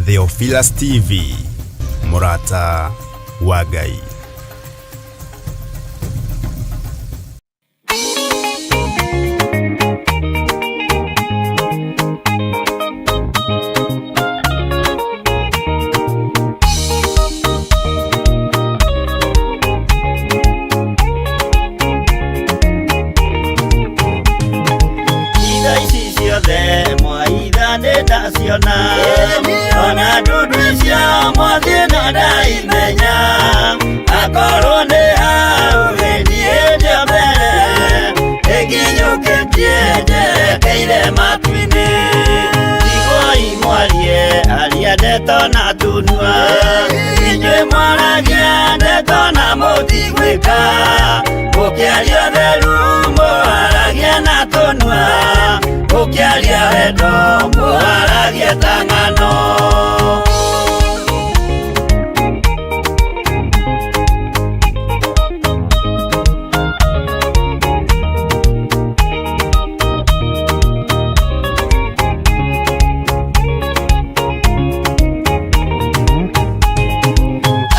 Theophilus TV, mũrata wa Ngai. Itha ici ciothe mwaitha nĩ ndaciona, ona ndundu icio mwathiĩ na ndaimenya. Akorwo nĩ hau gĩthiĩ ndĩa mbere, ĩkinyũkĩtie njerekeire matu-inĩ. Iguai mwarie aria ndeto na tunua, inyuĩ mwaragia ndeto na mũtigwĩka. Mũkĩaria ũtheru mũharagia na tũnua, mũkĩaria wendo mũharagia ta ng'ano.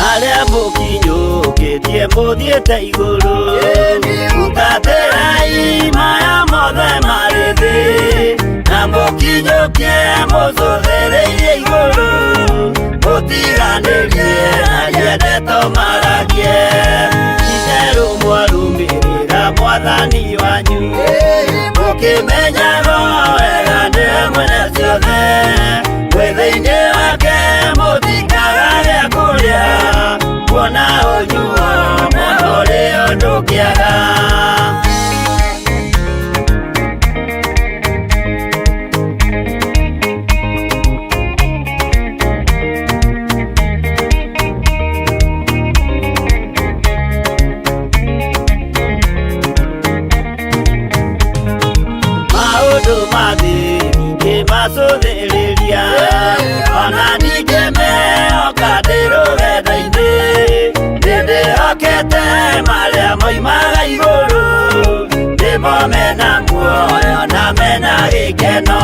Arĩa mũkinyũkĩtie mũthiĩte igũrũ, hutatĩrai maya mothe marĩ thĩ, na mũkinyũkie mũcũthĩrĩirie igũrũ, mũtiganĩrie aria ndeto maragie. Itherũ mwarũmĩrĩra mwathani wanyu, mũkĩmenyaga wega nĩwe mwene ciothe, mwĩ thĩinĩ wake mũtikaga gĩa kũrĩa, kuona ũnyuo mũno ũrĩ ũndũ kĩaga. Maũndũ ma thĩ ndingĩmacũthĩrĩria, ona ndingĩmehoka ndĩ rũgendo-inĩ. Nĩndĩhokete marĩa moimaga igũrũ, nĩmo mena muoyo na mena gĩkeno.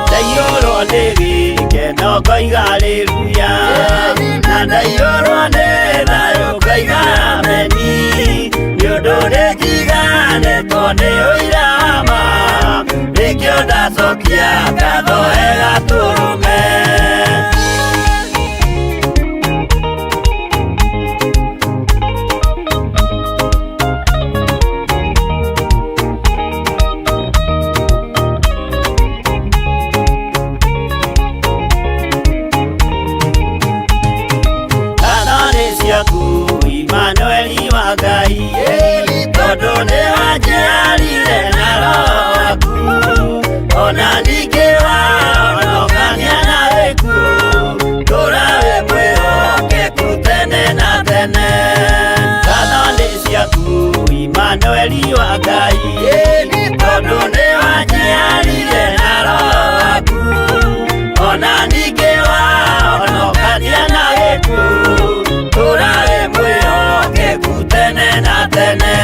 Ndaiyũrwo nĩ gĩkeno ngoiga haleluya, na ndaiyũrwo nĩ thayũ ngoiga ameni. Nĩ ũndũ nĩnjiganĩtwo nĩ ũira wa ma, nĩkĩo ndacokia ngatho wega tũrũme. Ngatho nĩ ciaku Imanueli wa Ngai, tondũ nĩ wanjiarire na roho waku, ona ningĩ wahonokania na gĩkuũ, ndũra wĩ mwĩhokeku tene na tene. Ngatho nĩ ciaku Imanueli wa Ngai, tondũ nĩ wanjiarire na roho waku, ona ningĩ wahonokania na gĩkuũ, ndũra wĩ mwĩhokeku tene na tene.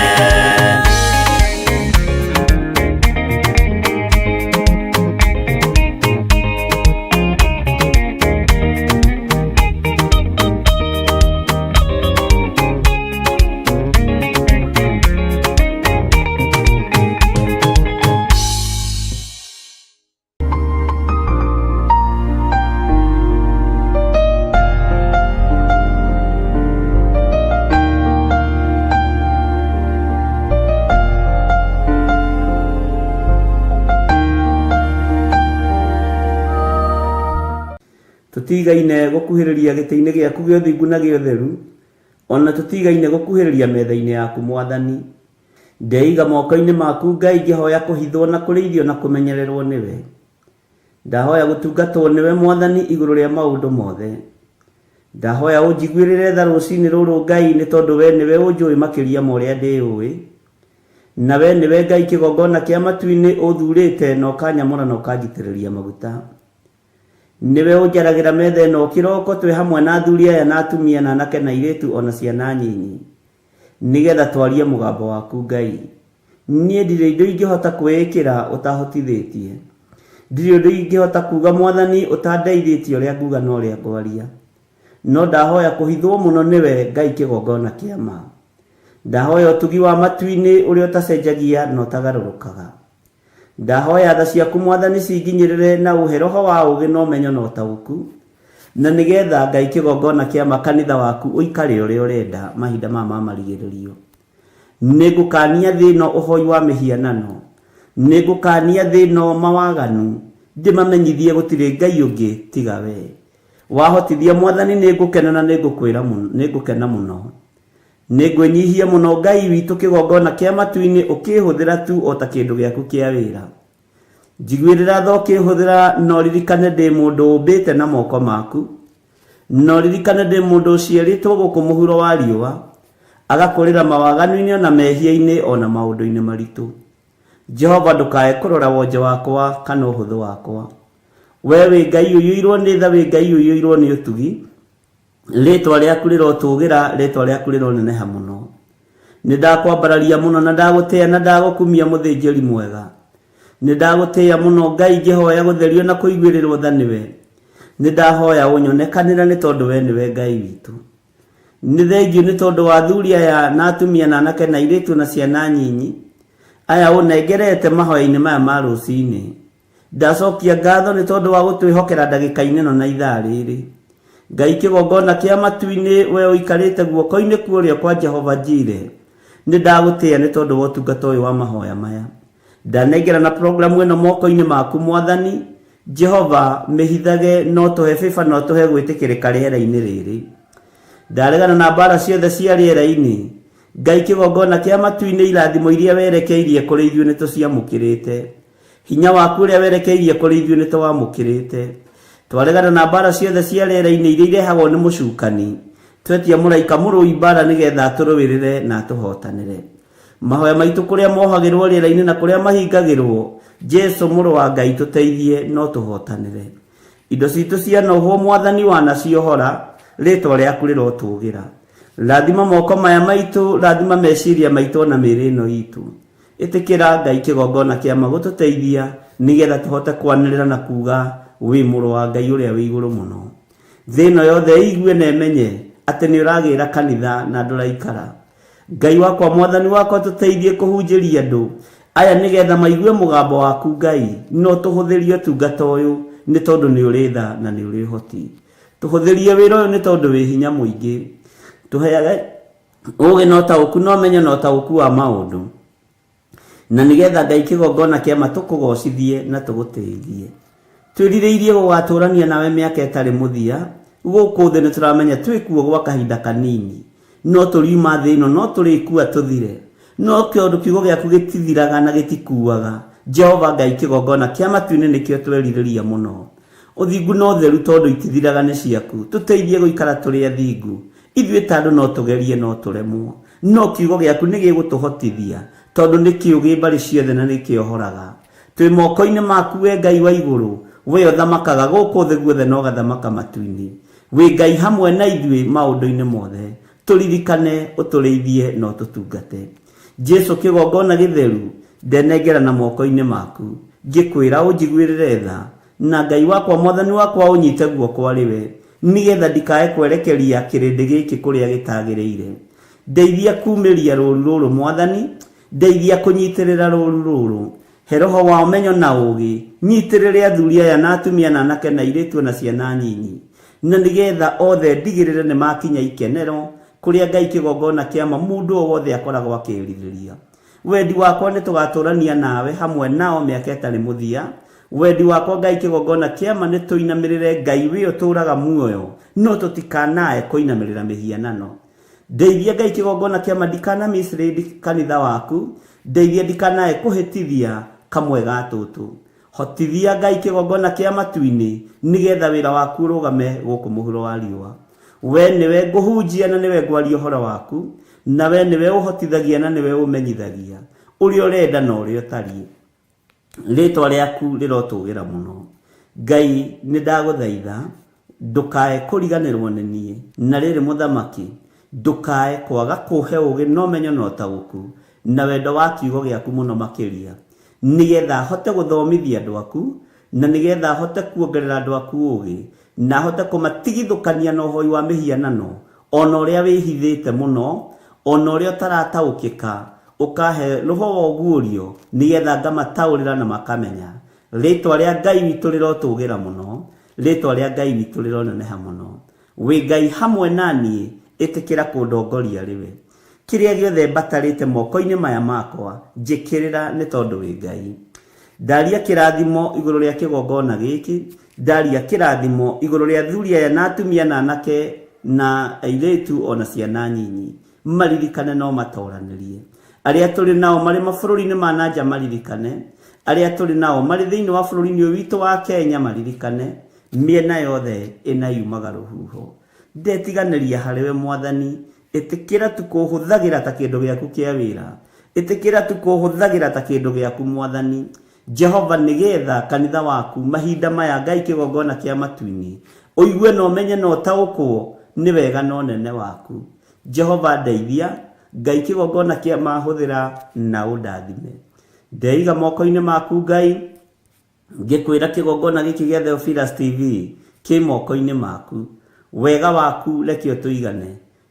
Tũtigaine gũkuhĩrĩria gĩtĩ-inĩ gĩaku gĩa ũthingu na gĩa ũtheru, o na tũtigaine gũkuhĩrĩria metha-inĩ yaku, Mwathani. Ndeiga moko-inĩ maku, Ngai, ngĩhoya kũhithwo na kũrĩithio na kũmenyererwo nĩwe. Ndahoya gũtungatwo nĩwe, Mwathani, igũrũ rĩa maũndũ mothe. Ndahoya ũnjiguĩrĩre tha rũcinĩ rũrũ, Ngai, nĩ tondũ we nĩwe ũnjũĩ makĩria ma ũrĩa ndĩũĩ. Na we nĩwe Ngai kĩgongona kĩa matu-inĩ ũthurĩte na ũkanyamũra na ũkanjitĩrĩria maguta. Nĩwe ũnjaragĩra metha ĩno kĩroko twĩ hamwe na athuri aya na atumia na anake na airĩtu o na ciana nyinyi, nĩgetha twarie mũgambo waku Ngai. Niĩ ndirĩ indo ingĩhota kwĩĩkĩra ũtahotithĩtie. Ndirĩ ũndũ ingĩhota kuuga Mwathani ũtandeithĩtie ũrĩa nguga na ũrĩa ngwaria. No ndahoya kũhithwo mũno nĩwe Ngai kĩgongona kĩa ma. Ndahoya ũtugi wa matu-inĩ ũrĩa ũtacenjagia na ũtagarũrũkaga. Ndahoya tha ciaku Mwathani cinginyĩrĩre na ũhe roho wa ũũgĩ na ũmenyo na ũtaũku, na nĩgetha Ngai kĩgongona kĩa ma kanitha waku ũikare ũrĩa ũrenda mahinda maya ma marigĩrĩrio. Nĩngũkaania thĩ ĩno ũhoi wa mĩhianano, nĩngũkaania thĩ ĩno mawaganu, ndĩmamenyithie gũtirĩ Ngai ũngĩ tiga wee. Wahotithia Mwathani nĩngũkena na nĩngũkwĩra nĩngũkena mũno. Nĩngwĩnyihia mũno Ngai witũ kĩgongona kĩa matu-inĩ ũkĩhũthĩra tu o ta kĩndũ gĩaku kĩa wĩra. Njiguĩrĩra tha ũkĩhũthĩra na ũririkane ndĩ mũndũ ũmbĩte na moko maku. Na ũririkane ndĩ mũndũ ũciarĩtwo gũkũ mũhuro wa riũa, agakũrĩra mawaganu-inĩ o na mehia-inĩ o na maũndũ-inĩ maritũ. Jehova ndũkae kũrora wonje wakwa kana ũhũthũ wakwa. Wee wĩ Ngai ũiyũirwo nĩ tha, wĩ Ngai ũiyũirwo nĩ ũtugi. Rĩĩtwa rĩaku rĩrotũũgĩra, rĩĩtwa rĩaku rĩroneneha mũno. Nĩ ndakwambararia mũno na ndagũtĩĩa na ndagũkumia mũthĩnjĩri mwega. Nĩ ndagũtĩĩa mũno Ngai ngĩhoya gũtherio na kũiguĩrĩrwo tha nĩwe. Nĩ ndahoya ũnyonekanĩre nĩ tondũ we nĩwe Ngai witũ. Nĩ thengiũ nĩ tondũ wa athuri aya na atumia na anake na airĩtu na ciana nyinyi aya ũnengerete mahoya-inĩ maya ma rũcinĩ. Ndacokia ngatho nĩ tondũ wa gũtwĩhokera ndagĩka-inĩ ĩno na ithaa rĩrĩ. Ngai kĩgongona kĩa matu-inĩ, we ũikarĩte guoko-inĩ kwa ũrĩo kwa Jehova Jire, nĩ ndagũtĩĩa nĩ tondũ wa ũtungata ũyũ wa mahoya maya. Ndanengerana programu ĩno moko-inĩ maku Mwathani, Jehova, mĩhithage na ũtũhe favor na ũtũhe gwĩtĩkĩrĩka rĩera-inĩ rĩrĩ. Ndaregana na mbara ciothe cia rĩera-inĩ. Ngai kĩgongona kĩa matu-inĩ irathimo iria werekeirie kũrĩ ithuĩ nĩ tũciamũkĩrĩte. Hinya waku ũrĩa werekeirie kũrĩ ithuĩ nĩ tũwamũkĩrĩte. Twaregana na mbaara ciothe cia rĩera-inĩ iria irehagwo nĩ mũcukani. Twetia mũraika mũrũi mbaara nĩgetha atũrũĩrĩre na atũhotanĩre. Mahoya maitũ kũrĩa mohagĩrwo rĩera-inĩ na kũrĩa mahingagĩrwo, Jesu mũrũ wa Ngai tũteithie na ũtũhotanĩre. Indo citũ cianohwo Mwathani wanaciohora, rĩtwa rĩaku rĩrotũgĩra. Rathima moko maya maitũ, rathima meciria maitũ ona mĩĩrĩ ĩno itũ. Ĩtĩkĩra Ngai kĩgongona kĩa ma gũtũteithia nĩgetha tũhote kwanĩrĩra na kuuga wĩ mũrũ wa Ngai ũrĩa wĩ igũrũ mũno. Thĩ ĩno yothe ĩigue na ĩmenye atĩ nĩ ũragĩra kanitha na ndũraikara. Ngai wakwa Mwathani wakwa tũteithie kũhunjĩria andũ aya nĩgetha maigue mũgambo waku Ngai na ũtũhũthĩrie ũtungata ũyũ nĩ tondũ nĩ ũrĩ tha na nĩ ũrĩ ũhoti. Tũhũthĩrie wĩra ũyũ nĩ tondũ wĩ hinya mũingĩ. Tũheage ũũgĩ na ũtaũku na ũmenyo na ũtaũku wa maũndũ, na nĩgetha Ngai kĩgongona kĩa ma tũkũgoocithie na tũgũtĩithie. Twĩrirĩirie gũgatũũrania nawe mĩaka ĩtarĩ mũthia gũkũ thĩ. Nĩ tũramenya twĩ kuo gwa kahinda kanini, no tũriuma thĩ ĩno, no tũrĩkua tũthire. No tondũ kiugo gĩaku gĩtithiraga na gĩtikuaga, Jehova Ngai kĩgongona kĩa matu-inĩ nĩkĩo twerirĩria mũno. Ũthingu na ũtheru tondũ itithiraga nĩ ciaku, tũteithie gũikara tũrĩ athingu. Ithuĩ ta andũ no tũgerie no tũremwo, no kiugo gĩaku nĩ gĩgũtũhotithia, tondũ nĩ kĩũgĩ mbarĩ ciothe na nĩ kĩohoraga. Twĩ moko-inĩ maku wee Ngai wa igũrũ, wee ũthamakaga gũkũ thĩ guothe na ũgathamaka matu-inĩ. Wĩ Ngai hamwe na ithuĩ maũndũ-inĩ mothe. Tũririkane, ũtũrĩithie na ũtũtungate. Jesu kĩgongona gĩtheru, ndenengerana moko-inĩ maku, ngĩkwĩra ũnjiguĩrĩre tha, na Ngai wakwa Mwathani wakwa ũnyite guoko arĩ we, nĩgetha ndikae kwerekeria kĩrĩndĩ gĩkĩ kũrĩa gĩtagĩrĩire. Ndeithia kuumĩria rũũru rũrũ Mwathani, ndeithia kũnyitĩrĩra rũũru rũrũ. He roho wa ũmenyo na ũũgĩ, nyitĩrĩre athuri aya na atumia na anake na airĩtu o na ciana nyinyi, na nĩgetha othe ndigĩrĩre nĩ makinya ikenero kũrĩa Ngai kĩgongona kĩa ma mũndũ o wothe akoragwo akĩĩrirĩria. Wendi wakwa nĩ tũgatũrania nawe hamwe nao mĩaka ĩtarĩ mũthia. Wendi wakwa Ngai kĩgongona kĩa ma nĩ tũinamĩrĩre Ngai wĩ ũtũraga muoyo, no tũtikanae kũinamĩrĩra mĩhianano. Ndeithia Ngai kĩgongona kĩa ma ndikana mislead kanitha waku, ndeithia ndikanae kũhĩtithia kamwe ga tũtũ. Hotithia Ngai kĩgongona kĩa matu-inĩ, nĩgetha wĩra waku ũrũgame gũkũ mũhuro wa riũa. We nĩwe ngũhunjia na nĩwe ngwaria ũhoro waku, na we nĩwe ũhotithagia na nĩwe ũmenyithagia ũrĩa ũrenda na ũrĩa ũtariĩ. Rĩĩtwa rĩaku rĩrotũgĩra mũno. Ngai, nĩ ndagũthaitha, ndũkae kũriganĩrwo nĩ niĩ. Na rĩrĩ, mũthamaki, ndũkae kwaga kũhe ũũgĩ na ũmenyo na ũtaũku, na wendo wa kiugo gĩaku mũno makĩria, nĩgetha hote gũthomithia andũ aku. Na nĩgetha hote kuongerera andũ aku ũũgĩ, na hote kũmatigithũkania na ũhoi wa mĩhianano, ona ũrĩa wĩhithĩte mũno, ona ũrĩa ũtarataũkĩka, ũkahe roho wa ũguũrio, nĩgetha ngamataũrĩra na makamenya. Rĩtwa rĩa Ngai witũ rĩrotũgĩra mũno, rĩtwa rĩa Ngai witũ rĩroneneha mũno. Wĩ Ngai hamwe na niĩ, ĩtĩkĩra kũndongoria rĩwe. Kĩrĩa gĩothe mbatarĩte moko-inĩ maya makwa, njĩkĩrĩra nĩ tondũ wĩ Ngai. Ndaria kĩrathimo igũrũ rĩa kĩgongona gĩkĩ, ndaria kĩrathimo igũrũ rĩa athuri aya na atumia na anake na airĩtu ona ciana nyinyi. Maririkane no matoranĩrie. Arĩa tũrĩ nao marĩ mabũrũri-inĩ ma na nja maririkane, arĩa tũrĩ nao marĩ thĩinĩ wa bũrũri-inĩ ũyũ witũ wa Kenya maririkane, mĩena yothe ĩna yumaga rũhuho. Ndetiganĩria harĩwe Mwathani, ĩtĩkĩra tu kũhũthagĩra ta kĩndũ gĩaku kĩa wĩra. Ĩtĩkĩra tu kũhũthagĩra ta kĩndũ gĩaku Mwathani. Jehova, nĩgetha kanitha waku mahinda maya Ngai kĩgongona kĩa matu-inĩ, ũigue na ũmenye na ũtaũkwo nĩ wega na ũnene waku. Jehova ndeithia, Ngai kĩgongona kĩa mahũthĩra na ũndathime. Ndeiga moko-inĩ maku Ngai, ngĩkwĩra kĩgongona gĩkĩ gĩa Theophilus TV kĩ moko-inĩ maku. Wega waku reke ũtũigane,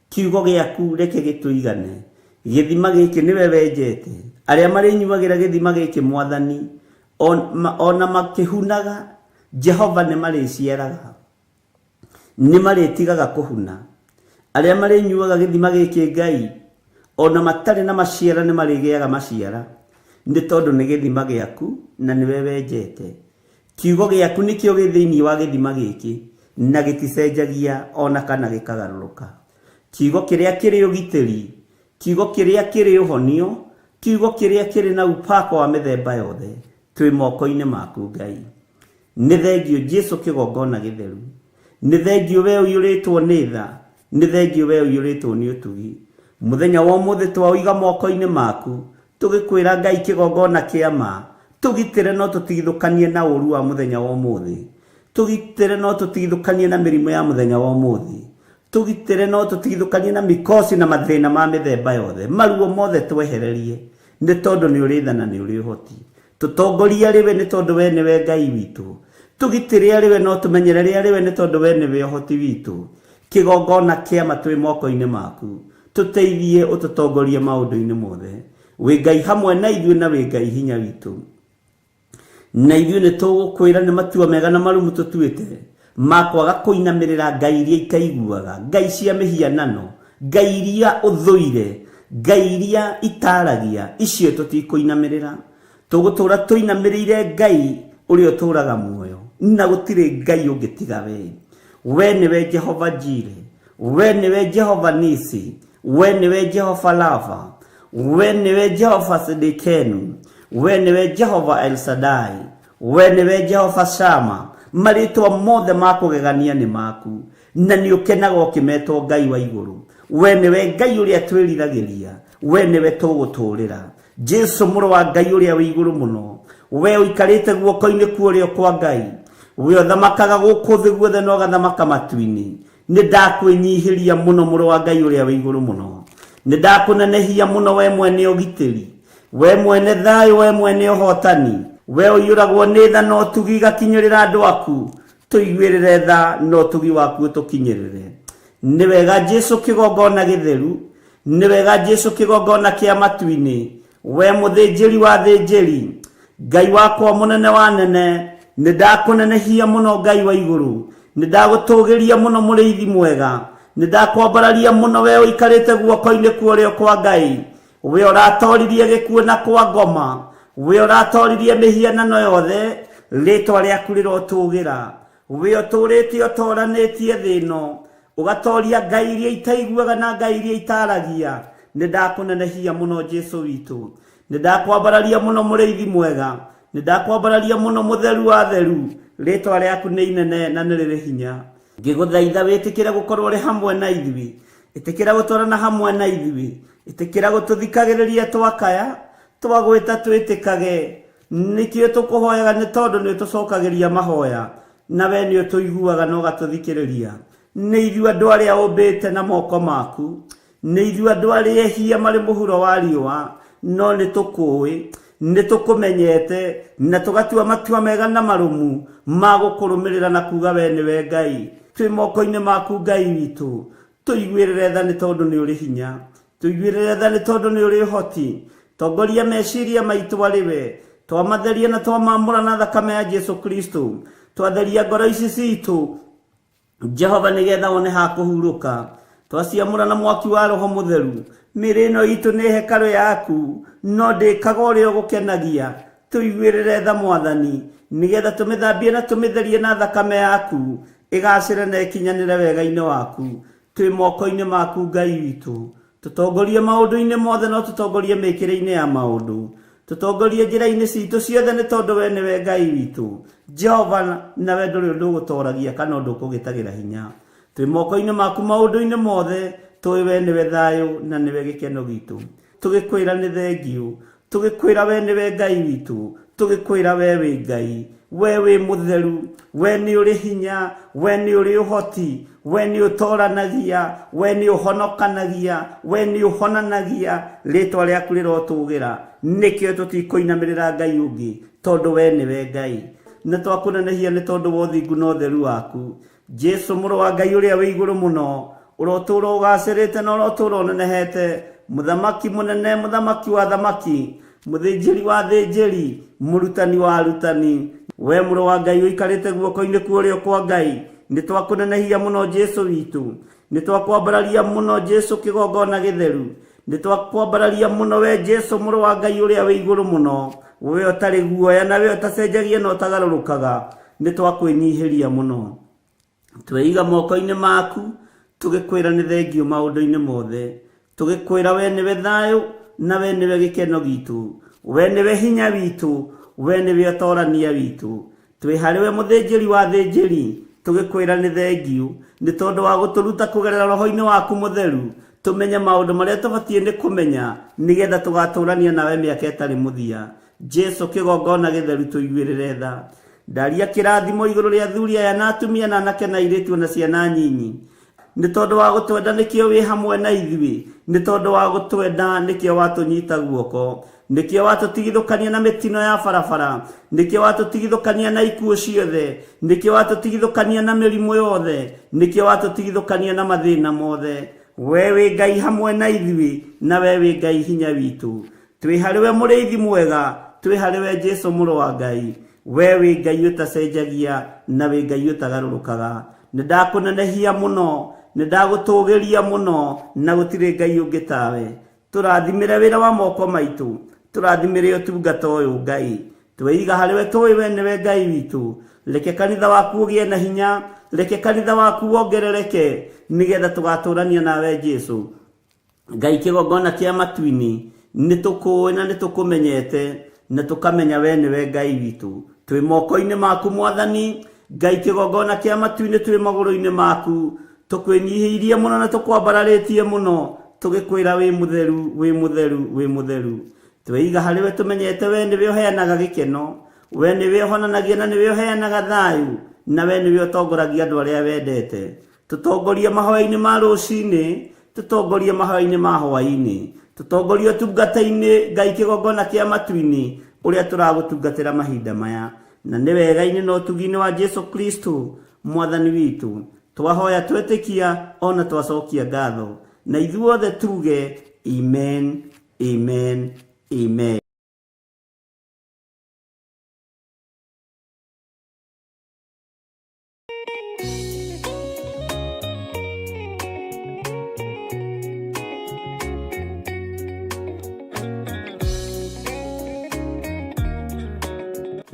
kiugo gĩaku reke gĩtũigane. Gĩthima gĩkĩ nĩwe wenjete, arĩa marĩnyuagĩra gĩthima gĩkĩ Mwathani, ona makĩhunaga, Jehova nĩ marĩciaraga, nĩ marĩtigaga kũhuna. Arĩa marĩnyuaga gĩthima gĩkĩ Ngai, ona matarĩ na maciara nĩ marĩgĩaga maciara, nĩ tondũ nĩ gĩthima gĩaku na nĩwe wenjete. Kiugo gĩaku nĩkĩo gĩ thĩinĩ wa gĩthima gĩkĩ, na gĩticenjagia ona kana gĩkagarũrũka. Kiugo kĩrĩa kĩrĩ ũgitĩri, kiugo kĩrĩa kĩrĩ ũhonio, kiugo kĩrĩa kĩrĩ na upako wa mĩthemba yothe, twĩ moko-inĩ maku Ngai. Nĩ thengio Jesu kĩgongona gĩtheru. Nĩ thengio we ũiyũrĩtwo nĩ tha, nĩ thengio we ũiyũrĩtwo nĩ ũtugi. Mũthenya wa ũmũthĩ twaũiga moko-inĩ maku, tũgĩkwĩra Ngai kĩgongona kĩa ma, tũgitĩre no tũtigithũkanie na ũru wa mũthenya wa ũmũthĩ. Tũgitĩre no tũtigithũkanie na mĩrimũ ya mũthenya wa ũmũthĩ. Tũgitĩre no tũtigithũkanie na mikosi na mathĩna ma mĩthemba yothe. Maruo mothe twehererie, nĩ tondũ nĩ ũrĩ tha na nĩ ũrĩ ũhoti. Tũtongorie arĩ we nĩ tondũ we nĩwe Ngai witũ. Tũgitĩre arĩ we no tũmenyerere arĩ we nĩ tondũ we nĩwe ũhoti witũ. Kĩgongona kĩa ma twĩ moko-inĩ maku. Tũteithie ũtũtongorie maũndũ-inĩ mothe. Wĩ Ngai hamwe na ithuĩ na wĩ Ngai hinya witũ. Na ithuĩ nĩ tũgũkwĩra nĩ matua mega na marumu tũtuĩte ma kwaga kũinamĩrĩra ngai iria itaiguaga, ngai cia mĩhianano, ngai iria ũthũire, ngai iria itaragia, icio tũtikũinamĩrĩra. Tũgũtũra tũinamĩrĩire Ngai ũrĩa ũtũraga muoyo, na gũtirĩ Ngai ũngĩ tiga we. We nĩwe Jehova Jire, we nĩwe Jehova Nisi, we nĩwe Jehova Rafa, we nĩwe Jehova Sidikenu, we nĩwe Jehova El Shaddai, we nĩwe Jehova Shama. Marĩtwa mothe ma kũgegania nĩ maku, na nĩ ũkenaga ũkĩmetwo Ngai wa igũrũ. We nĩwe Ngai ũrĩa twĩriragĩria, we nĩwe tũgũtũũrĩra. Jesu mũrũ wa Ngai ũrĩa wĩ igũrũ mũno, we ũikarĩte guoko-inĩ kwa ũrĩo kwa Ngai, we ũthamakaga gũkũ thĩ guothe na ũgathamaka matu-inĩ. Nĩ ndakwĩnyihĩria mũno mũrũ wa Ngai ũrĩa wĩ igũrũ mũno. Nĩ ndakũnenehia mũno we mwene ũgitĩri, we mwene thayũ, we mwene ũhotani, we ũiyũragwo nĩ tha na ũtugi igakinyĩrĩra andũ aku. Tũiguĩrĩre tha na ũtugi waku ũtũkinyĩrĩre. Nĩ wega Jesu kĩgongona gĩtheru, nĩ wega Jesu kĩgongona kĩa matu-inĩ, we mũthĩnjĩri wa thĩnjĩri, Ngai wakwa mũnene wa nene, nĩ ndakũnenehia mũno Ngai wa igũrũ, nĩ ndagũtũgĩria mũno mũrĩithi mwega, nĩ ndakwambararia mũno we ũikarĩte guoko-inĩ kwa ũrĩo kwa Ngai, we ũratoririe gĩkuũ na kwa ngoma, we ũratoririe mĩhianano yothe, rĩtwa rĩaku rĩrotũgĩra. We ũtũũrĩte ũtoranĩtie thĩ ĩno, ũgatoria ngai iria itaiguaga na ngai iria itaragia. Nĩ ndakũnenehia mũno Jesu witũ, nĩ ndakwambararia mũno mũrĩithi mwega, nĩ ndakwambararia mũno mũtheru wa theru. Rĩtwa rĩaku nĩ inene na nĩ rĩrĩ hinya. Ngĩgũthaitha wĩtĩkĩre gũkorwo ũrĩ hamwe na ithuĩ, ĩtĩkĩra gũtwarana hamwe na ithuĩ, ĩtĩkĩra gũtũthikagĩrĩria twakaya, twagwĩta twĩtĩkage. Nĩkĩo tũkũhoyaga nĩ tondũ nĩ ũtũcokagĩria mahoya, na we nĩ ũtũiguaga na ũgatũthikĩrĩria. Nĩ ithuĩ andũ arĩa ũmbĩte na moko maku, nĩ ithuĩ andũ arĩa ehia marĩ mũhuro wa riũa, no nĩ tũkũĩ. Nĩ tũkũmenyete na tũgatua matua mega na marũmu ma gũkũrũmĩrĩra na kuga we nĩwe Ngai. Twĩ moko-inĩ maku Ngai witũ, tũiguĩrĩre tha nĩ tondũ nĩ ũrĩ hinya, tũiguĩrĩre tha nĩ tondũ nĩ ũrĩ ũhoti. Tongoria meciria maitũ arĩ we, twamatheria na twamamũra na thakame ya Jesu Kristo, twatheria ngoro ici citũ Jehova nĩgetha wone ha kũhurũka, twaciamũra na mwaki wa Roho Mũtheru. Mĩĩrĩ ĩno itũ nĩ hekarũ yaku, no ndĩkaga ũrĩa ũgũkenagia. Tũiguĩrĩre tha Mwathani, nĩgetha tũmĩthambie na tũmĩtherie na thakame yaku, ĩgacĩre na ĩkinyanĩre wega-inĩ waku. Twĩ moko-inĩ maku Ngai witũ, tũtongorie maũndũ-inĩ mothe, no tũtongorie mĩkĩre-inĩ ya maũndũ, tũtongorie njĩra-inĩ citũ ciothe, nĩ tondũ we nĩwe Ngai witũ Jehova, nawe ndũrĩ ũndũ ũgũtoragia kana ũndũ ũkũgĩtagĩra hinya. Twĩ moko-inĩ maku maũndũ-inĩ mothe, tũĩ we nĩwe thayũ na nĩwe gĩkeno gitũ. Tũgĩkwĩra nĩ thengiũ, tũgĩkwĩra we nĩwe Ngai witũ, tũgĩkwĩra we wĩ Ngai, we wĩ mũtheru, we nĩ ũrĩ hinya, we nĩ ũrĩ ũhoti, we nĩ ũtoranagia, we nĩ ũhonokanagia, we nĩ ũhonanagia. Rĩtwa rĩaku rĩrotũgĩra, nĩkĩo tũtikũinamĩrĩra Ngai ũngĩ, tondũ we nĩwe Ngai. Na twakũnenehia nĩ tondũ wa ũthingu na ũtheru waku. Jesu mũrũ wa Ngai ũrĩa wĩ igũrũ mũno, ũrotũũra ũgacĩrĩte na ũrotũũra ũnenehete, mũthamaki mũnene, mũthamaki wa thamaki, mũthĩnjĩri wa thĩnjĩri, mũrutani wa arutani, we mũrũ wa Ngai ũikarĩte guoko-inĩ kwa ũrĩo kwa Ngai, nĩ twakũnenehia mũno Jesu witũ, nĩ twakwambararia mũno Jesu kĩgongona gĩtheru, nĩ twakwambararia mũno we Jesu mũrũ wa Ngai ũrĩa wĩ igũrũ mũno, we ũtarĩ guoya na we ũtacenjagia na ũtagarũrũkaga, nĩ twakwĩnyihĩria mũno. Tweiga moko-inĩ maku, tũgĩkwĩra nĩ thengiũ maũndũ-inĩ mothe, tũgĩkwĩra we nĩwe thayũ na we nĩwe gĩkeno gitũ, we nĩwe hinya witũ, we nĩwe ũtorania witũ. Twĩ harĩ we mũthĩnjĩri wa thĩnjĩri, tũgĩkwĩra nĩ thengiũ nĩ tondũ wa gũtũruta kũgerera roho-inĩ waku mũtheru, tũmenye maũndũ marĩa tũbatiĩ nĩ kũmenya nĩgetha tũgatũrania nawe mĩaka ĩtarĩ mũthia. Jesu kĩgongona gĩtheru, tũiguĩrĩre tha. Ndaria kĩrathimo igũrũ rĩa athuri aya na atumia na anake na airĩtu na ciana nyinyi, nĩ tondũ wa gũtwenda nĩkĩo wĩ hamwe na ithuĩ, nĩ tondũ wa gũtwenda nĩkĩo watũnyita guoko, nĩkĩo watũtigithũkania na mĩtino ya barabara, nĩkĩo watũtigithũkania na ikuũ ciothe, nĩkĩo watũtigithũkania na mĩrimũ yothe, nĩkĩo watũtigithũkania na mathĩna mothe. We wĩ Ngai hamwe na ithuĩ, na we wĩ Ngai hinya witũ. Twĩ harĩ we mũrĩithi mwega, twĩ harĩ we Jesu mũrũ wa Ngai, we wĩ Ngai ũtacenjagia na wĩ Ngai ũtagarũrũkaga. Nĩ ndakũnenehia mũno, nĩ ndagũtũgĩria mũno, na gũtirĩ Ngai ũngĩ tawe. Tũrathimĩre wĩra wa moko maitũ, tũrathimĩre ũtungata ũyũ Ngai. Tweiga harĩ we, tũĩ we nĩwe Ngai witũ. Reke kanitha waku ũgĩe na hinya, reke kanitha waku wongerereke, nĩgetha tũgatũrania nawe Jesu. Ngai kĩgongona kĩa matu-inĩ, nĩ tũkũĩ na nĩ tũkũmenyete na tũkamenya we nĩwe Ngai witũ. Twĩ moko-inĩ maku Mwathani Ngai kĩgongona kĩa matu-inĩ, twĩ magũrũ-inĩ maku, tũkwĩnyihĩirie mũno na tũkwambararĩtie mũno, tũgĩkwĩra wĩ mũtheru, wĩ mũtheru, wĩ mũtheru. Tweiga harĩ we, tũmenyete we nĩwe ũheanaga gĩkeno, we nĩwe ũhonanagia na nĩwe ũheanaga thayũ, na we nĩwe ũtongoragia andũ arĩa wendete. Tũtongorie mahoya-inĩ ma rũcinĩ, tũtongorie mahoya-inĩ ma hwaĩ-inĩ, tũtongorie ũtungata-inĩ Ngai kĩgongona kĩa matu-inĩ, ũrĩa tũragũtungatĩra mahinda maya, na nĩ wega-inĩ na ũtugi-inĩ wa Jesu Kristo Mwathani witũ twahoya, twetĩkia ona twacokia ngatho, na ithuothe tuge amen, amen, amen.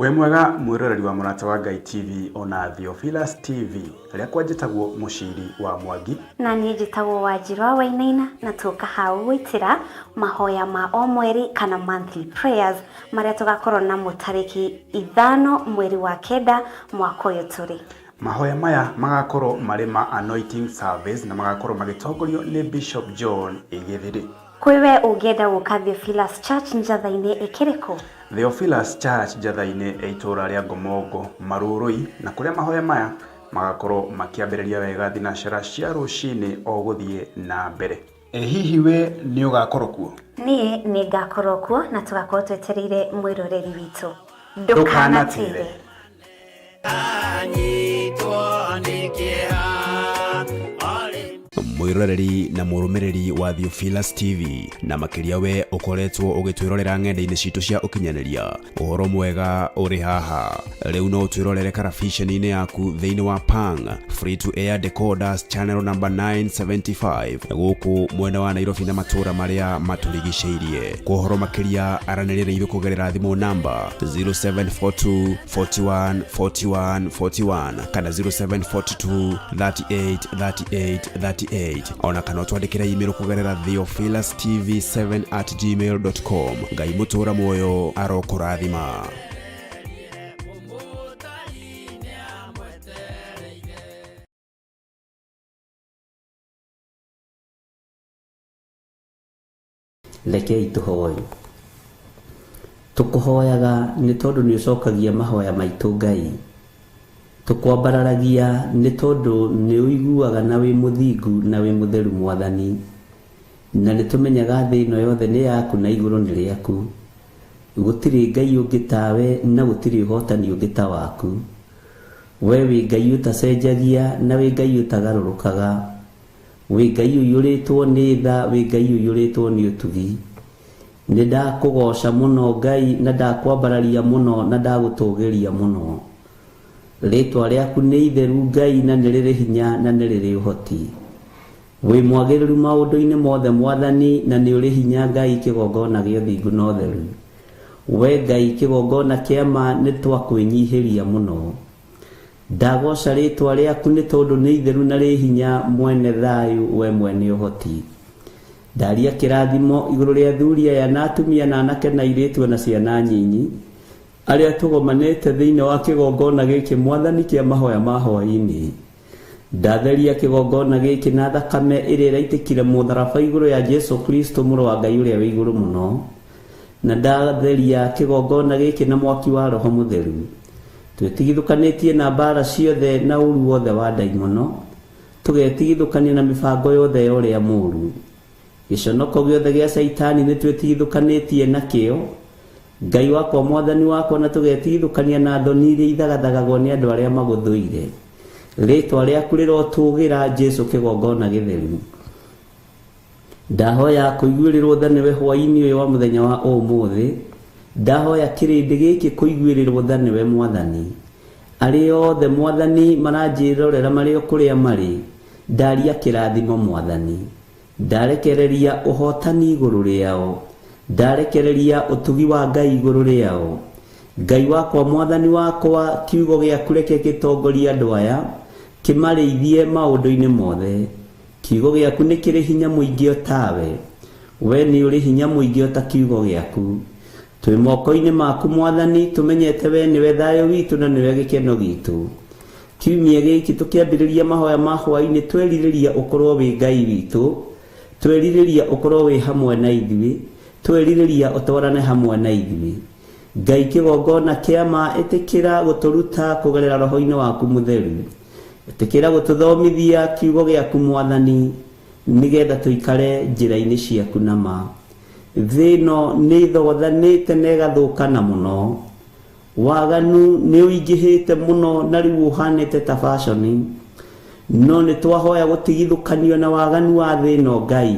Wĩ mwega mwĩroreri wa Mũrata wa Ngai TV ona Theophilus TV. Rĩakwa njĩtagwo Mũciri wa Mwangi. Na niĩ njĩtagwo Wanjirũ wa Wainaina, na tũka hau gwĩtĩra mahoya ma o mweri kana monthly prayers marĩa tũgakorwo namo tarĩki 5 mweri wa 9 mwaka ũyũ tũrĩ. Mahoya maya magakorwo marĩ ma anointing service na magakorwo magĩtongorio nĩ Bishop John Gĩthiri. Kwĩ we ũngĩenda gũka Theophilus Church Njatha-inĩ ĩkĩrĩ kũ? Theophilus Church Njatha-inĩ ĩ itũũra rĩa Ngomongo Marurui, na kũrĩa mahoya maya magakorwo makĩambĩrĩria wega thinacara cia rũcinĩ o gũthiĩ na mbere. Ĩ hihi we nĩ ũgakorwo kuo? Niĩ nĩ ngakorwo kuo na tũgakorwo twetereire mwĩroreri witũ. Ndũkanatĩre. Anyitwo nĩ kĩeha Olĩ Mwĩroreri na mũrũmĩrĩri wa Theophilus TV na makĩria we ũkoretwo ũgĩtwĩrorera ng'enda-inĩ citũ cia ũkinyanĩria, ũhoro mwega ũrĩ haha. Rĩu no ũtwĩrorere karabiceni-inĩ yaku thĩinĩ wa Pang Free to Air Decoders channel number 975 gũkũ mwena wa Nairobi na matũũra marĩa matũrigicĩirie. Kwa ũhoro makĩria aranĩria na ithuĩ kũgerera thimũ namba 0742 41 41 41 kana 0742 38 38 38 ona kana ũtwandĩkĩre email kũgerera theophilustv7 at gmail.com. Ngai mũtũra muoyo arokũrathima. Rekei tũhoe. Tũkũhoyaga nĩ tondũ nĩ ũcokagia mahoya maitũ Ngai. Tũkwambararagia nĩ tondũ nĩ ũiguaga na wĩ mũthingu na wĩ mũtheru Mwathani. Na nĩ tũmenyaga thĩ ĩno yothe nĩ yaku na igũrũ nĩ rĩaku. Gũtirĩ Ngai ũngĩ tawe na gũtirĩ ũhotani ũngĩ ta waku. We wĩ Ngai ũtacenjagia na wĩ Ngai ũtagarũrũkaga. Wĩ Ngai ũiyũrĩtwo nĩ tha, wĩ Ngai ũiyũrĩtwo nĩ ũtugi. Nĩ ndakũgooca mũno Ngai na ndakwambararia mũno na ndagũtũgĩria mũno. Rĩtwa rĩaku nĩ itheru Ngai na nĩ rĩrĩ hinya na nĩ rĩrĩ ũhoti. Wĩ mwagĩrĩru maũndũ-inĩ mothe Mwathani na nĩ ũrĩ hinya Ngai kĩgongona gĩa ũthingu na ũtheru. We Ngai kĩgongona kĩa ma nĩ twakwĩnyihĩria mũno. Ndagooca rĩtwa rĩaku nĩ tondũ nĩ itheru na rĩ hinya mwene thayũ we mwene ũhoti. Ndaria kĩrathimo igũrũ rĩa athuri aya na atumia na anake na airĩtu na ciana nyinyi arĩa tũgomanĩte thĩinĩ wa kĩgongona gĩkĩ Mwathani kĩa mahoya ma hwaĩ-inĩ. Ndatheria kĩgongona gĩkĩ na thakame ĩrĩa ĩraitĩkire mũtharaba igũrũ ya Jesu Kristo mũrũ wa Ngai ũrĩa wĩ igũrũ mũno. Na ndatheria kĩgongona gĩkĩ na mwaki wa Roho Mũtheru. Twĩtigithũkanĩtie na mbara ciothe na ũru wothe wa ndaimono, tũgetigithũkania na mĩbango yothe ya ũrĩa mũũru. Gĩconoko gĩothe gĩa Caitani nĩ twĩtigithũkanĩtie nakĩo. Ngai wakwa Mwathani wakwa, na tũgetigithũkania na thoni iria ithagathagagwo nĩ andũ arĩa magũthũire. Rĩtwa rĩaku rĩrotũgĩra Jesu kĩgongona gĩtheru. Ndahoya kũiguĩrĩrwo tha nĩwe hwaĩ-inĩ ũyũ wa mũthenya wa ũmũthĩ. Ndahoya kĩrĩndĩ gĩkĩ kũiguĩrĩrwo tha nĩwe Mwathani. Arĩa othe Mwathani maranjĩrorera marĩ o kũrĩa marĩ, ndaria kĩrathimo Mwathani. Ndarekereria ũhotani igũrũ rĩao. Ndarekereria ũtugi wa Ngai igũrũ rĩao. Ngai wakwa Mwathani wakwa, kiugo gĩaku reke gĩtongorie andũ aya, kĩmarĩithie maũndũ-inĩ mothe. Kiugo gĩaku nĩ kĩrĩ hinya mũingĩ o tawe. We nĩ ũrĩ hinya mũingĩ o ta kiugo gĩaku. Twĩ moko-inĩ maku Mwathani, tũmenyete we nĩwe thayũ witũ na nĩwe gĩkeno gitũ. Kiumia gĩkĩ tũkĩambĩrĩria mahoya ma hwaĩ-inĩ twerirĩria ũkorwo wĩ Ngai witũ, twerirĩria ũkorwo wĩ hamwe na ithuĩ, twerirĩria ũtwarane hamwe na ithuĩ. Ngai kĩgongona kĩa ma ĩtĩkĩra gũtũruta kũgerera roho-inĩ waku mũtheru. Ĩtĩkĩra gũtũthomithia kiugo gĩaku Mwathani, nĩgetha tũikare njĩra-inĩ ciaku na ma. Thĩ ĩno nĩ ĩthogothanĩte na ĩgathũkana mũno. Waganu nĩ ũingĩhĩte mũno na rĩu ũhanĩte ta fashion. No nĩ twahoya gũtigithũkanio na waganu wa thĩ ĩno Ngai.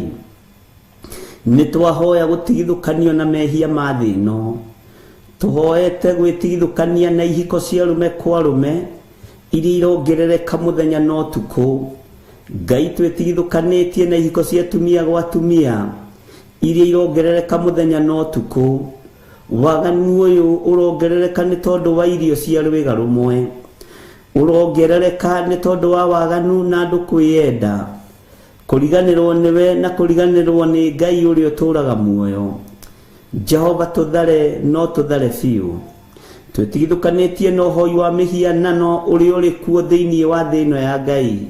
Nĩ twahoya gũtigithũkanio na mehia ma thĩ ĩno. Tũhoete gwĩtigithũkania na ihiko cia arũme kwa arũme iria irongerereka mũthenya na ũtukũ. Ngai twĩtigithũkanĩtie na ihiko cia atumia gwa atumia iria irongerereka mũthenya na ũtukũ. Waganu ũyũ ũrongerereka nĩ tondũ wa irio cia rwĩga rũmwe. Ũrongerereka nĩ tondũ wa waganu na andũ kwĩyenda. Kũriganĩrwo nĩwe na kũriganĩrwo nĩ Ngai ũrĩa ũtũũraga muoyo. Jehova tũthare no tũthare biũ. Twĩtigithũkanĩtie na ũhoi wa mĩhianano ũrĩa ũrĩ kuo thĩinĩ wa thĩ ĩno ya Ngai.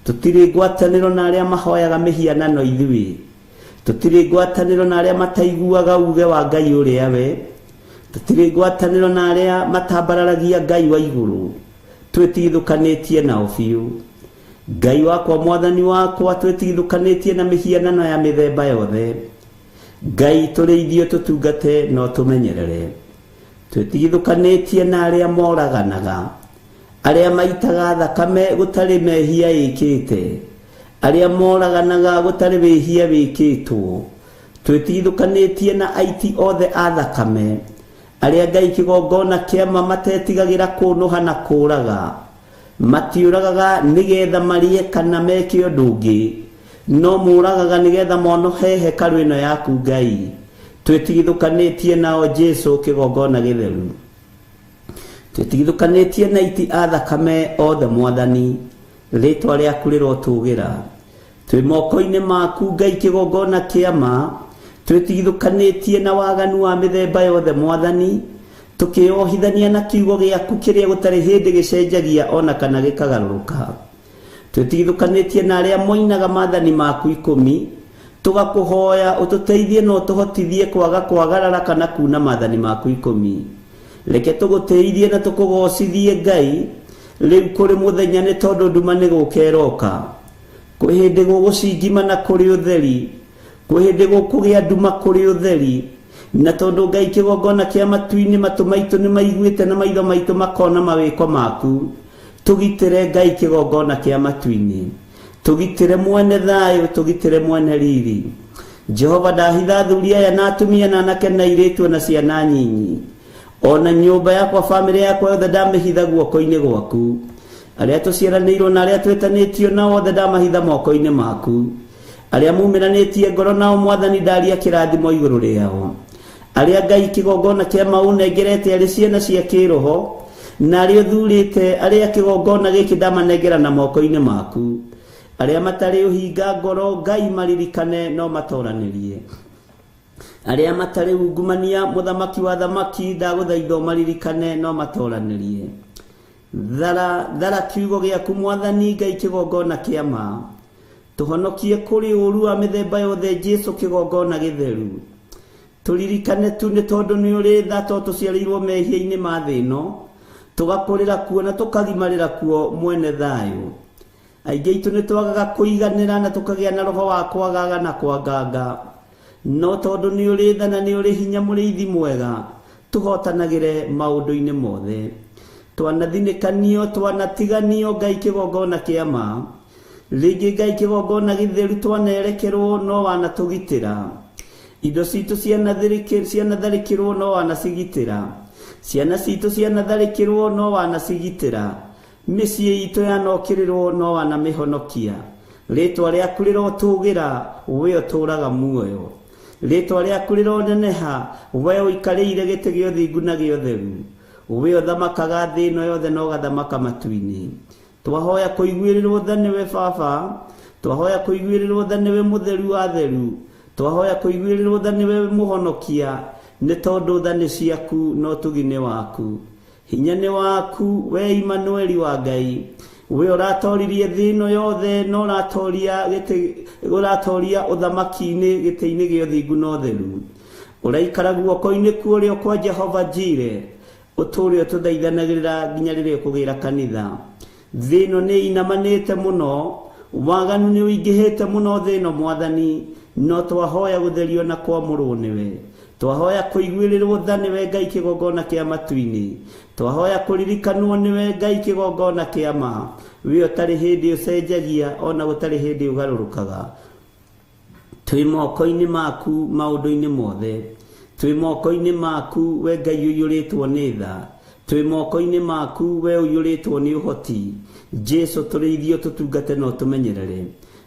Tũtirĩ ngwatanĩro na arĩa mahoyaga mĩhianano ithuĩ. Tũtirĩ ngwatanĩro na arĩa mataiguaga uge wa Ngai ũrĩa we. Tũtirĩ ngwatanĩro na arĩa matambararagia Ngai wa igũrũ. Twĩtigithũkanĩtie nao biũ. Ngai wakwa, Mwathani wakwa, twĩtigithũkanĩtie na mĩhianano ya mĩthemba yothe. Ngai, tũrĩithio, tũtungate na ũtũmenyerere. Twĩtigithũkanĩtie na arĩa moraganaga, arĩa maitaga thakame gũtarĩ mehia ĩkĩte, arĩa moraganaga gũtarĩ wĩhia wĩkĩtwo. Twĩtigithũkanĩtie na aiti othe a thakame, arĩa Ngai kĩgongona kĩama matetigagĩra kũnũha na kũũraga. Matiũragaga nĩgetha marĩe kana meke ũndũ ũngĩ, no mũragaga nĩgetha monohe hekarũ ĩno yaku Ngai. Twĩtigithũkanĩtie nao Jesu kĩgongona gĩtheru. Twĩtigithũkanĩtie na aiti a thakame othe Mwathani, rĩtwa rĩaku rĩrotũgĩra. Twĩ moko-inĩ maku Ngai kĩgongona kĩama, twĩtigithũkanĩtie na waganu wa mĩthemba yothe Mwathani, tukĩohithania na kiugo gĩaku kĩrĩa gũtarĩ hĩndĩ gĩcenjagia ona kana gĩkagarũrũka. Twĩtigithũkanĩtie na arĩa moinaga maathani maku 10, tũgakũhoya ũtũteithie na ũtũhotithie kwaga kwagarara kana kuna maathani maku 10. Reke tũgũtĩithie na tũkũgocithie Ngai rĩu kũrĩ mũthenya, nĩ tondũ nduma nĩ gũka ĩroka. Kwĩ hĩndĩ gũgũcingima na kũrĩ ũtheri, kwĩ hĩndĩ gũkũgĩa nduma kũrĩ ũtheri. Na tondũ Ngai kĩgongona kĩa matu-inĩ, matũ maitũ nĩ maiguĩte na maitho maitũ makona mawĩko maku. Tũgitĩre Ngai kĩgongona kĩa matu-inĩ, tũgitĩre mwene thayũ, tũgitĩre mwene riri. Jehova, ndahitha athuri aya na atumia na anake na airĩtu na ciana nyinyi, ona nyũmba yakwa, bamĩrĩ yakwa yothe ndamĩhitha guoko-inĩ gwaku. Arĩa tũciaranĩirwo na arĩa twĩtanĩtio nao othe ndamahitha moko-inĩ maku. Arĩa mumĩranĩtie ngoro nao Mwathani, ndaria kĩrathimo igũrũ rĩao. Arĩa Ngai kĩgongona kĩa maũnengerete arĩ ciana cia kĩroho, na arĩa ũthurĩte, arĩa kĩgongona gĩkĩ ndamanengera na moko-inĩ maku. Arĩa matarĩ ũhinga ngoro Ngai maririkane no matoranĩrie. Arĩa matarĩ ungumania, mũthamaki wa thamaki, ndagũthaitha ũmaririkane no matoranĩrie. Thara thara kiugo gĩaku Mwathani Ngai kĩgongona kĩa ma, tũhonokie kũrĩ ũũru wa mĩthemba yothe Jesu kĩgongona gĩtheru. Tũririkane tu nĩ tondũ nĩ ũrĩ tha, to tũciarĩirwo mehia-inĩ ma thĩ ĩno, tũgakũrĩra kuo na tũkagimarĩra kuo mwene thayũ. Aingĩ aitũ nĩ twagaga kũiganĩra na tũkagĩa na roho wa kwagaga na kwanganga, no tondũ nĩ ũrĩ tha na nĩ ũrĩ hinya mũrĩithi mwega, tũhotanagĩre maũndũ-inĩ mothe. Twanathinĩkanio, twanatiganio Ngai kĩgongona kĩa ma, rĩngĩ Ngai kĩgongona gĩtheru twanerekerwo no wanatũgitĩra. Indo citũ cianatharĩkĩrwo no wanacigitĩra. Ciana citũ cianatharĩkĩrwo no wanacigitĩra. Mĩciĩ itũ yanokĩrĩrwo no wanamĩhonokia. Rĩtwa rĩaku rĩrotũgĩra, we ũtũũraga muoyo. Rĩtwa rĩaku rĩroneneha, we ũikarĩire gĩtĩ gĩa ũthingu na gĩa ũtheru. We ũthamakaga thĩ ĩno yothe na ũgathamaka matu-inĩ. Twahoya kũiguĩrĩrwo tha nĩwe Baba, twahoya kũiguĩrĩrwo tha nĩwe mũtheru wa theru, twahoya kũiguĩrĩrwo tha nĩwe mũhonokia, nĩ tondũ tha nĩ ciaku na ũtugi nĩ waku. Hinya nĩ waku we Imanueli wa Ngai, we ũratoririe thĩ ĩno yothe na ũratoria gĩtĩ, ũratoria ũthamaki-inĩ gĩtĩ-inĩ gĩa ũthingu na ũtheru. Ũraikara guoko-inĩ kuo kwa Jehova Jire, ũtũũre ũtũthaithanagĩrĩra nginya rĩrĩa ũkũgĩra kanitha. Thĩ ĩno nĩ inamanĩte mũno, waganu nĩ ũingĩhĩte mũno thĩ ĩno Mwathani, no twahoya gũtherio na kwamũrwo nĩwe. Twahoya kũiguĩrĩrwo tha nĩwe Ngai kĩgongona kĩa matu-inĩ. Twahoya kũririkanwo nĩwe Ngai kĩgongona kĩa ma, we ũtarĩ hĩndĩ ũcenjagia ona gũtarĩ hĩndĩ ũgarũrũkaga. Twĩ moko-inĩ maku maũndũ-inĩ mothe, twĩ moko-inĩ maku we Ngai ũiyũrĩtwo nĩ tha, twĩ moko-inĩ maku we ũiyũrĩtwo nĩ ũhoti. Jesu tũrĩithio, tũtungate na ũtũmenyerere.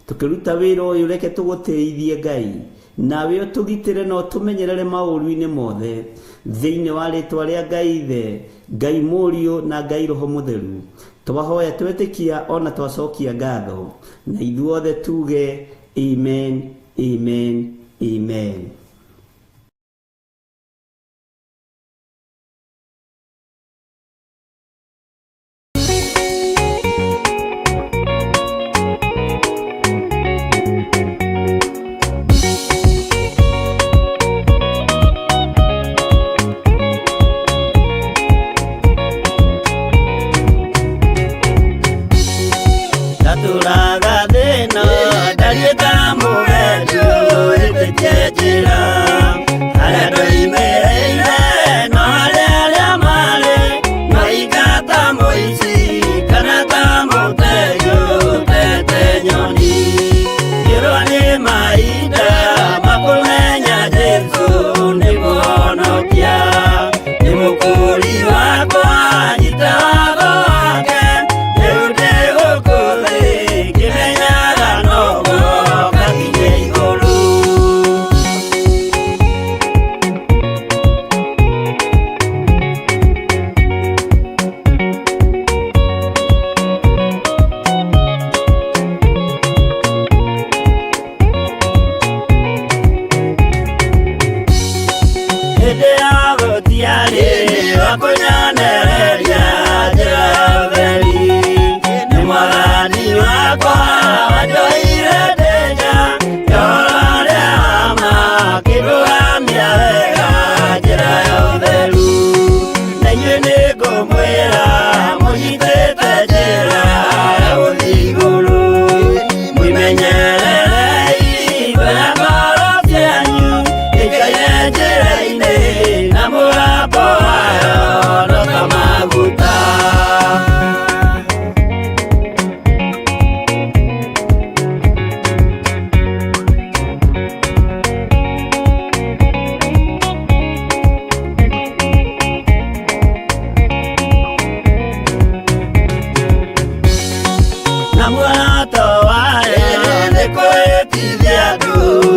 Tũkĩruta wĩra ũyũ reke tũgũtĩithie Ngai, nawe ũtũgitĩre na ũtũmenyerere maũru-inĩ mothe. Thĩinĩ wa rĩtwa rĩa Ngai Ithe, Ngai Mũriũ na Ngai Roho Mũtheru, twahoya twetĩkia ona twacokia ngatho, na ithuothe tuge amen, amen, amen. Ndatura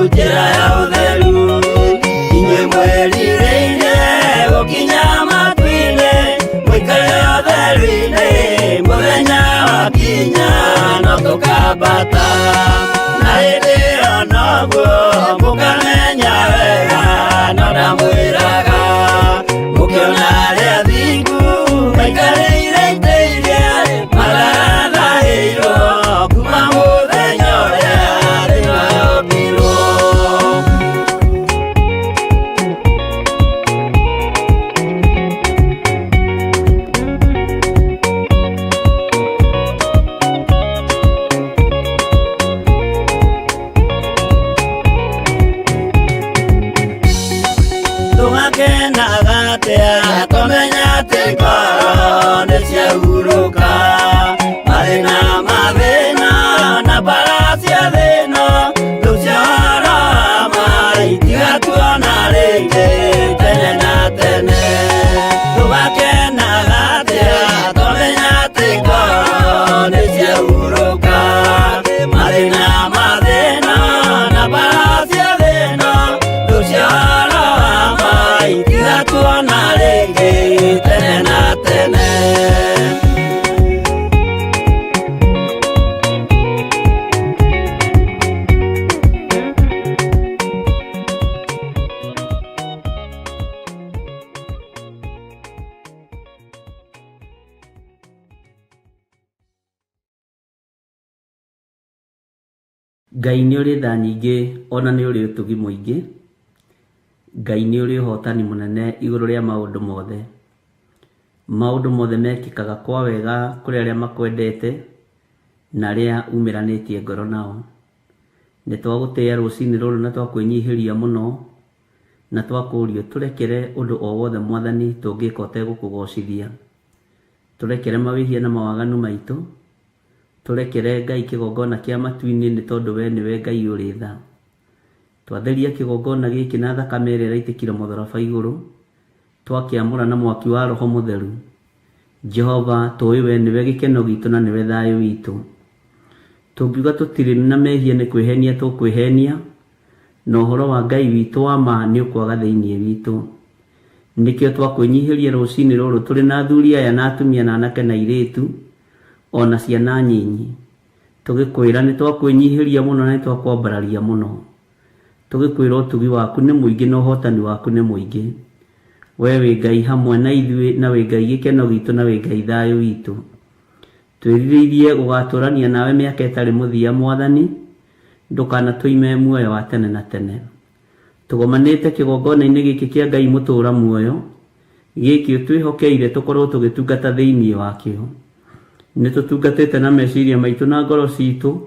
Njĩra ya ũtheru. Inyuĩ mwĩrirĩirie gũkinya matu-inĩ, mũikare ũtheru-inĩ, mũthenya wakinya no tũkambata. Na hĩndĩ ĩyo noguo mũkamenya wega, no ndamwĩraga mũkĩona arĩa athingu maikarĩire itĩ iria matarathahĩirwo kuma mũthenya ũrĩa thĩ yombirwo. Tũgakenaga atĩa tũmenya atĩ ngoro nĩ ciahurũka, mathĩna mathĩna na mbara cia thĩna rĩu ciahoro ma itigatuona rĩngĩ tene na tene. Tũgakenaga atĩa tũmenya atĩ ngoro nĩ ciahurũka, mathĩna mathĩna na mbara cia thĩna rĩu ciahoro ma itigatuona rĩngĩ tene na tene. Ngai nĩ ũrĩ tha nyingĩ ona nĩ ũrĩ ũtugi mũingĩ. Ngai nĩ ũrĩ ũhotani mũnene igũrũ rĩa maũndũ mothe. Maũndũ mothe mekĩkaga kwa wega kũrĩ arĩa makwendete na arĩa umĩranĩtie ngoro nao. Nĩ twagũtĩĩa rũcinĩ rũrũ na twakwĩnyihĩria mũno na twakũria ũtũrekere ũndũ o wothe Mwathani tũngĩka ũtegũkũgocithia. Tũrekere mawĩhia na mawaganu maitũ. Tũrekere Ngai kĩgongona kĩa matu-inĩ nĩ tondũ we nĩwe Ngai ũrĩ tha. Twatheria kĩgongona gĩkĩ na thakame ĩrĩa ĩraitĩkire mũtharaba igũrũ, twakĩamũra na mwaki wa Roho Mũtheru. Jehova, tũĩ we nĩwe gĩkeno gitũ na nĩwe thayũ witũ. Tũngiuga tũtirĩ na mehia nĩ kwĩhenia tũkwĩhenia, na ũhoro wa Ngai witũ wa ma nĩ ũkwaga thĩinĩ witũ. Nĩkĩo twakwĩnyihĩria rũcinĩ rũrũ tũrĩ na athuri aya na atumia na anake na airĩtu, ona ciana nyinyi. Tũgĩkwĩra nĩ twakwĩnyihĩria mũno na nĩ twakwambararia mũno. Tũgĩkwĩra ũtugi waku nĩ mũingĩ na ũhotani waku nĩ mũingĩ. We wĩ Ngai hamwe na ithuĩ na wĩ Ngai gĩkeno gitũ na wĩ Ngai thayũ witũ. Twĩrirĩirie gũgatũrania nawe mĩaka ĩtarĩ mũthia Mwathani, ndũkanatũime muoyo wa tene na tene. Tũgomanĩte kĩgongona-inĩ gĩkĩ kĩa Ngai mũtũũra muoyo, gĩkĩ ũtwĩhokeire tũkorwo tũgĩtungata thĩinĩ wakĩo. Nĩ tũtungatĩte na meciria maitũ na ngoro citũ,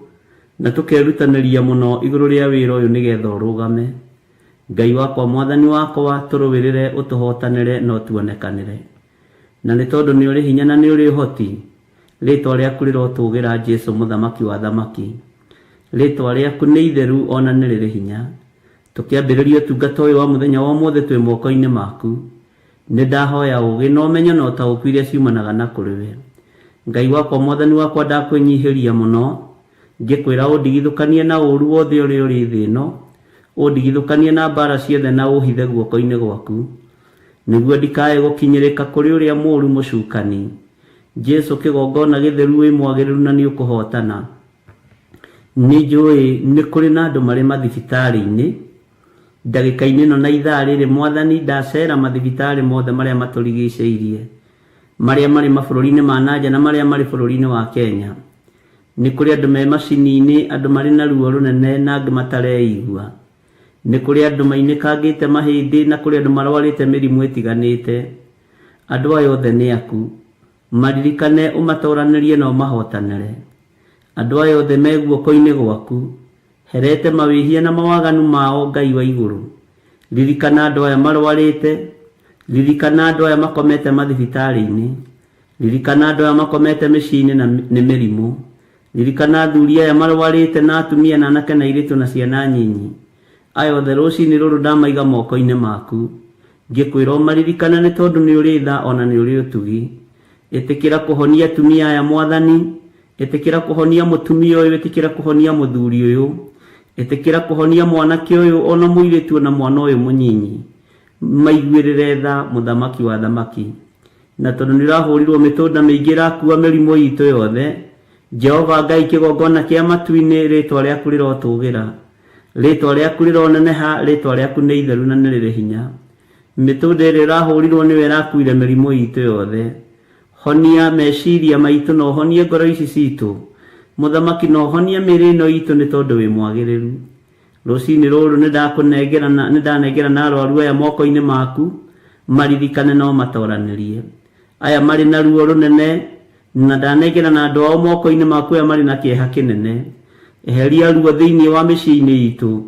na tũkerutanĩria mũno igũrũ rĩa wĩra ũyũ nĩgetha ũrũgame. Ngai wakwa Mwathani wakwa, tũrũĩrĩre, ũtũhotanĩre na ũtuonekanĩre. Na nĩ tondũ nĩ ũrĩ hinya na nĩ ũrĩ ũhoti, rĩtwa rĩaku rĩrotũgĩra Jesu mũthamaki wa athamaki. Rĩtwa rĩaku nĩ itheru ona nĩ rĩrĩ hinya. Tũkĩambĩrĩria ũtungata ũyũ wa mũthenya wa ũmũthĩ twĩ moko-inĩ maku. Nĩ ndahoya ũgĩ na ũmenyo na ũtaũku iria ciumanaga na kũrĩ we. Ngai wakwa Mwathani wakwa ndakwĩnyihĩria mũno, ngĩkwĩra ũndigithũkanie na ũru wothe ũrĩa ũrĩ thĩ ĩno, ũndigithũkanie na mbara ciothe na ũhithe guoko-inĩ gwaku, nĩguo ndikae gũkinyĩrĩka kũrĩ ũrĩa mũru mũcukani. Jesu kĩgongona gĩtheru wĩ mwagĩrĩru na nĩ ũkũhotana. Nĩ njũĩ nĩ kũrĩ na andũ marĩ mathibitarĩ-inĩ ndagĩka-inĩ ĩno na ithaa rĩrĩ Mwathani ndacera mathibitarĩ mothe marĩa matũrigicĩirie, marĩa marĩ mabũrũri-inĩ ma nanja na marĩa marĩ bũrũri-inĩ wa Kenya. Nĩ kũrĩ andũ me macini-inĩ, andũ marĩ na ruo rũnene na angĩ matareigua. Nĩ kũrĩ andũ mainĩkangĩte mahĩndĩ na kũrĩ andũ marwarĩte mĩrimũ ĩtiganĩte. Andũ aya othe nĩ aku. Maririkane ũmatoranĩrie na ũmahotanĩre. Andũ aya othe me guoko-inĩ gwaku. Herete mawĩhia na mawaganu mao Ngai wa igũrũ. Ririkana andũ aya marwarĩte. Ririkana andũ aya makomete mathibitarĩ-inĩ. Ririkana andũ aya makomete mĩciĩ-inĩ na nĩ mĩrimũ. Ririkana athuri aya marwarĩte na atumia na anake na airĩtu na ciana nyinyi. Aya othe rũcinĩ rũrũ ndamaiga moko-inĩ maku. Ngĩkwĩra ũmaririkane nĩ tondũ nĩ ũrĩ tha ona nĩ ũrĩ ũtugi. Ĩtĩkĩra kũhonia atumia aya Mwathani. Ĩtĩkĩra kũhonia mũtumia ũyũ, ĩtĩkĩra kũhonia mũthuri ũyũ. Ĩtĩkĩra kũhonia mwanake ũyũ ona mũirĩtu ona mwana ũyũ mũnyinyi. Maiguĩrĩre tha mũthamaki wa thamaki. Na tondũ nĩ ũrahũrirwo mĩtũnda mĩingĩ ĩrakua mĩrimũ itũ yothe, Jehova Ngai kĩgongona kĩa matu-inĩ, rĩtwa rĩaku rĩrotũgĩra. Rĩtwa rĩaku rĩroneneha, rĩtwa rĩaku nĩ itheru na nĩ rĩrĩ hinya. Mĩtũnda ĩrĩa ũrahũrirwo nĩyo ĩrakuire mĩrimũ itũ yothe. Honia meciria maitũ na ũhonie ngoro ici citũ. Mũthamaki na ũhonie mĩĩrĩ ĩno itũ nĩ tondũ wĩ mwagĩrĩru. Rũcinĩ rũrũ nĩndakũnengerana nĩndanengerana arwaru aya moko-inĩ maku, maririkane na ũmatoranĩrie. Aya marĩ na ruo rũnene, na ndanengerana andũ ao moko-inĩ maku aya marĩ na kĩeha kĩnene. Eheria ruo thĩinĩ wa mĩciĩ-inĩ itũ.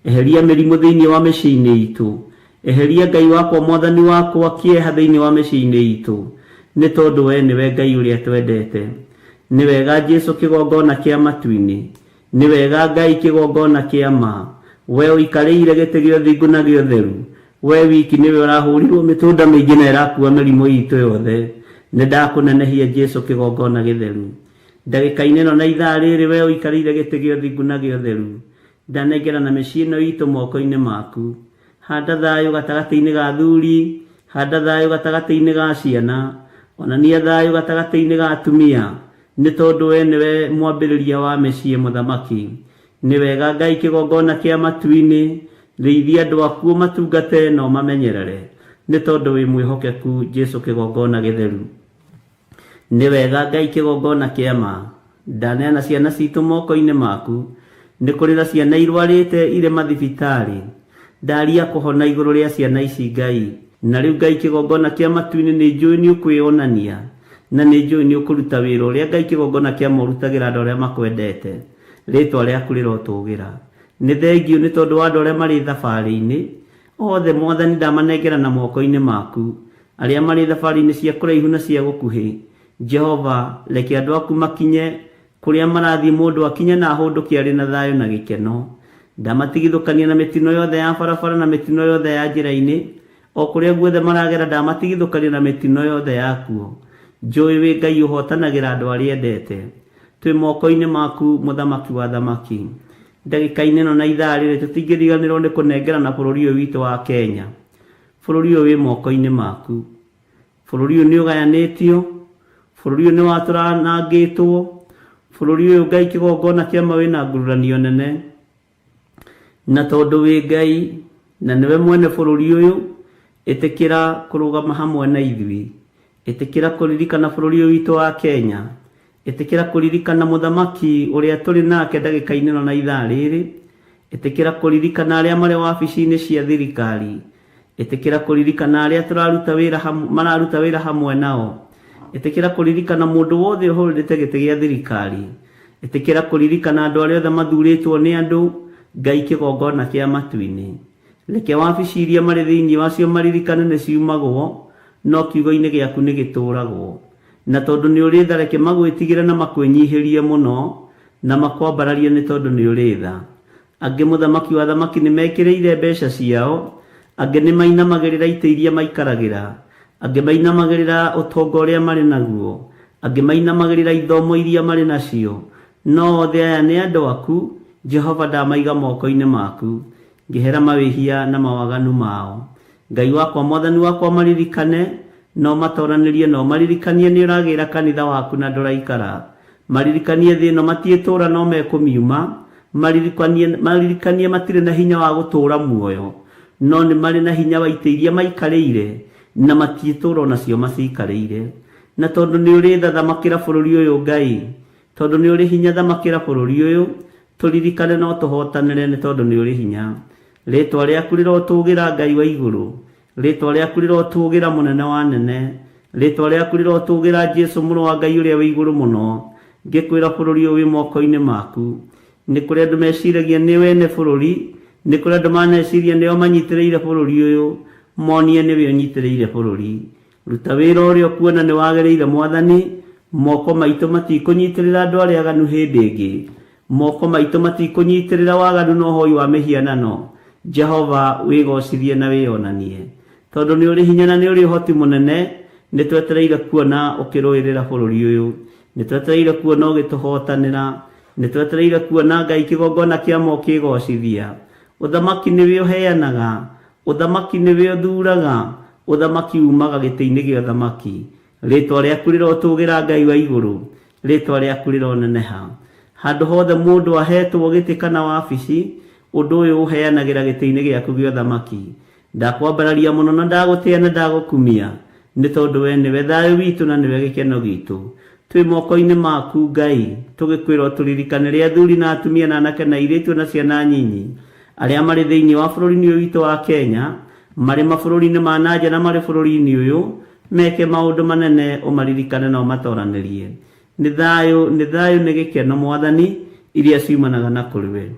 Eheria mĩrimũ thĩinĩ wa mĩciĩ-inĩ itũ. Eheria Ngai wakwa Mwathani wakwa kĩeha thĩinĩ wa mĩciĩ-inĩ itũ, nĩ tondũ wee nĩwe Ngai ũrĩa twendete. Nĩ wega Jesu kĩgongona kĩa matu-inĩ. Nĩ wega Ngai kĩgongona kĩa ma. Wee ũikarĩire gĩtĩ gĩa ũthingu na gĩa ũtheru. Wee wiki nĩwe ũrahũrirwo mĩtũnda mĩingĩ na ĩrakua mĩrimũ itũ yothe. Nĩ ndakũnenehia Jesu kĩgongona gĩtheru. Ndagĩka-inĩ ĩno na ithaa rĩrĩ wee ũikarĩire gĩtĩ gĩa ũthingu na gĩa ũtheru. Ndanengerana mĩciĩ ĩno itũ moko-inĩ maku. Handa thayũ gatagatĩ-inĩ ga athuri, handa thayũ gatagatĩ-inĩ ga ciana, onania thayũ gatagatĩ-inĩ ga atumia, nĩ tondũ we nĩwe mwambĩrĩria wa mĩciĩ mũthamaki. Nĩ wega Ngai kĩgongona kĩa matu-inĩ, rĩithia andũ aku ũmatungate na ũmamenyerere, nĩ tondũ wĩ mwĩhokeku Jesu kĩgongona gĩtheru. Nĩ wega Ngai kĩgongona kĩa ma. Ndaneana ciana citũ moko-inĩ maku. Nĩ kũrĩ na ciana irwarĩte irĩ mathibitarĩ. Ndaria kũhona igũrũ rĩa ciana ici Ngai. Na rĩu Ngai kĩgongona kĩa matu-inĩ nĩ njũĩ nĩ ũkwĩonania. Na nĩ njũĩ nĩ ũkũruta wĩra ũrĩa Ngai kĩgongona kĩa ma ũrutagĩra andũ arĩa makwendete. Rĩtwa rĩaku rĩrotũgĩra. Nĩ thengiũ nĩ tondũ wa andũ arĩa marĩ thabarĩ-inĩ. Othe Mwathani ndamanengerana moko-inĩ maku. Arĩa marĩ thabarĩ-inĩ cia kũraihu na cia gũkuhĩ. Jehova, reke andũ aku makinye kũrĩa marathiĩ mũndũ akinye na ahũndũke arĩ na thayũ na gĩkeno. Ndamatigithũkania na mĩtino yothe ya barabara na mĩtino yothe ya njĩra-inĩ, o kũrĩa guothe maragera ndamatigithũkania na mĩtino yothe yakuo. Njũĩ wĩ Ngai ũhootanagĩra andũ arĩa endete. Twĩ moko-inĩ maku, Mũthamaki wa athamaki. Ndagĩka-inĩ ĩno na ithaa rĩrĩ tũtingĩriganĩrwo nĩ kũnengerana bũrũri ũyũ witũ wa Kenya. Bũrũri ũyũ wĩ moko-inĩ maku. Bũrũri ũyũ nĩ ũgayanĩtio, bũrũri ũyũ nĩ watũranangĩtwo, bũrũri ũyũ Ngai kĩgongona kĩa ma wĩna ngururanio nene. Na tondũ wĩ Ngai na nĩwe mwene bũrũri ũyũ, ĩtĩkĩra kũrũgama hamwe na ithuĩ. Ĩtĩkĩra kũririkana bũrũri ũyũ witũ wa Kenya. Ĩtĩkĩra kũririkana mũthamaki ũrĩa tũrĩ nake ndagĩka-inĩ ĩno na ithaa rĩrĩ. Ĩtĩkĩra kũririkana arĩa marĩ wabici-inĩ cia thirikari. Ĩtĩkĩra kũririkana arĩa tũraruta wĩra mararuta wĩra hamwe nao. Ĩtĩkĩra kũririkana mũndũ wothe ũhũrĩte gĩtĩ gĩa thirikari. Ĩtĩkĩra kũririkana andũ arĩa othe mathurĩtwo nĩ andũ, Ngai kĩgongona kĩa matu-inĩ. Reke wabici iria marĩ thĩinĩ wacio maririkane nĩ ciumagwo, no kiugo-inĩ gĩaku nĩ gĩtũũragwo. Na tondũ nĩ ũrĩ tha reke magwĩtigĩre na makwĩnyihĩrie mũno, na makwambararie nĩ tondũ nĩ ũrĩ tha. Angĩ mũthamaki wa athamaki nĩ mekĩrĩire mbeca ciao, angĩ nĩ mainamagĩrĩra itĩ iria maikaragĩra, angĩ mainamagĩrĩra ũtonga ũrĩa marĩ naguo, angĩ mainamagĩrĩra ithomo iria marĩ nacio. No othe aya nĩ andũ aku, Jehova ndamaiga moko-inĩ maku. Ngĩhera mawĩhia na mawaganu mao. Ngai wakwa Mwathani wakwa maririkane, na ũmatoranĩrie na ũmaririkanie nĩ ũragĩra kanitha waku na ndũraikara. Maririkanie thĩ ĩno matiĩtũũra no mekũmiuma, maririkanie, maririkanie matirĩ na hinya wa gũtũũra muoyo, no nĩ marĩ na hinya wa itĩ iria maikarĩire, na matiĩtũũra onacio macikarĩire. Na tondũ nĩ ũrĩ tha thamakĩra bũrũri ũyũ Ngai, tondũ nĩ ũrĩ hinya thamakĩra bũrũri ũyũ, tũririkane no tũhotanĩre nĩ tondũ nĩ ũrĩ hinya. Rĩtwa rĩaku rĩrotũgĩra Ngai wa igũrũ, Rĩtwa rĩaku rĩrotũgĩra mũnene wa anene, rĩtwa rĩaku rĩrotũgĩra Jesu mũrũ wa Ngai ũrĩa wĩ igũrũ mũno. Ngĩkwĩra bũrũri ũyũ wĩ moko-inĩ maku. Nĩ kũrĩ andũ meciragia nĩo ene bũrũri, nĩ kũrĩ andũ maneciria nĩo manyitĩrĩire bũrũri ũyũ, monie nĩwe ũnyitĩrĩire bũrũri. Ruta wĩra ũrĩa ũkuona nĩ wagĩrĩire Mwathani, moko maitũ matikũnyitĩrĩra andũ arĩa aganu hĩndĩ ĩngĩ. Moko maitũ matikũnyitĩrĩra waganu na ũhoi wa mĩhianano. Jehova, wĩgocithie na wĩonanie. Tondũ nĩ ũrĩ hinya na nĩ ũrĩ ũhoti mũnene, nĩ twetereire kuona ũkĩrũĩrĩra bũrũri ũyũ. Nĩ twetereire kuona ũgĩtũhotanĩra. Nĩ twetereire kuona Ngai kĩgongona kĩa ma ũkĩgocithia. Ũthamaki nĩwe ũheanaga, ũthamaki nĩwe ũthuraga, ũthamaki umaga gĩtĩ-inĩ gĩa ũthamaki. Rĩtwa rĩaku rĩrotũgĩra Ngai wa igũrũ, rĩtwa rĩaku rĩroneneha. Handũ hothe mũndũ ahetwo gĩtĩ kana wabici, ũndũ ũyũ ũheanagĩra gĩtĩ-inĩ gĩaku gĩa ũthamaki. Ndakwambararia mũno na ndagũtĩa na ndagũkumia, nĩ tondũ we nĩwe thayũ witũ na nĩwe gĩkeno gitũ. Twĩ moko-inĩ maku Ngai, tũgĩkwĩra ũtũririkanĩre athuri na atumia na anake na airĩtu na ciana nyinyi, arĩa marĩ thĩinĩ wa bũrũri-inĩ ũyũ witũ wa Kenya, marĩ mabũrũri-inĩ ma na nja na marĩ bũrũri-inĩ ũyũ, meke maũndũ manene ũmaririkane na ũmatoranĩrie. Nĩ thayũ, nĩ thayũ, nĩ gĩkeno Mwathani, iria ciumanaga na kũrĩ we.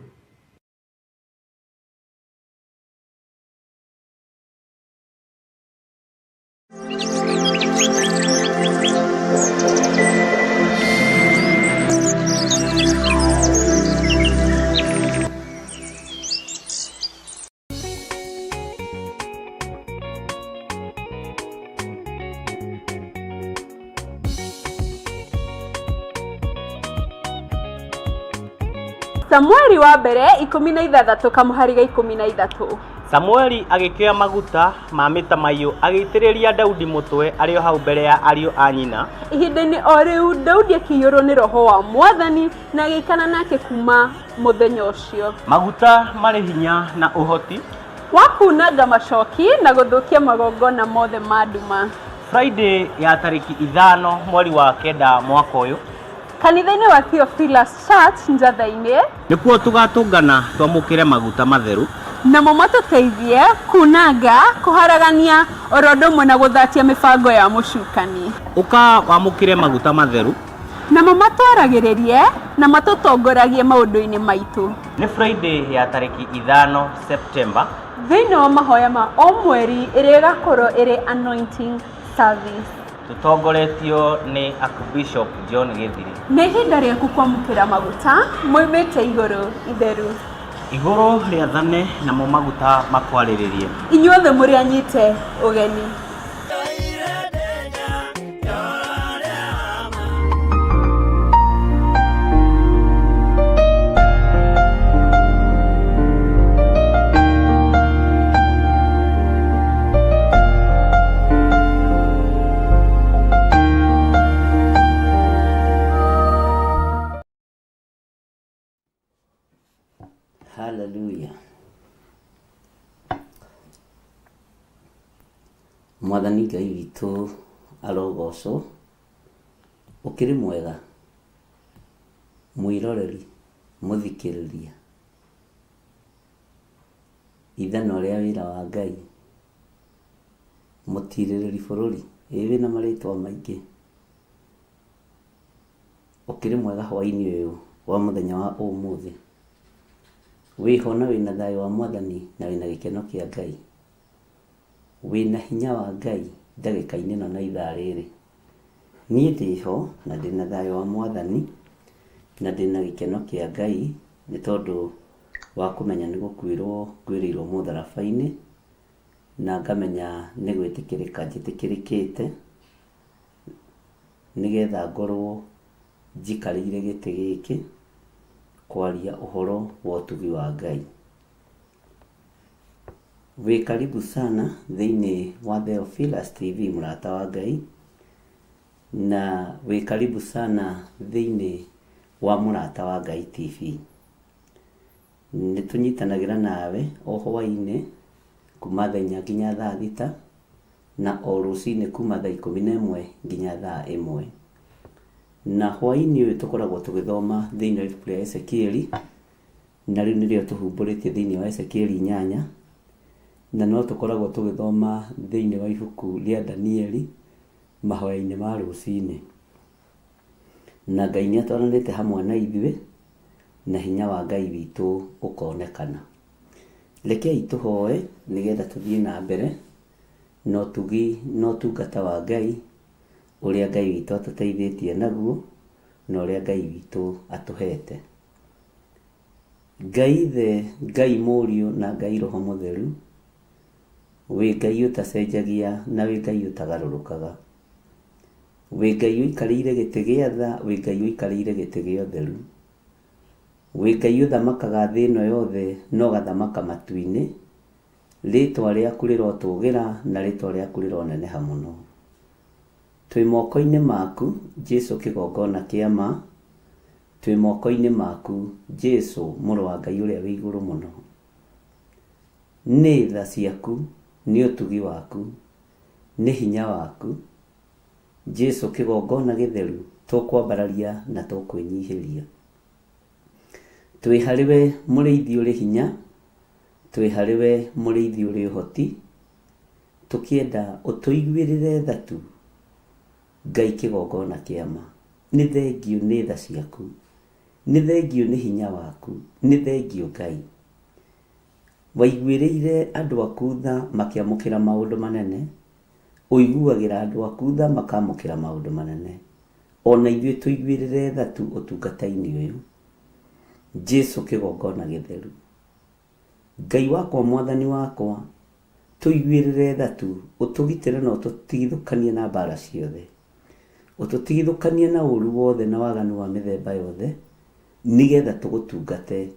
Samueli wa mbere 16 kamũhari ga 13. Samueli agĩkĩoya maguta ma mĩtamaiyũ agĩitĩrĩria Daudi mũtwe arĩ o hau mbere ya ariũ a nyina. Ihinda-inĩ o rĩu Daudi akĩiyũrwo nĩ roho wa Mwathani na agĩikara nake kuma mũthenya ũcio. Maguta marĩ hinya na ũhoti wa kunanga macoki na gũthũkia magongona mothe ma nduma. Friday ya tarĩki 5 mweri wa 9 mwaka ũyũ kanitha-inĩ wa Theophilus Church Njatha-inĩ nĩkuo tũgatũngana twamũkĩre maguta matheru namo matũteithie kunanga, kũharagania oro ũndũ ũmwe na gũthatia mĩbango ya mũcukani. Ũka wamũkĩre maguta matheru namo matwaragĩrĩrie na matũtongoragie maũndũ-inĩ maitũ. Nĩ Friday ya tarĩki 5 September thĩinĩ wa mahoya ma o mweri ĩrĩa ĩgakorwo ĩrĩ anointing service. Tũtongoretio nĩ Archbishop John Gĩthiri. Nĩ ihinda rĩaku kwamũkĩra maguta moimĩte igũrũ itheru. Igũrũ rĩathane namo maguta makwarĩrĩrie. Inyuothe mũrĩ anyite ũgeni. Hallelujah. Mwathani Ngai witũ arogocwo, ũkĩrĩ mwega, mwĩroreri, mũthikĩrĩria, ithanwa rĩa wĩra wa Ngai, mũtirĩrĩri bũrũri, ĩĩ wĩna marĩtwa maingĩ. Ũkĩrĩ mwega hwaĩ-inĩ ũyũ wa mũthenya wa ũmũthĩ. Wĩho na wĩna thayũ wa Mwathani na wĩna gĩkeno kĩa Ngai. Wĩna hinya wa Ngai ndagĩka-inĩ ĩno na ithaa rĩrĩ. Niĩ ndĩho na ndĩna thayũ wa Mwathani na ndĩna gĩkeno kĩa Ngai nĩ tondũ wa kũmenya nĩ gũkuĩrwo ngwĩrĩirwo mũtharaba-inĩ na ngamenya nĩ gwĩtĩkĩrĩka njĩtĩkĩrĩkĩte nĩgetha ngorwo njikarĩire gĩtĩ gĩkĩ kwaria ũhoro wa ũtugi wa Ngai. Wĩ karibu sana thĩinĩ wa Theophilus TV mũrata wa Ngai, na wĩ karibu sana thĩinĩ wa mũrata wa Ngai TV. Nĩ tũnyitanagĩra nawe o hwaĩ-inĩ kuma thaa 4 nginya thaa 6 na o rũcinĩ kuma thaa 11 nginya thaa 1. Na hwaĩ-inĩ ũyũ tũkoragwo tũgĩthoma thĩinĩ wa ibuku rĩa Ezekieli, na rĩu nĩrĩo tũhumbũrĩtie thĩinĩ wa Ezekieli 8, na no tũkoragwo tũgĩthoma thĩinĩ wa ibuku rĩa Danieli mahoya-inĩ ma rũcinĩ. Na Ngai nĩ atwaranĩte hamwe na ithuĩ na hinya wa Ngai witũ ũkonekana. Rekei tũhoe nĩgetha tũthiĩ na mbere na ũtugi na ũtungata wa Ngai ũrĩa Ngai witũ atũteithĩtie naguo na ũrĩa Ngai witũ atũhete. Ngai Ithe, Ngai Mũriũ na Ngai Roho Mũtheru, wĩ Ngai ũtacenjagia na wĩ Ngai ũtagarũrũkaga. Wĩ Ngai ũikarĩire gĩtĩ gĩa tha, wĩ Ngai ũikarĩire gĩtĩ gĩa ũtheru. Wĩ Ngai ũthamakaga thĩ ĩno yothe na ũgathamaka matu-inĩ, rĩtwa rĩaku rĩrotũgĩra na rĩtwa rĩaku rĩroneneha mũno. Twĩ moko-inĩ maku Jesu kĩgongona kĩa ma, twĩ moko-inĩ maku Jesu mũrũ wa Ngai ũrĩa wĩ igũrũ mũno. Nĩ tha ciaku, nĩ ũtugi waku, nĩ hinya waku, Jesu kĩgongona gĩtheru tũkwambararia na tũkwĩnyihĩria. Twĩ harĩ we mũrĩithi ũrĩ hinya, twĩ harĩ we mũrĩithi ũrĩ ũhoti, tũkĩenda ũtũiguĩrĩre tha tu, Ngai kĩgongona kĩa ma. Nĩ thengiũ nĩ tha ciaku, nĩ thengiũ nĩ hinya waku, nĩ thengiũ Ngai. Waiguĩrĩire andũ aku tha makĩamũkĩra maũndũ manene, ũiguagĩra andũ aku tha makamũkĩra maũndũ manene. Ona ithuĩ tũiguĩrĩre tha tu ũtungata-inĩ ũyũ. Jesu kĩgongona gĩtheru. Ngai wakwa mwathani wakwa, tũiguĩrĩre tha tu, ũtũgitĩre na ũtũtigithũkanie na mbara ciothe. Ũtũtigithũkanie na ũru wothe na waganu wa mĩthemba yothe, nĩgetha tũgũtungate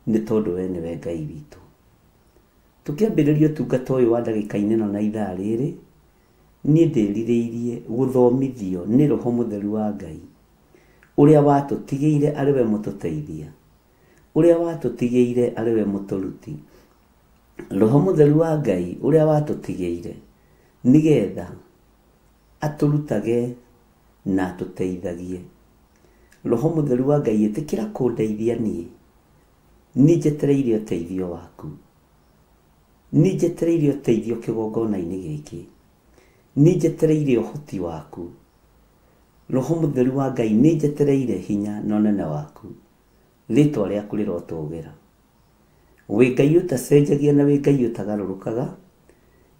nĩ tondũ we nĩwe Ngai witũ. Tũkĩambĩrĩria ũtungata ũyũ wa ndagĩka-inĩ ĩno na ithaa rĩrĩ, niĩ ndĩrirĩirie gũthomithio nĩ Roho Mũtheru wa Ngai, ũrĩa watũtigĩire arĩ we mũtũteithia, ũrĩa watũtigĩire arĩ we mũtũruti. Roho Mũtheru wa Ngai ũrĩa watũtigĩire nĩgetha atũrutage na atũteithagie. Roho Mũtheru wa Ngai ĩtĩkĩra kũndeithia niĩ, niĩ njetereire ũteithio waku. Niĩ njetereire ũteithio kĩgongona-inĩ gĩkĩ. Niĩ njetereire ũhoti waku. Roho Mũtheru wa Ngai nĩ njetereire hinya na ũnene waku. Rĩtwa rĩaku rĩrotũgĩra. Wĩ Ngai ũtacenjagia na wĩ Ngai ũtagarũrũkaga,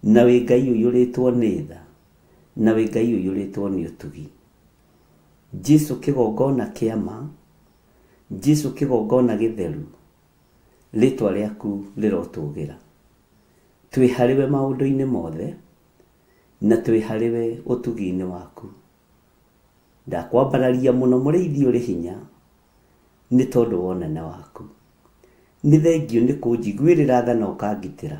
na wĩ Ngai ũiyũrĩtwo nĩ tha, na wĩ Ngai ũiyũrĩtwo nĩ ũtugi. Jesu kĩgongona kĩa ma, Jesu kĩgongona gĩtheru, rĩtwa rĩaku rĩrotũgĩra. Twĩ harĩ we maũndũ-inĩ mothe, na twĩ harĩ we ũtugi-inĩ waku. Ndakwambararia mũno mũrĩithi ũrĩ hinya, nĩ tondũ wa ũnene waku. Nĩ thengiũ nĩ kũnjiguĩrĩra tha na ũkangitĩra.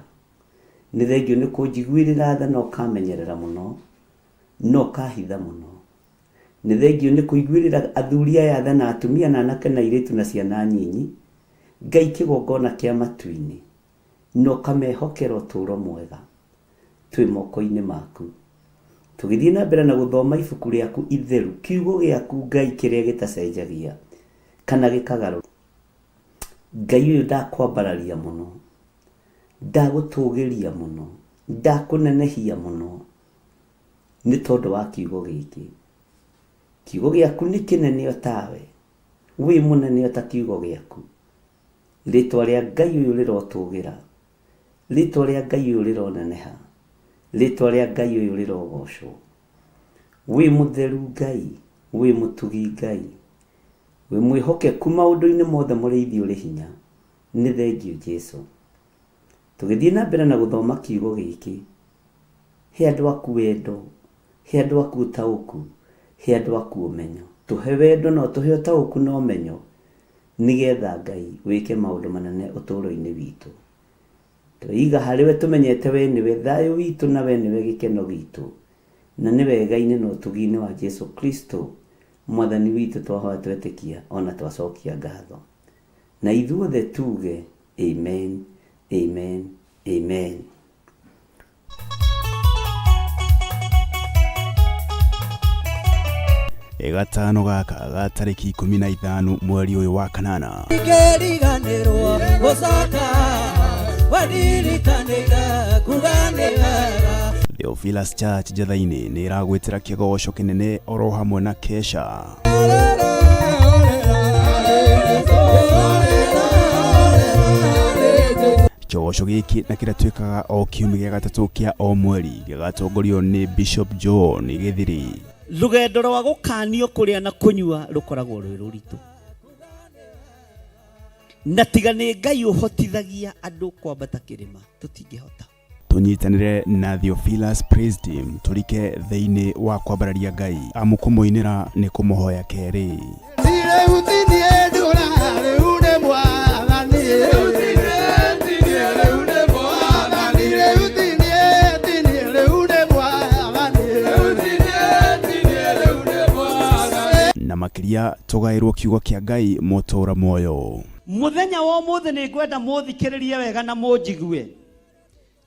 Nĩ thengiũ nĩ kũnjiguĩrĩra tha na ũkamenyerera mũno, na ũkahitha mũno. Nĩ thengiũ nĩ kũiguĩrĩra athuri aya tha na atumia na anake na airĩtu na ciana nyinyi, Ngai kĩgongona kĩa matu-inĩ, na ũkamehokera ũtũũro mwega. Twĩ moko-inĩ maku. Tũgĩthiĩ na mbere na gũthoma ibuku rĩaku itheru, kiugo gĩaku Ngai kĩrĩa gĩtacenjagia kana gĩkagarũrũka. Ngai ũyũ ndakwambararia mũno, ndagũtũgĩria mũno, ndakũnenehia mũno nĩ tondũ wa kiugo gĩkĩ. Kiugo gĩaku nĩ kĩnene o tawe, wĩ mũnene o ta kiugo gĩaku. Rĩtwa rĩa Ngai ũyũ rĩrotũgĩra, rĩtwa rĩa Ngai ũyũ rĩroneneha, rĩtwa rĩa Ngai ũyũ rĩrogocwo. Wĩ mũtheru Ngai, wĩ mũtugi Ngai, wĩ mwĩhokeku maũndũ-inĩ mothe mũrĩithi ũrĩ hinya. Nĩ thengiũ Jesu. Tũgĩthiĩ na mbere na gũthoma kiugo gĩkĩ, he andũ aku wendo, he andũ aku ũtaũku, he andũ aku ũmenyo. Tũhe wendo na ũtũhe ũtaũku na ũmenyo, nĩgetha Ngai wĩke maũndũ manene ũtũũro-inĩ witũ. Tweiga harĩ we tũmenyete we nĩwe thayũ witũ na we nĩwe gĩkeno gitũ, na nĩ wega-inĩ na ũtugi-inĩ wa Jesu Kristo Mwathani witũ twahoya twetĩkia ona twacokia ngatho. Na ithuothe tuge amen, amen, amen. Gatano gaka ga tarĩki 15 mweri ũyũ wa kanana. Ngĩriganĩrwo gũcoka wanirikanĩire kuga nĩ wega. Theophilus Church Njatha-inĩ nĩ ĩragwĩtĩra kĩgoco kĩnene oro hamwe na kesha. Kĩgoco gĩkĩ na kĩrĩa twĩkaga o kiumia gĩa gatatũ kĩa o mweri gĩgatongorio nĩ Bishop John Gĩthiri. Rũgendo rwa gũkanio kũrĩa na kũnyua rũkoragwo rwĩ rũritũ, na tiga nĩ Ngai ũhotithagia andũ kwambata kĩrĩma tũtingĩhota. Tũnyitanĩre na Theophilus Praise Team tũrike thĩinĩ wa kwambararia Ngai, amu kũmũinĩra nĩ kũmũhoya kerĩ. Rĩu ti niĩ ndũraga, rĩu nĩ Na makĩria tũgaĩrwo kiugo kĩa Ngai mũtũra muoyo. Mũthenya wa ũmũthĩ nĩ ngwenda mũthikĩrĩrie wega na mũnjigue.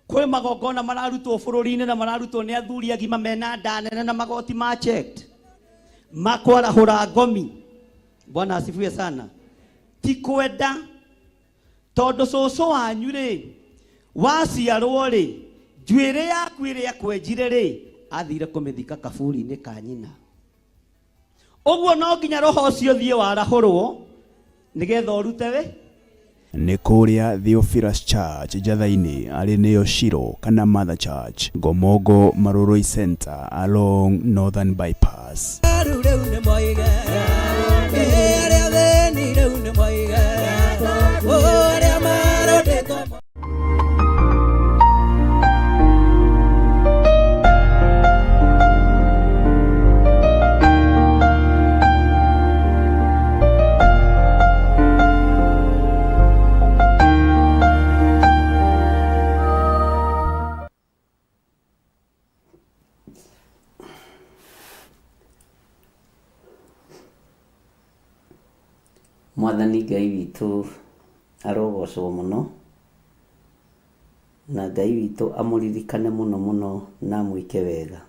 Kwĩ magongona mararutwo bũrũri-inĩ na mararutwo nĩ athuri agima mena nda nene na magoti ma checked makwarahũra ngomi. Bwana asifiwe sana. Ti kwenda tondũ cũcũ wanyu rĩ waciarwo rĩ njuĩrĩ yaku ĩrĩa kwenjire rĩ athire kũmĩthika kaburi-inĩ ka nyina. Ũguo no nginya roho ũcio ũthiĩ warahũrwo nĩgetha ũrute we. Nĩ kũrĩa Theophilus Church Njatha-inĩ arĩ nĩyo Shiro kana Mother Church Ngomongo Marurui Center along Northern Bypass. Mwathani Ngai witũ arogocwo mũno, na Ngai witũ amũririkane mũno mũno na amwĩke wega.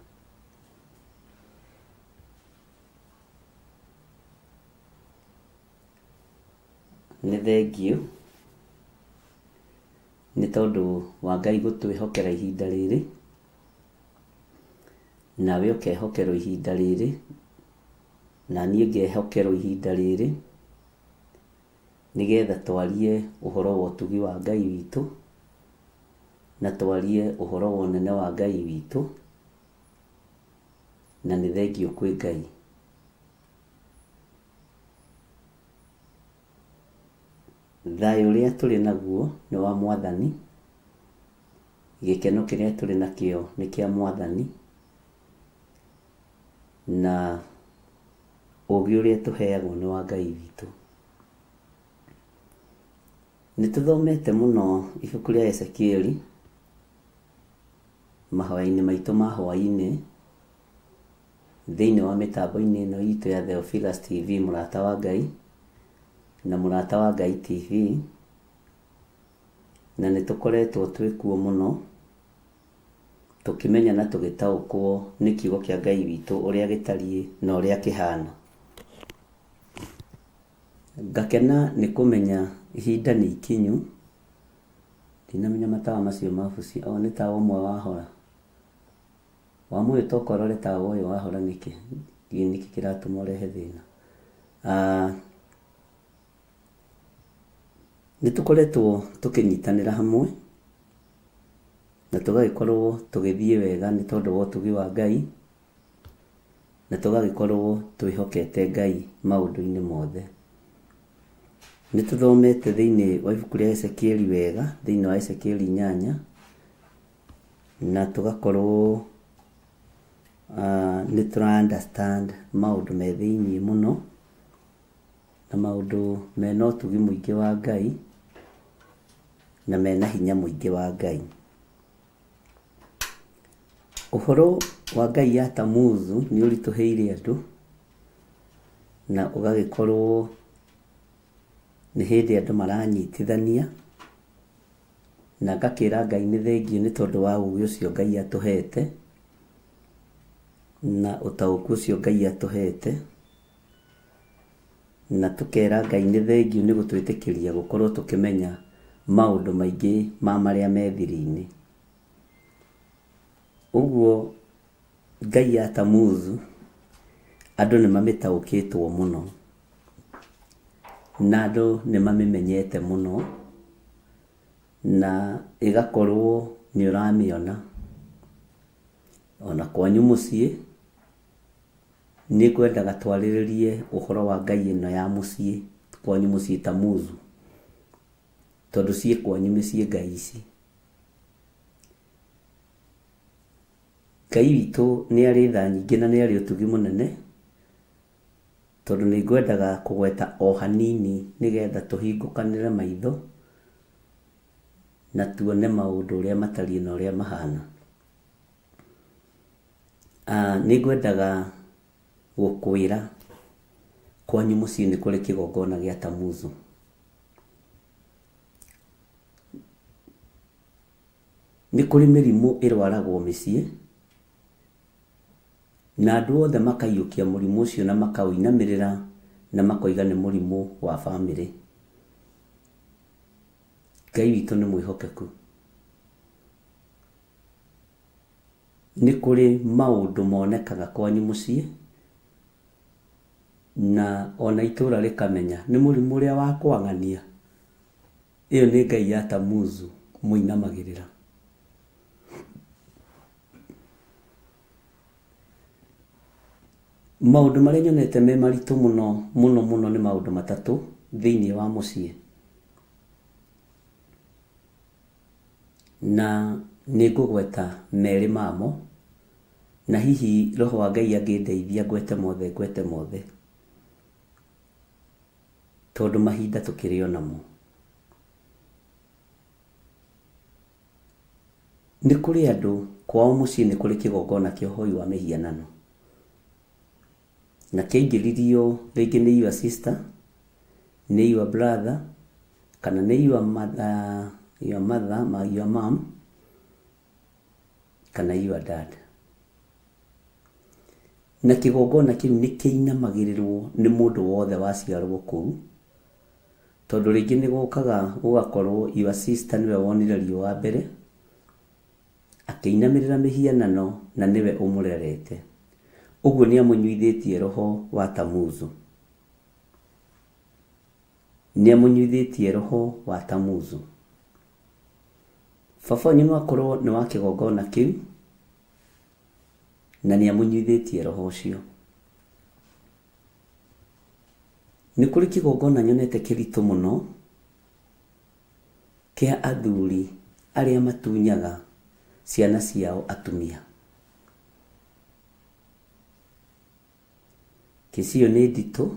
Nĩ thengiũ nĩ tondũ wa Ngai gũtwĩhokera ihinda rĩrĩ, nawe ũkehokerwo ihinda rĩrĩ, na niĩ ngehokerwo ihinda rĩrĩ, nĩgetha twarie ũhoro wa ũtugi wa Ngai witũ, na twarie ũhoro wa ũnene wa Ngai witũ, na nĩ thengiũ kwĩ Ngai. Thayũ ũrĩa tũrĩ naguo nĩ wa Mwathani, gĩkeno kĩrĩa tũrĩ nakĩo nĩ kĩa Mwathani, na ũgĩ ũrĩa tũheagwo nĩ wa Ngai witũ. Nĩ tũthomete mũno ibuku rĩa Ezekieli mahoya-inĩ maitũ ma hwaĩ-inĩ thĩinĩ wa mĩtambo-inĩ ĩno itũ ya Theophilus TV mũrata wa Ngai na mũrata wa Ngai TV, na nĩ tũkoretwo twĩ kuo mũno tũkĩmenya na tũgĩtaũkwo nĩ kiugo kĩa Ngai witũ ũrĩa gĩtariĩ na ũrĩa kĩhana. Ngakena nĩ kũmenya ihinda nĩ ikinyu, ndinamenya matawa macio ma bucia, o nĩ tawa ũmwe wahora. Wamũyũ toka ũrore tawa ũyũ wahora nĩkĩ, ndiũĩ nĩkĩ kĩratũma ũrehe thĩna. Nĩ tũkoretwo tũkĩnyitanĩra hamwe na tũgagĩkorwo tũgĩthiĩ wega nĩ tondũ wa ũtugi wa Ngai, na tũgagĩkorwo twĩhokete Ngai maũndũ-inĩ mothe. Nĩ tũthomete thĩinĩ wa ibuku rĩa Ezekieli wega, thĩinĩ wa Ezekieli 8, na tũgakorwo nĩ tũra understand maũndũ me thĩinĩ mũno, na maũndũ mena ũtugi mũingĩ wa Ngai, na mena hinya mũingĩ wa Ngai. Ũhoro wa Ngai ya Tamuzu nĩ ũritũhĩire andũ, na ũgagĩkorwo nĩ hĩndĩ andũ maranyitithania, na ngakĩra Ngai nĩ thengiũ nĩ tondũ wa ũgĩ ũcio Ngai atũhete, na ũtaũku ũcio Ngai atũhete, na tũkera Ngai nĩ thengiũ nĩ gũtwĩtĩkĩria gũkorwo tũkĩmenya maũndũ maingĩ ma marĩa me thiri-inĩ. Ũguo Ngai ya Tamuzu andũ nĩ mamĩtaũkĩtwo mũno, na andũ nĩ mamĩmenyete mũno, na ĩgakorwo nĩ ũramĩona ona kwanyu mũciĩ. Nĩ ngwendaga twarĩrĩrie ũhoro wa Ngai ĩno ya mũciĩ, kwanyu mũciĩ Tamuzu, tondũ ciĩ kwanyu mĩciĩ Ngai ici. Ngai witũ nĩ arĩ tha nyingĩ na nĩ arĩ ũtugi mũnene, tondũ nĩ ngwendaga kũgweta o hanini nĩgetha tũhingũkanĩre maitho na tuone maũndũ ũrĩa matariĩ na ũrĩa mahana. Nĩ ngwendaga gũkwĩra Kwanyu mũciĩ nĩ kũrĩ kĩgongona gĩa Tamuzu. Nĩ kũrĩ mĩrimũ ĩrwaragwo mĩciĩ, na andũ othe makaiyũkia mũrimũ ũcio na makaũinamĩrĩra na makoiga nĩ mũrimũ wa bamĩrĩ. Ngai witũ nĩ mwĩhokeku. Nĩ kũrĩ maũndũ monekaga kwanyu mũciĩ, na ona itũra rĩkamenya nĩ mũrimũ ũrĩa wa kwang'ania. Ĩyo nĩ ngai ya Tamuzu mũinamagĩrĩra. Maũndũ marĩa nyonete me maritũ mũno mũno mũno nĩ maũndũ matatũ thĩinĩ wa mũciĩ. Na nĩ ngũgweta merĩ mamo, na hihi Roho wa Ngai angĩndeithia ngwete mothe ngwete mothe, tondũ mahinda tũkĩrĩ o namo. Nĩ kũrĩ andũ kwao mũciĩ nĩ kũrĩ kĩgongona kĩa ũhoi wa mĩhianano, na kĩaingĩririo rĩngĩ nĩ your sister, nĩ your brother, kana nĩ your mother, your mother, your mom, kana your dad. Na kĩgongona kĩu nĩ kĩinamagĩrĩrwo nĩ mũndũ wothe waciarwo kũu, tondũ rĩngĩ nĩ gũkaga gũgakorwo your sister nĩwe wonire riũa mbere, akĩinamĩrĩra mĩhianano na nĩwe ũmũrerete. Ũguo nĩ amũnyuithĩtie roho wa Tamuzu. Nĩ amũnyuithĩtie roho wa Tamuzu. Baba wanyu no akorwo nĩ wa kĩgongona kĩu, na nĩ amũnyuithĩtie roho ũcio. Nĩ kũrĩ kĩgongona nyonete kĩritũ mũno kĩa athuri arĩa matunyaga ciana ciao atumia. Kĩci ĩyo nĩ nditũ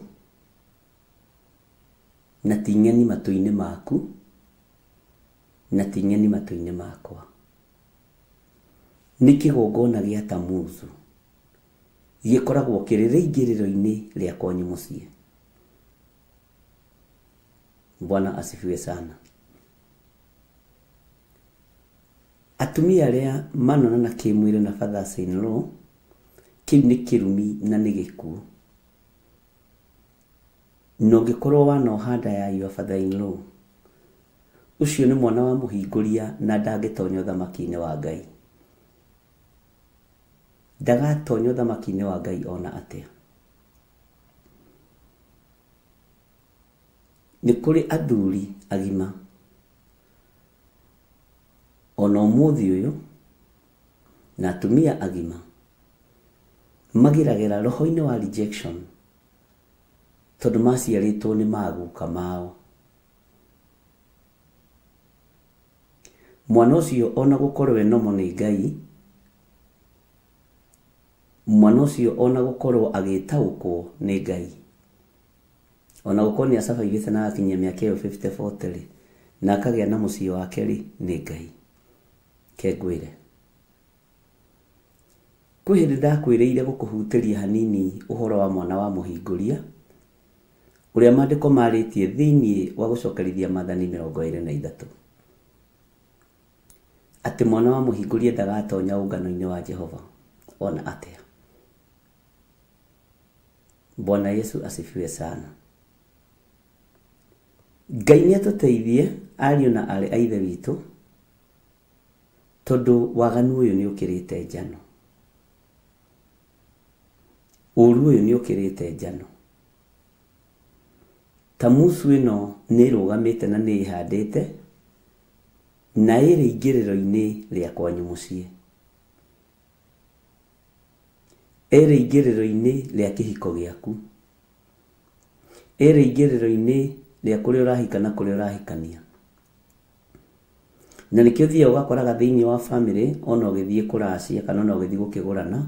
na ti ng'eni matũ-inĩ maku na ti ng'eni matũ-inĩ makwa. Nĩ kĩgongona gĩa Tamuzu gĩkoragwo kĩrĩ rĩingĩrĩro-inĩ rĩa kwanyu mũciĩ. Bwana asifiwe sana. Atumia arĩa manonana kĩmwĩrĩ na fathers in law, kĩu nĩ kĩrumi na nĩ gĩkuũ. Na ũngĩkorwo wanoha nda ya your father in law, ũcio nĩ mwana wa mũhingũria na ndangĩtonya ũthamaki-inĩ wa Ngai. Ndagatonya ũthamaki-inĩ wa Ngai ona atĩa. Nĩ kũrĩ athuri agima ona ũmũthĩ ũyũ na atumia agima magiragĩra roho-inĩ wa rejection tondũ maciarĩtwo nĩ maguka mao. Mwana ũcio ona gũkorwo e nomo nĩ Ngai, mwana ũcio ona gũkorwo agĩtaũkwo nĩ Ngai, ona gũkorwo nĩ acabaivĩte na agakinyia mĩaka ĩyo 50 40 rĩ, na akagĩa na mũciĩ wake rĩ, nĩ Ngai. Ke ngwĩre, kwĩ hĩndĩ ndakwĩrĩire gũkũhutĩria hanini ũhoro wa mwana wa mũhingũria, ũrĩa maandĩko marĩtie thĩinĩ wa gũcokerithia maathani 23, atĩ mwana wa mũhingũria ndagatonya ũngano-inĩ wa Jehova ona atĩa. Bwana Yesu asifiwe sana. Ngai nĩ atũteithie ariũ na aarĩ a Ithe witũ, tondũ waganu ũyũ nĩ ũkĩrĩte njano. Ũru ũyũ nĩ ũkĩrĩte njano. Tamusu ĩno nĩ ĩrũgamĩte na nĩ ĩhandĩte na ĩrĩ ingĩrĩro-inĩ rĩa kwanyu mũciĩ. Ĩrĩ ingĩrĩro-inĩ rĩa kĩhiko gĩaku. Ĩrĩ ingĩrĩro-inĩ rĩa kũrĩa ũrahika na kũrĩa ũrahikania. Na nĩkĩo ũthiaga ũgakoraga thĩinĩ wa bamĩrĩ ona ũgĩthiĩ kũracia kana ona ũgĩthiĩ gũkĩgũrana,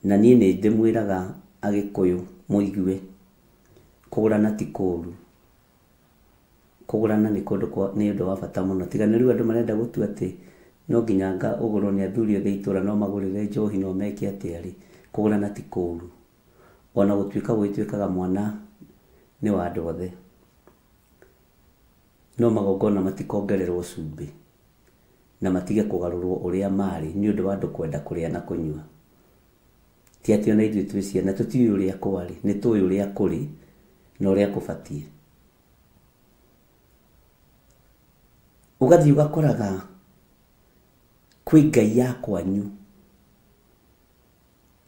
na niĩ nĩ ndĩmwĩraga Agĩkũyũ mũigue, kũgũrana ti kũũru. Kũgũrana nĩ kũndũ kwa nĩ ũndũ wa bata mũno. Tiga nĩ rĩu andũ marenda gũtua atĩ no nginya anga ũgũrwo nĩ athuri othe a itũra no magũrĩre njohi no meke atĩa rĩ, kũgũrana ti kũũru. Ona gũtuĩka gũgĩtuĩkaga mwana nĩ wa andũ othe. No magongona matikongererwo cumbĩ na matige kũgarũrwo ũrĩa marĩ nĩ ũndũ wa andũ kwenda kũrĩa na kũnyua. Ti atĩ ona ithuĩ twĩ ciana tũtiũĩ ũrĩa kwarĩ, nĩ tũĩ ũrĩa kũrĩ na ũrĩa kũbatiĩ. Ũgathiĩ ũgakoraga kwĩ ngai ya kwanyu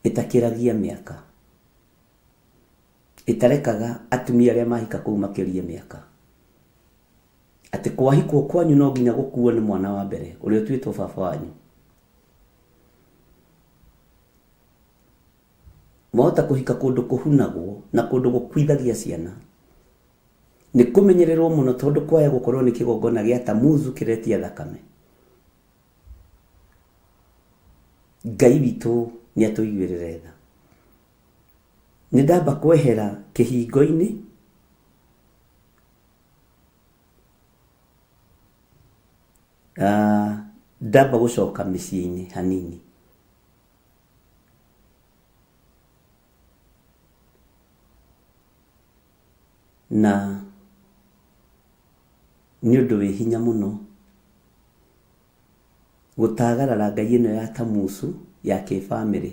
ĩtakĩragia mĩaka, ĩtarekaga atumia arĩa mahika kũu makĩrie mĩaka. Atĩ kwahikwo kwanyu no nginya gũkuo nĩ mwana wa mbere ũrĩa ũtuĩtwo baba wanyu. Mwahota kũhika kũndũ kũhunagwo na kũndũ gũkuithagia ciana. Nĩ kũmenyererwo mũno tondũ kwaya gũkorwo nĩ kĩgongona gĩa Tamuzu kĩretia thakame. Ngai witũ nĩ atũiguĩrĩre tha. Nĩ ndamba kwehera kĩhingo-inĩ ndamba gũcoka mĩciĩ-inĩ hanini. Na nĩ ũndũ wĩ hinya mũno gũtagarara ngai ĩno ya Tamusu ya kĩbamĩrĩ,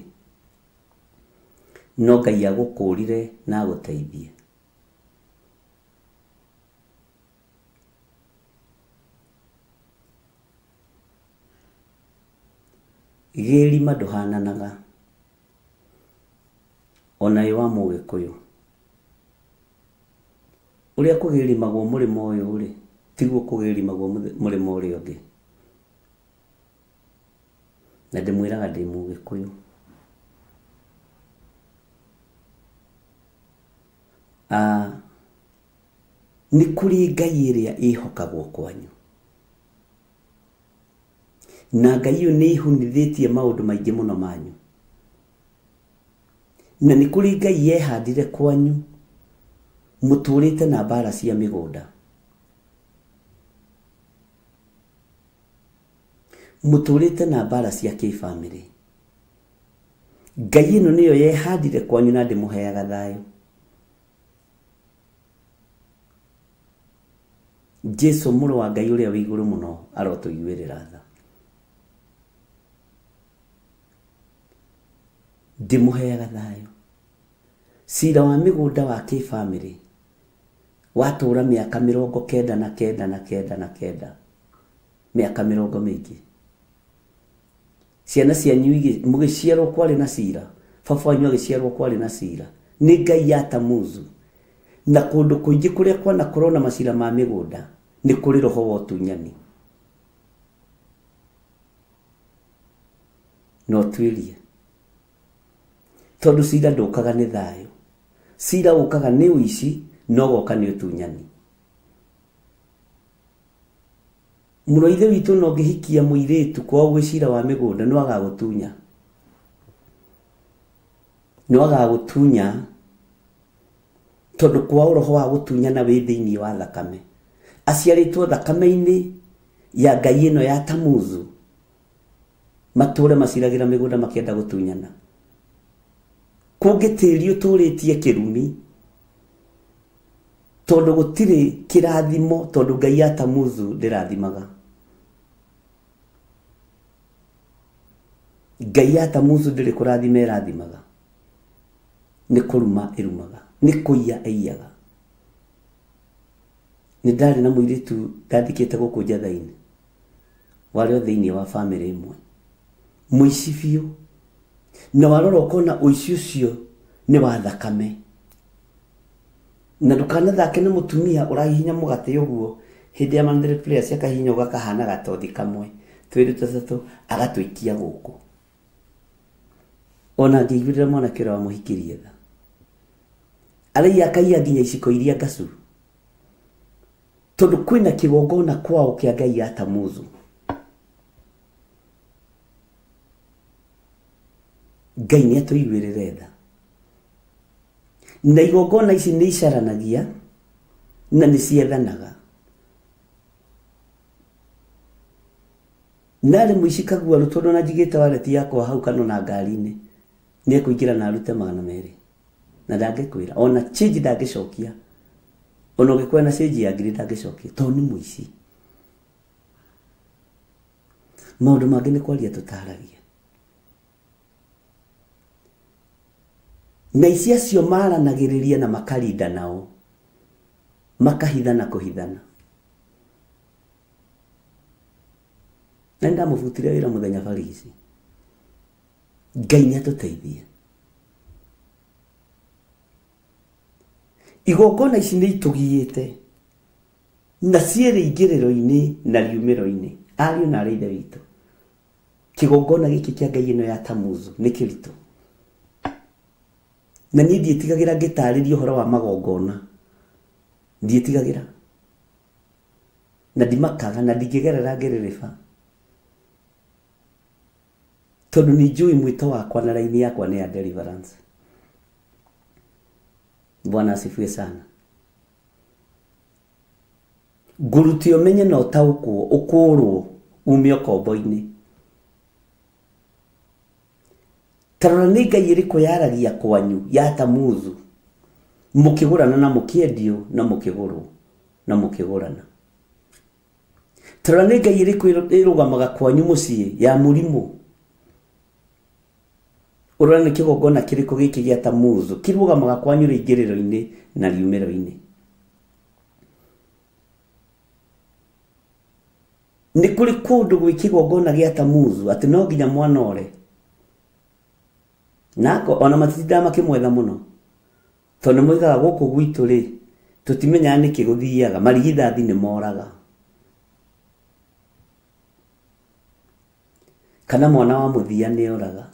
no Ngai agũkũrire na agũteithie. Gĩrima ndũhananaga ona wĩ wa mũgĩkũyũ. Ũrĩa kũgĩrimagwo mũrĩmo ũyũ rĩ, tiguo kũgĩrimagwo mũrĩmo ũrĩa ũngĩ. Na ndĩmwĩraga ndĩ mũgĩkũyũ. Nĩ kũrĩ ngai ĩrĩa ĩhokagwo kwanyu. Na ngai ĩyo nĩ ĩhunithĩtie maũndũ maingĩ mũno manyu. Na nĩ kũrĩ ngai yehandire kwanyu mũtũrĩte na mbara cia mĩgũnda. Mũtũrĩte na mbara cia kĩbamĩrĩ. Ngai ĩno nĩyo yehandire kwanyu na ndĩmũheaga thayũ. Jesu mũrũ wa Ngai ũrĩa wĩ igũrũ mũno arotũiguĩrĩra tha. Ndĩmũheaga thayũ. Cira wa mĩgũnda wa kĩbamĩrĩ watũra mĩaka 99 na kenda na kenda, mĩaka mĩrongo mĩingĩ. Ciana cianyu mũgĩciarwo kwarĩ na cira, baba wanyu agĩciarwo kwarĩ na cira. Nĩ ngai ya Tamuzu. Na kũndũ kũingĩ kũrĩa kwanakorwo na macira ma mĩgũnda nĩ kũrĩ roho wa ũtunyani. Na ũtuĩrie, tondũ cira ndũkaga nĩ thayũ, cira ũkaga nĩ ũici na ũgoka nĩ ũtunyani. Mũrũ wa ithe witũ ona ũngĩhikia mũirĩtu kwao gwĩ cira wa mĩgũnda no agagũtunya. No agagũtunya tondũ kwao roho wa gũtunyana wĩ thĩinĩ wa thakame. Aciarĩtwo thakame-inĩ ya ngai ĩno ya Tamuzu, matũre maciragĩra mĩgũnda makĩenda gũtunyana. Kũngĩ tĩri ũtũrĩtie kĩrumi, tondũ gũtirĩ kĩrathimo, tondũ ngai ya Tamuzu ndĩrathimaga. Ngai ya Tamuzu ndĩrĩ kũrathima ĩrathimaga, nĩ kũruma ĩrumaga, nĩ kũiya ĩiyaga. Nĩ ndarĩ na mũirĩtu ndathikĩte gũkũ Njatha-inĩ, warĩ o thĩinĩ wa bamĩrĩ ĩmwe, mũici biũ, na warora ũkona ũici ũcio nĩ wa thakame. Na ndũkanathake na mũtumia ũrahihinya mũgate ũguo hĩndĩ ya monthly prayers akahihinya ũguo akahana gatothi kamwe twĩrĩ tũtatũ agatũikia gũkũ. Ona ngĩiguĩrĩra mwanake ũrĩa wamũhikirie tha. Araiya akaiya nginya iciko iria ngacu. Tondũ kwĩna kĩgongona kwao kĩa ngai ya Tamuzu. Ngai nĩ atũiguĩrĩre tha. Na igongona ici nĩ icaranagia na nĩ ciethanaga. Narĩ mũici kaguarũ tondũ ona njigĩte wareti yakwa hau kana ona ngari-inĩ nĩ ekũingĩra na arute 200 na ndangĩkwĩra ona change ndangĩcokia. Ona ũngĩkorwo na cĩnji ya ngiri ndangĩcokia tondũ nĩ mũici. Maũndũ mangĩ nĩ kwaria tũtaragia. Na ici acio maranagĩrĩria na makarinda nao, makahithana kũhithana. Na nĩ ndamũbutire wĩra mũthenya barigici. Ngai nĩ atũteithie. Igongona ici nĩ itũgiĩte na ciĩ rĩingĩrĩro-inĩ na riumĩro-inĩ. Ariũ na arĩ ithe witũ, kĩgongona gĩkĩ kĩa Ngai ĩno ya Tamuzu nĩ kĩritũ. Na niĩ ndiĩtigagĩra ngĩtarĩria ũhoro wa magongona. Ndiĩtigagĩra. Na ndimakaga na ndingĩgerera ngĩrĩrĩba. Tondũ nĩ njũĩ mwĩto wakwa na raini yakwa nĩ ya deliverance. Bwana asifiwe sana. Ngũrute ũmenye na ũtaũkwo, ũkũũrwo ume ũkombo-inĩ. Ta rora nĩ ngai ĩrĩkũ yaragia kwanyu ya Tamuzu, mũkĩgũrana na mũkĩendio na mũkĩgũrwo na mũkĩgũrana. Ta rora nĩ ngai ĩrĩkũ ĩrũgamaga kwanyu mũciĩ ya mũrimũ. Ũrore nĩ kĩgongona kĩrĩkũ gĩkĩ gĩa Tamuzu kĩrũgamaga kwanyu rĩingĩrĩro-inĩ na riumĩro-inĩ. Nĩ kũrĩ kũndũ gwĩ kĩgongona gĩa Tamuzu atĩ no nginya mwana ore. Nako ona matitindaga makĩmwetha mũno. Tondũ nĩ moigaga gũkũ gwitũ rĩ, tũtimenyaga nĩkĩ gũthiaga, marigithathi nĩ moraga. Kana mwana wa mũthia nĩ oraga.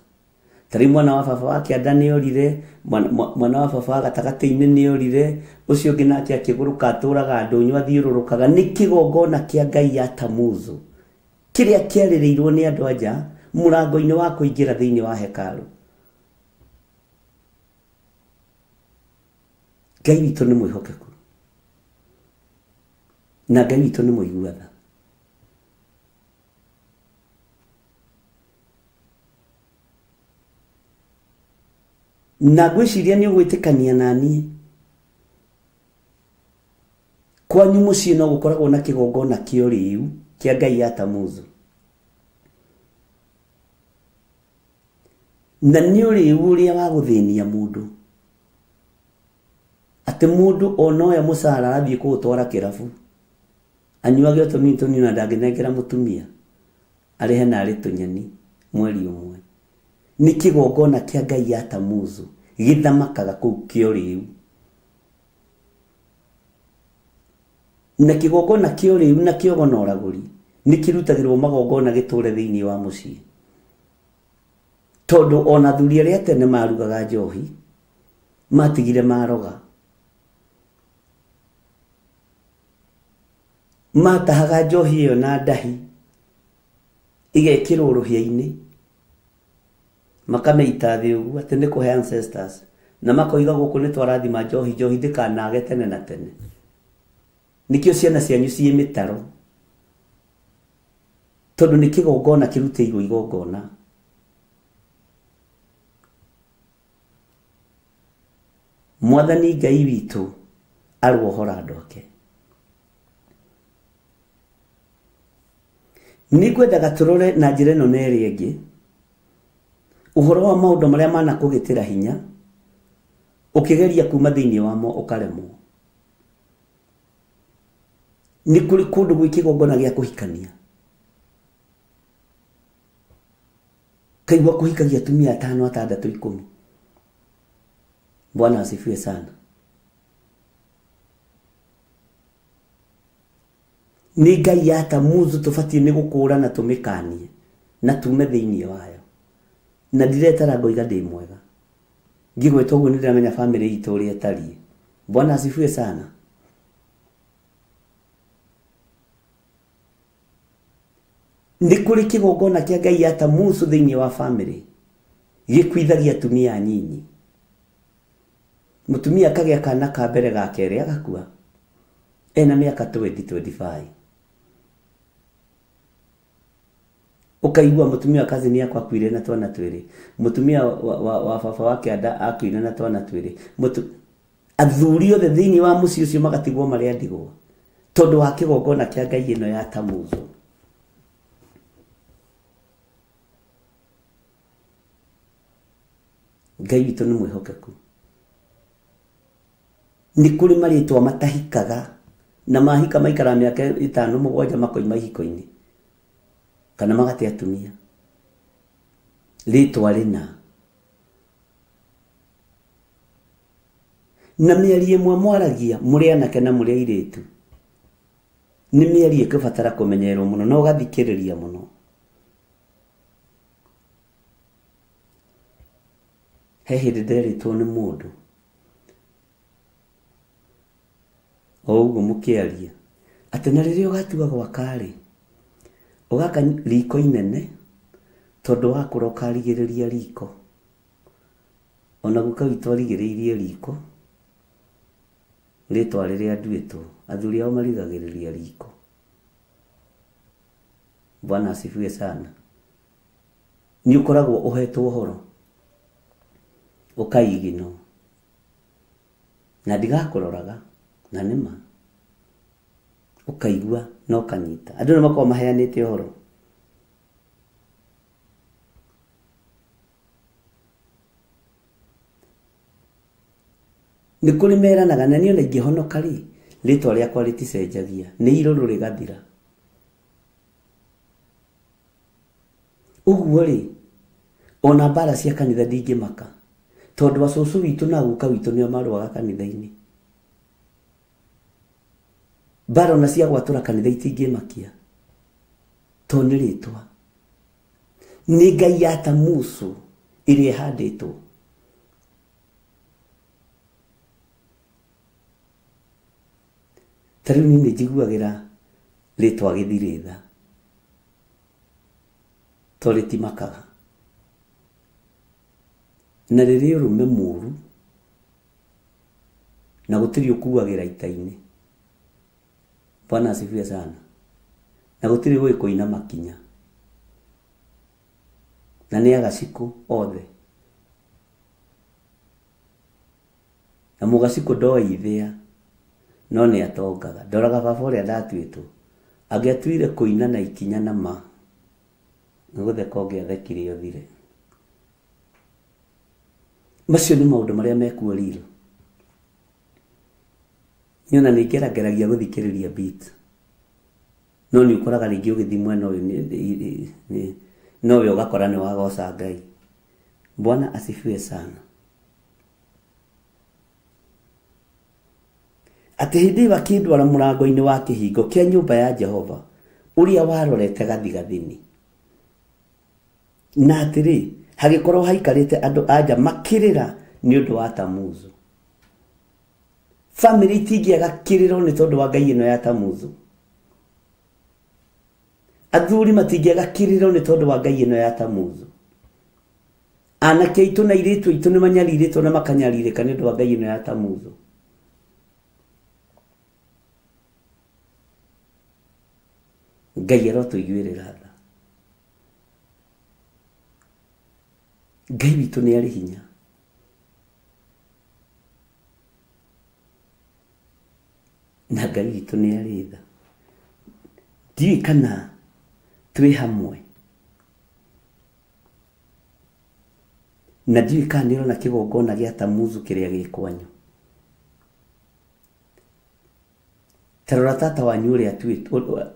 Ta rĩu mwana wa baba wa kĩanda nĩ orire, mwana wa baba wa gatagatĩ-inĩ nĩ orire, ũcio ũngĩ nake akĩgũrũka atũraga ndũnyũ athiũrũrũkaga. Nĩ kĩgongona kĩa ngai ya Tamuzu kĩrĩa kĩarĩrĩirwo nĩ andũ a nja mũrango-inĩ wa kũingĩra thĩinĩ wa hekarũ. Ngai witũ nĩ mwĩhokeku na Ngai witũ nĩ mũigua tha. Na ngwĩciria nĩ ũgwĩtĩkania na niĩ, kwanyu mũciĩ no gũkoragwo na kĩgongona kĩa ũrĩu kĩa ngai ya Tamuzu. Na nĩ ũrĩu ũrĩa wa gũthĩnia mũndũ, atĩ mũndũ ona oya mũcara arathiĩ kũũtwara kĩrabu, anyuage o tũnini tũnini na ndangĩnengera mũtumia arĩhe narĩ tũnyeni mweri ũmwe. Nĩ kĩgongona kĩa ngai ya Tamuzu gĩthamakaga kũu kĩa ũrĩu. Na kĩgongona kĩa ũrĩu na kĩa ũgo na ũragũri nĩ kĩrutagĩrwo magongona gĩtũre thĩinĩ wa mũciĩ. Tondũ ona athuri arĩa a tene marugaga njohi, matigire maroga. Matahaga njohi ĩyo na ndahi, ĩgekĩrwo rũhĩa-inĩ, makamĩita thĩ ũguo atĩ nĩ kũhe ancestors, na makoiga gũkũ nĩ twarathima njohi, njohi ndĩkanage tene na tene. Nĩkĩo ciana cianyu ciĩ mĩtaro, tondũ nĩ kĩgongona kĩrutĩirwo igongona. Mwathani Ngai witũ arohora andũ ake. Nĩngwendaga tũrore na njĩra ĩno na ĩrĩa ĩngĩ ũhoro wa maũndũ marĩa manakũgĩtĩra hinya ũkĩgeria kuma thĩinĩ wamo ũkaremwo. Nĩ kũrĩ kũndũ gwĩ kĩgongona gĩa kũhikania. Kaigua kũhikagia atumia atano atandatũ ikũmi. Bwana asifiwe sana. Nĩ ngai ya Tamuzu tũbatiĩ nĩ gũkũra na tũmĩkanie na tume thĩinĩ wayo. Na ndiretara ngoiga ndĩ mwega. Ngĩgweta ũguo nĩ ndĩramenya famĩlĩ itũ ũrĩa ĩtariĩ. Bwana asifiwe sana. Nĩ kũrĩ kĩgongona kĩa ngai ya Tamuzu thĩinĩ wa famĩlĩ gĩkuithagia atumia anyinyi. Mũtumia akagĩa kana ka mbere ga kerĩ agakua ena mĩaka 20 25. Ũkaigua mũtumia wa cousin yakwa akuire na twana twĩrĩ, mũtumia wa baba wa kĩanda akuire na twana twĩrĩ. Athuri othe thĩinĩ wa mũciĩ ũcio magatigwo marĩ a ndigwa tondũ wa kĩgongona kĩa ngai ĩno ya Tamuzu. Ngai witũ nĩ mwĩhokeku. Nĩ kũrĩ marĩtwa matahikaga na mahika maikara mĩaka ĩtano mũgwanja makoima ihiko-inĩ kana magate atumia. Rĩtwa rĩna na mĩario ĩmwe mwaragia mũrĩ anake na mũrĩ airĩtu nĩ mĩario ĩkũbatara kũmenyererwo mũno na ũgathikĩrĩria mũno. He hĩndĩ nderĩtwo nĩ mũndũ o ũguo mũkĩaria atĩ na rĩrĩa ũgatua gwaka-rĩ, ũgaka riko inene tondũ wakũra ũkarigĩrĩria riko. Ona guka witũ arigĩrĩirie riko rĩtwa rĩrĩa nduĩtwo, athuri ao marigagĩrĩria riko. Bwana asifiwe sana. Nĩ ũkoragwo ũhetwo ũhoro ũkaigino na ndigakũroraga na nĩma ũkaigua na ũkanyita. Andũ nĩ makoragwo maheanĩte ũhoro. Nĩ kũrĩ meranaga na niĩ ona ingĩhonoka rĩ, rĩtwa rĩakwa rĩticenjagia, nĩ irũrũ rĩgathira. Ũguo rĩ, ona mbara cia kanitha ndingĩmaka, tondũ acũcũ witũ na guka witũ nĩo marũaga kanitha-inĩ. Mbara ona cia gwatũra kanitha itingĩmakia, tondũ nĩ rĩtwa. Nĩ ngai ya Tamuzu ĩrĩa ĩhandĩtwo. Ta rĩu niĩ nĩ njiguagĩra rĩtwa gĩthirĩ tha, tondũ rĩtimakaga. Na rĩrĩ ũrũme mũru, na gũtirĩ ũkuagĩra ita-inĩ. Bwana asifiwe sana. Na gũtirĩ ũĩ kũina makinya. Na nĩ agacikũ othe. Na mũgacikũ ndoĩ ithĩa, no nĩ atongaga. Ndoraga baba ũrĩa ndatuĩtwo. Angĩatuire kũina na ikinya na ma, nĩ gũtheka ũngĩathekire ũthire. Macio nĩ maũndũ marĩa mekuo real. Niĩ ona nĩ ngerageragia gũthikĩrĩria beat. No nĩ ũkoraga rĩngĩ ũgĩthiĩ mwena ũyũ nowe ũgakora nĩ wagoca Ngai. Bwana asifiwe sana. Atĩ hĩndĩ ĩyo akĩndwara mũrango-inĩ wa kĩhingo kĩa nyũmba ya Jehova ũrĩa warorete gathigathini. Na atĩrĩ, hagĩkorwo haikarĩte andũ a nja makĩrĩra nĩ ũndũ wa Tamuzu. Famĩlĩ itingĩaga kĩrĩro nĩ tondũ wa ngai ĩno ya Tamuzu. Athuri matingĩaga kĩrĩro nĩ tondũ wa ngai ĩno ya Tamuzu. Anake aitũ na airĩtu aitũ nĩ manyarirĩtwo na makanyarirĩka nĩ ũndũ wa ngai ĩno ya Tamuzu. Ngai arotũiguĩrĩra tha. Ngai witũ nĩ arĩ hinya. Na Ngai witũ nĩ arĩ tha. Ndiũĩ kana twĩ hamwe. Na ndiũĩ kana nĩ ũrona kĩgongona gĩa Tamuzu kĩrĩa gĩ kwanyu. Ta rora tata wanyu ũrĩa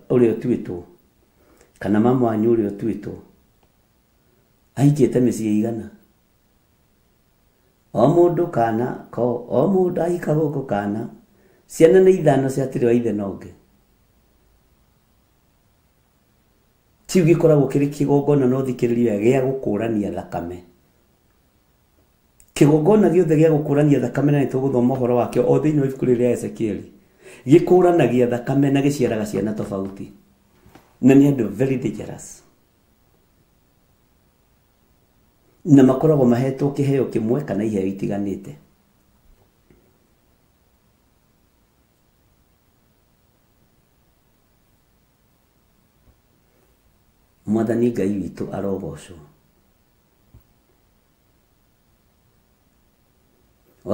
ũtuĩtwo, kana mama wanyu ũrĩa ũtuĩtwo. Ahikĩte mĩciĩ igana. O mũndũ kana ko, o mũndũ ahika gũkũ kana. Ciana nĩ ithano ciatirĩ wa ithe na ũngĩ. Kĩu gĩkoragwo kĩrĩ kĩgongona na ũthikĩrĩrie wega gĩa gũkũrania thakame. Kĩgongona gĩothe gĩa gũkũrania thakame na nĩtũgũthoma ũhoro wakĩo o thĩinĩ wa ibuku rĩrĩ rĩa Ezekieli. Gĩkũranagia thakame na gĩciaraga ciana tofauti. Na nĩ andũ very dangerous. Na makoragwo mahetwo kĩheo kĩmwe kana iheo itiganĩte. Mwathani Ngai witũ arogocwo.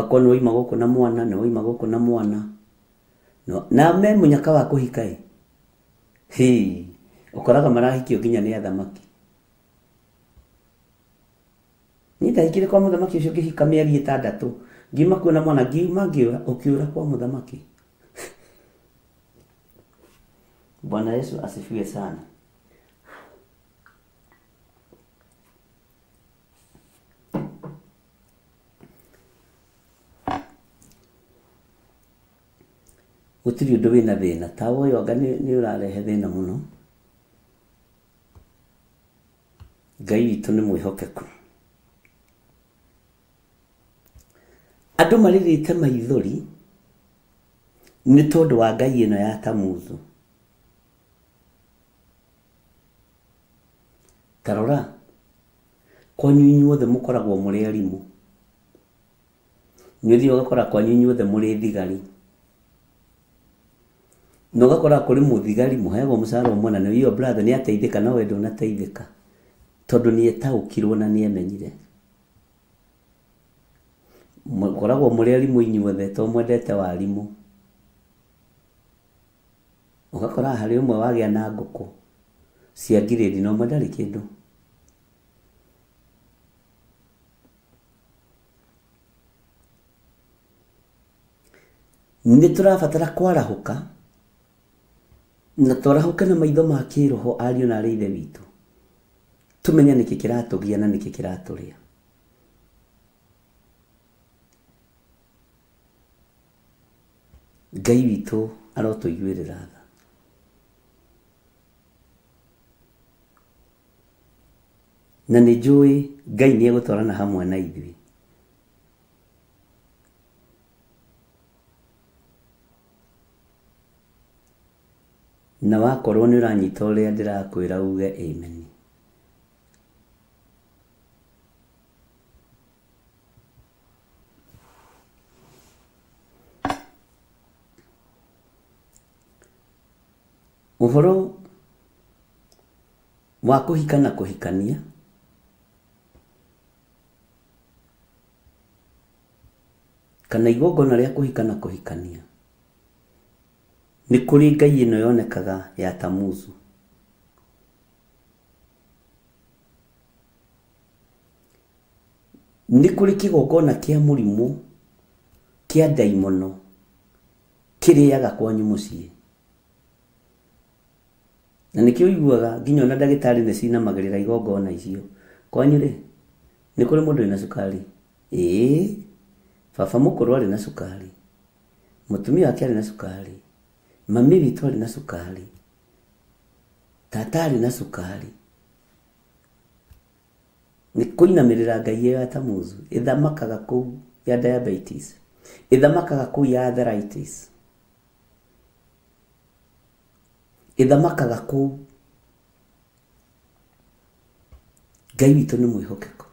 Ũgakorwo nĩ waima gũkũ na mwana, nĩ waima gũkũ na mwana. No, na me mũnyaka wa kũhika ĩ. Hĩ, ũkoraga marahikio nginya nĩ athamaki. Niĩ ndahikire kwa mũthamaki ũcio ngĩhika mĩeri ĩtandatũ. Ngiuma kuo na mwana, ngiuma ngĩũra, ũkĩũra kwa mũthamaki. Bwana Yesu asifiwe sana. Gũtirĩ ũndũ wĩna thĩna. Tawa ũyũ anga nĩ ũrarehe thĩna mũno. Ngai witũ nĩ mwĩhokeku. Andũ marĩrĩte maithori nĩ tondũ wa ngai ĩno ya Tamuzu. Ta rora, kwanyu inyuothe mũkoragwo mũrĩ arimũ. Nĩ ũthiaga ũgakora kwanyu inyuothe mũrĩ thigari. Na ũgakora kũrĩ mũthigari mũheagwo mũcara ũmwe na nĩ your brother nĩ ateithĩka no we ndũnateithĩka. Tondũ nĩ etaũkirwo na nĩ emenyire. Mũkoragwo mũrĩ arimũ inyuothe to mwendete warimũ. Ũgakora harĩ ũmwe wagĩa na ngũkũ cia ngirĩndi na ũmwe ndarĩ kĩndũ. Nĩ tũrabatara kwarahũka na twarahũke na maitho ma kĩroho ariũ na arĩ ithe witũ, tũmenye nĩkĩ kĩratũgia na nĩkĩ kĩratũrĩa. Ngai witũ arotũiguĩrĩra tha. Na nĩ njũĩ Ngai nĩ egũtwarana hamwe na ithuĩ. Na wakorwo nĩ ũranyita ũrĩa ndĩrakwĩra uge amen. Ũhoro wa kũhika na kũhikania kana igongona rĩa kũhika na kũhikania nĩ kũrĩ ngai ĩno yonekaga ya Tamuzu. Nĩ kũrĩ kĩgongona kĩa mũrimũ kĩa ndaimono kĩrĩaga kwanyu mũciĩ. Na nĩkĩo ũiguaga nginya ona ndagĩtarĩ nĩ cinamagĩrĩra igongona icio. Kwanyu rĩ, nĩ kũrĩ mũndũ wĩna cukari? Ĩĩ, baba mũkũrũ arĩ na cukari, mũtumia wake arĩ na cukari, mami witũ arĩ na cukari, tata arĩ na cukari. Nĩ kũinamĩrĩra ngai ĩyo ya Tamuzu ĩthamakaga kũu ya diabetes, ĩthamakaga kũu ya arthritis. Ĩthamakaga kũu. Ngai witũ nĩ mwĩhokeku.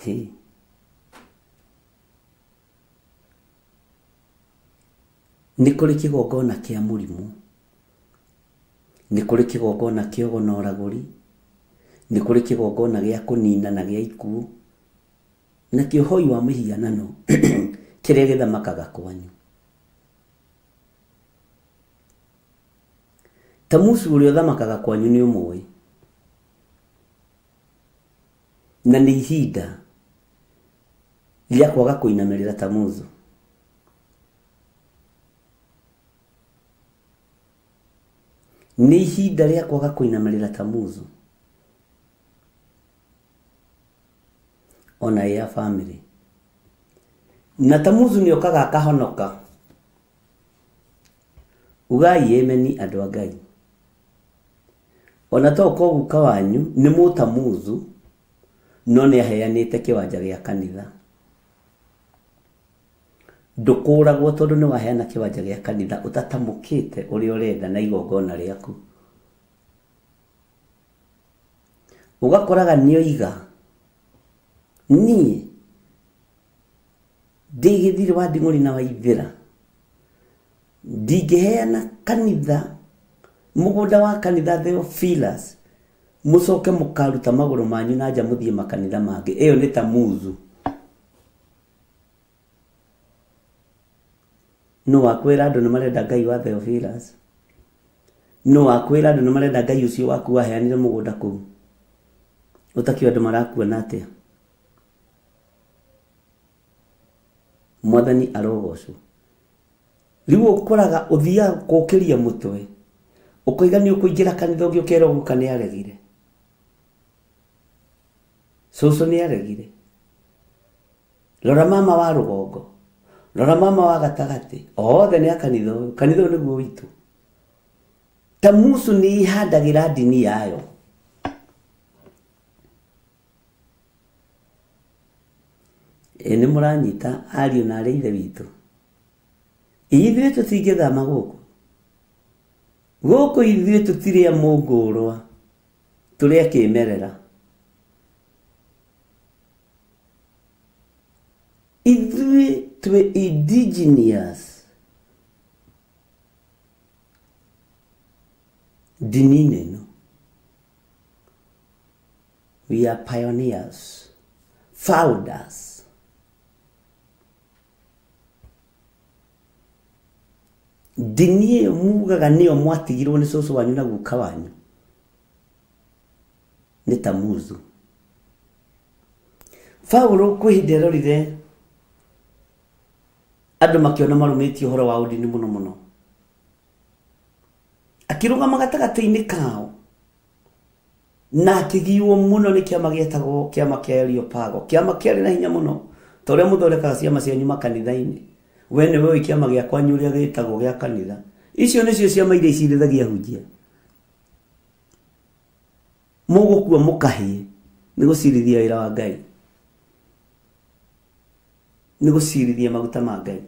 Hĩ. Nĩ kũrĩ kĩgongona kĩa mũrimũ, nĩ kũrĩ kĩgongona kĩa ũgo na ũragũri, nĩ kũrĩ kĩgongona gĩa kũnina na gĩa ikuũ, na kĩa ũhoi wa mĩhianano kĩrĩa gĩthamakaga kwanyu. Tamusu ũrĩa ũthamakaga kwanyu nĩ ũmũĩ, na nĩ ihinda rĩa kwaga kũinamĩrĩra Tamuzu. Nĩ ihinda rĩa kwaga kũinamĩrĩra Tamuzu. Ona ĩ ya famĩlĩ. Na Tamuzu nĩ okaga akahonoka. Ugai ĩmeni andũ a Ngai. Ona to ũkorwo guka wanyu nĩ mũtamuzu no nĩ aheanĩte kĩwanja gĩa kanitha. Ndũkũragwo tondũ nĩ waheana kĩwanja gĩa kanitha ũtatamũkĩte ũrĩa ũrenda na igongona rĩaku. Ũgakoraga nĩ oiga niĩ ndĩ gĩthirĩ wa nding'ũri na waithĩra ndingĩheana kanitha mũgũnda wa kanitha Theophilus. Mũcoke mũkaruta magũrũ manyu na nja mũthiĩ makanitha mangĩ. Ĩyo nĩ Tamuzu. Nũ wakwĩra andũ nĩ marenda Ngai wa Theophilus? Nũ wakwĩra andũ nĩ marenda Ngai ũcio waku waheanire mũgũnda kũu? Ũtakĩũĩ andũ marakuona atĩa? Mwathani arogocwo. Rĩu ũkoraga ũthiaga kũkĩria mũtwe, ũkoiga nĩ ũkũingĩra kanitha ũngĩ ũkerwo guka nĩ aregire. Cũcũ nĩ aregire. Rora mama wa rũgongo, rora mama wa gatagatĩ, othe nĩ a kanitha ũyũ, kanitha ũyũ nĩguo witũ. Tamusu nĩ ihandagĩra ndini yayo. Ĩ nĩ mũranyita ariũ na arĩ ithe witũ? Ithuĩ tũtingĩthama gũkũ. Gũkũ ithuĩ tũtirĩ a mũngũrwa, tũrĩ a kĩmerera. Ithuĩ twĩ indigenous ndini-inĩ ĩno. We are pioneers, founders. Ndini ĩyo mugaga nĩyo mwatigirwo nĩ cũcũ wanyu na guka wanyu nĩ Tamuzu. Paulo kwĩ hĩndĩ arorire andũ makĩona marũmĩtie ũhoro wa ũndini mũno mũno, akĩrũgama gatagatĩ-inĩ kao na akĩgiwo mũno nĩ kĩama gĩetagwo kĩama kĩa Areopago, kĩama kĩarĩ na hinya mũno ta ũrĩa mũthondekaga ciama cianyu makanitha-inĩ. We nĩwe ũĩ kĩama gĩa kwanyu ũrĩa gĩtagwo gĩa kanitha. Icio nĩcio ciama iria icirithagia ahunjia. Mũgũkua mũkahĩe nĩ gũcirithia wĩra wa Ngai, nĩ gũcirithia maguta ma Ngai.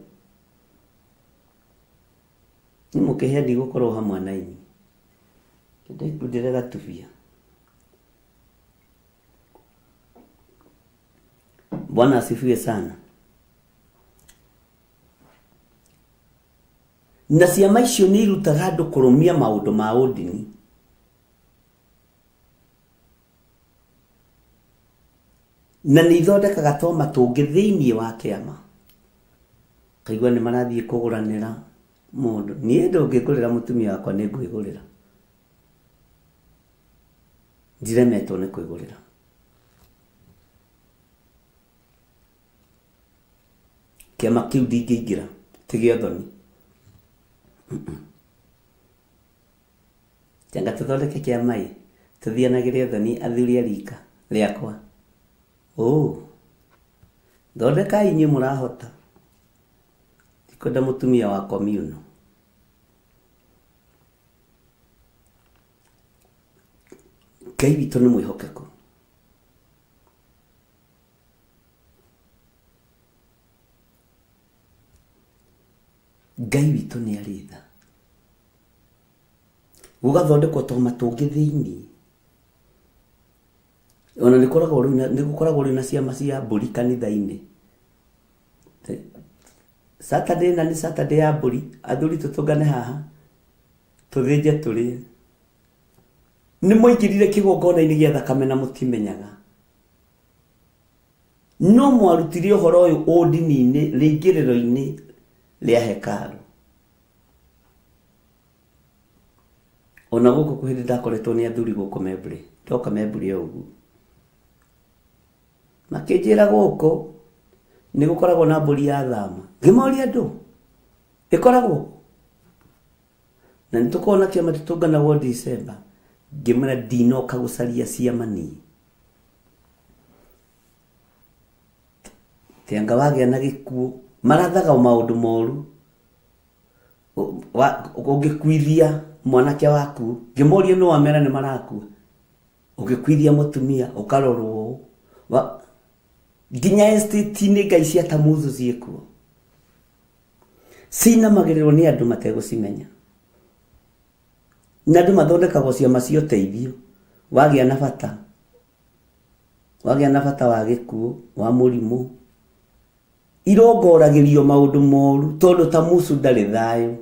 Nĩ mũkĩhĩa ndigũkorwo hamwe na inyuĩ. Ndĩkundĩre gatubia. Bwana asifiwe sana. Na ciama icio nĩ irutaga andũ kũrũmia maũndũ ma ũndini. Na nĩ ithondekaga twama tũngĩ thĩinĩ wa kĩama. Ũkaigua nĩ marathiĩ kũgũranĩra mũndũ. Niĩ ndũngĩngũrĩra mũtumia wakwa nĩ ngwĩgũrĩra. Ndiremetwo nĩ kwĩgũrĩra. Kĩama kĩu ndingĩingĩra, ti gĩa thoni. Anga tũthondeke kĩama ĩ, tũthianagĩre ũthoni athuri a rika rĩakwa. Ũũ, thondekai inyuĩ mũrahota. Ndikwenda mũtumia wa communal. Ngai witũ nĩ mwĩhokeku. Ngai witũ nĩ arĩ tha. Gũgathondekwo tũma tũngĩ thĩinĩ. Ona nĩ koragwo rĩu na- nĩ gũkoragwo rĩu na ciama cia mbũri kanitha-inĩ. Saturday na nĩ Saturday ya mbũri, athuri tũtũngane haha, tũthĩnje tũrĩe. Nĩ mwaingĩrire kĩgongona-inĩ gĩa thakame na mũtimenyaga. No mwarutire ũhoro ũyũ ũndini-inĩ rĩingĩrĩro-inĩ rĩa hekarũ. Ona gũkũ kwĩ hĩndĩ ndakoretwo nĩ athuri gũkũ Membley, ndoka Membley o ũguo. Makĩnjĩra gũkũ nĩ gũkoragwo na mbũri ya thama. Ngĩmoria ndũ, ĩkoragwo kũ? Na nĩ tũkoragwo na kĩama tũtũnganagwo December. Ngĩmwĩra ndinoka gũcaria ciama niĩ. Ti anga wagĩa na gĩkuũ, marathaga o maũndũ moru. Ũngĩkuithia mwanake waku, ngĩmoria nũ wamera nĩ marakua. Ũngĩkuithia mũtumia ũkarorwo ũũ. Nginya estate-inĩ ngai cia Tamuzu ciĩkuo. Cinamagĩrĩrwo nĩ andũ mategũcimenya. Na andũ mathondekagwo ciama cia ũteithio wagĩa na bata. Wagĩa na bata wa gĩkuũ, wa mũrimũ. Irongoragĩrio maũndũ moru tondũ Tamuzu ndarĩ thayũ.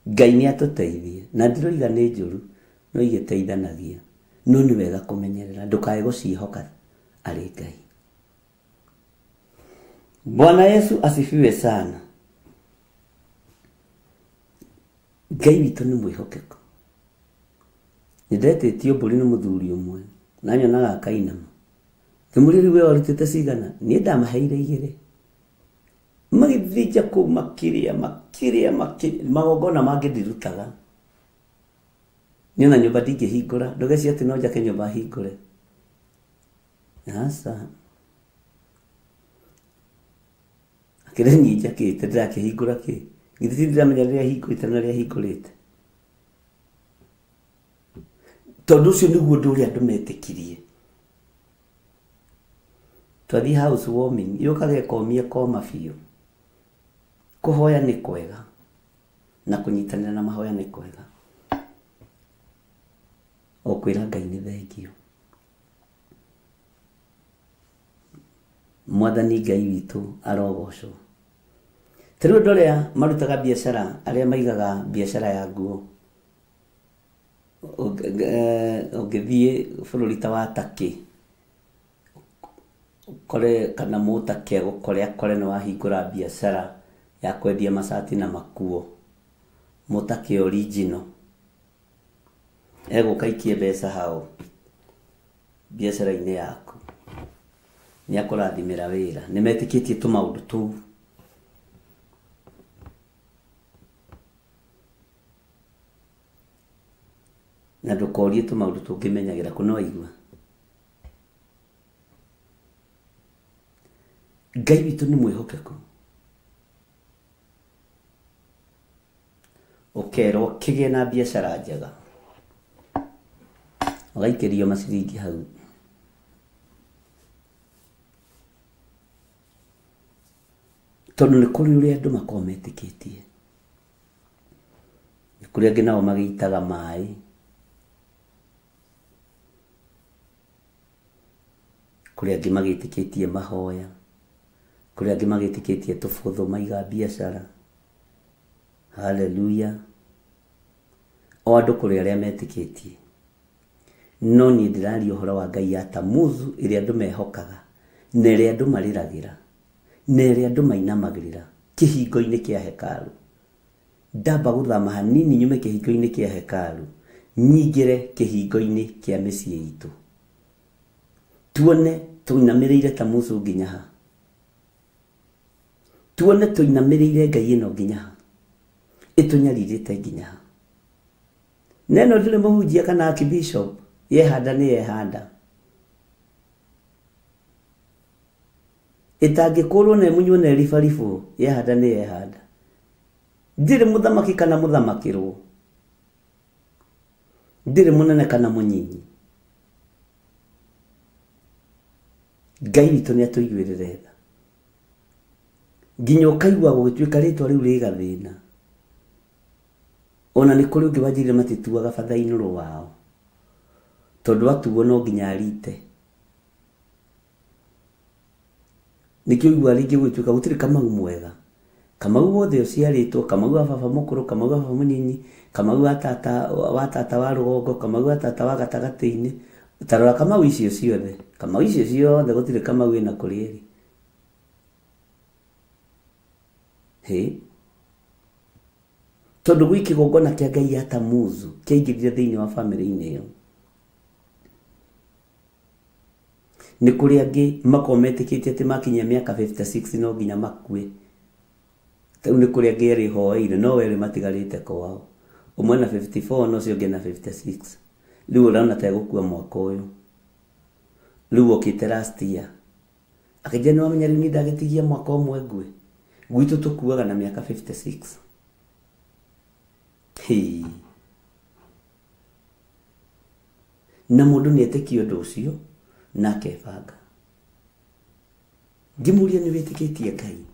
Ngai nĩ atũteithie. Na ndiroiga nĩ njũru. No igĩteithanagia. No nĩ wega kũmenyerera ndũkae gũciĩhoka arĩ Ngai. Bwana Yesu asifiwe sana. Ngai witũ nĩ mwĩhokeku. Nĩ ndetĩtio mbũri nĩ mũthuri ũmwe na nyonaga akainama. Ngĩmũria rĩu we warutĩte cigana? Niĩ ndamaheire igĩrĩ. Magĩthĩnja kũu makĩrĩa makĩrĩa makĩrĩa magongona mangĩ ndirutaga. Niĩ ona nyũmba ndingĩhingũra ndũgecirie atĩ no njake nyũmba hingũre. Aca. Akĩrĩ niĩ njakĩte ndĩrakĩhingũra kĩ? Githĩ ti ndĩramenya rĩrĩa hingũrĩte na rĩrĩa hingũrĩte? Tondũ ũcio nĩguo ũndũ ũrĩa andũ metĩkirie. Twathiĩ house warming yũkaga ĩkomia ĩkoma biũ. Kũhoya nĩ kwega na kũnyitanĩra na mahoya nĩ kwega. O kwĩra Ngai nĩ thengiũ. Mwathani Ngai witũ arogocwo. Ta rĩu andũ arĩa marutaga biacara, arĩa maigaga biacara ya nguo, ũngĩthiĩ bũrũri ta wa Turkey, ũkore kana mũtakĩ agũkore akore nĩ wahingũra biacara ya kwendia macati na makuo, mũtakĩ original, egũka aikie mbeca hau biacara-inĩ yaku, nĩ akũrathimĩra wĩra. Nĩ metĩkĩtie tũmaũndũ tũu. Na ndũkorie tũmaũndũ tũngĩ menyagĩra kũ nĩwaigua? Ngai witũ nĩ mwĩhokeku. Ũkerwo kĩgĩe na biacara njega. Ũgaikĩrio maciringi hau. Tondũ nĩ kũrĩ ũrĩa andũ makoragwo metĩkĩtie. Nĩ kũrĩ angĩ nao magĩitaga maĩ. Kũrĩ angĩ magĩtĩkĩtie mahoya. Kũrĩ angĩ magĩtĩkĩtie tũbũthũ maiga biacara. Haleluya. O andũ kũrĩ arĩa metĩkĩtie. No niĩ ndĩraria ũhoro wa Ngai ya Tamuzu ĩrĩa andũ mehokaga na ĩrĩa andũ marĩragĩra na ĩrĩa andũ mainamagĩrĩra kĩhingo-inĩ kĩa hekarũ. Ndamba gũthama hanini nyume kĩhingo-inĩ kĩa hekarũ nyingĩre kĩhingo-inĩ kĩa mĩciĩ itũ. Tuone tũinamĩrĩire Tamuzu nginya ha. Tuone tũinamĩrĩire Ngai ĩno nginya ha. Ĩtũnyarirĩte nginya ha. Na ĩno ndĩrĩ mũhunjia kana archbishop, yehanda nĩ yehanda. Ĩtangĩkũrwo na ĩmunywo na ĩribaribwo, yehanda nĩ yehanda. Ndirĩ mũthamaki kana mũthamakĩrwo. Ndirĩ mũnene kana mũnyinyi. Ngai witũ nĩ atũiguĩrĩre tha. Nginya ũkaigua gũgĩtuĩka rĩtwa rĩu rĩ gathĩna. Ona nĩ kũrĩ ũngĩ wanjĩrire matituaga bathainũrũ wao. Tondũ atuo no nginya arite. Nĩkĩo ũiguaga rĩngĩ gũgĩtuĩka gũtirĩ Kamau mwega. Kamau wothe ũciarĩtwo, Kamau wa baba mũkũrũ, Kamau wa baba mũnini, Kamau wa tata wa tata wa rũgongo, Kamau wa tata wa gatagatĩ-inĩ. Ta rora Kamau icio ciothe. Kamau icio ciothe gũtirĩ Kamau wĩna kũrĩa ĩrĩ. Hĩ. Tondũ gwĩ kĩgongona kĩa Ngai ya Tamuzu kĩaingĩrire thĩinĩ wa bamĩrĩ-inĩ ĩyo. Nĩ kũrĩ angĩ makoragwo metĩkĩtie atĩ makinyia mĩaka 56 no nginya makue. Rĩu nĩ kũrĩ angĩ erĩ hoeire no erĩ matigarĩte kwao. Ũmwe na 54 na ũcio ũngĩ na 56. Rĩu ũrona ta egũkua mwaka ũyũ. Rĩu okĩte last year. Akĩnjĩra nĩ wamenya rĩu niĩ ndagĩtigia mwaka ũmwe ngue. Gwitũ tũkuaga na mĩaka 56. Hĩĩ. Na mũndũ nĩ etĩkia ũndũ ũcio na akebanga. Ngĩmũria nĩ wĩtĩkĩtie Ngai?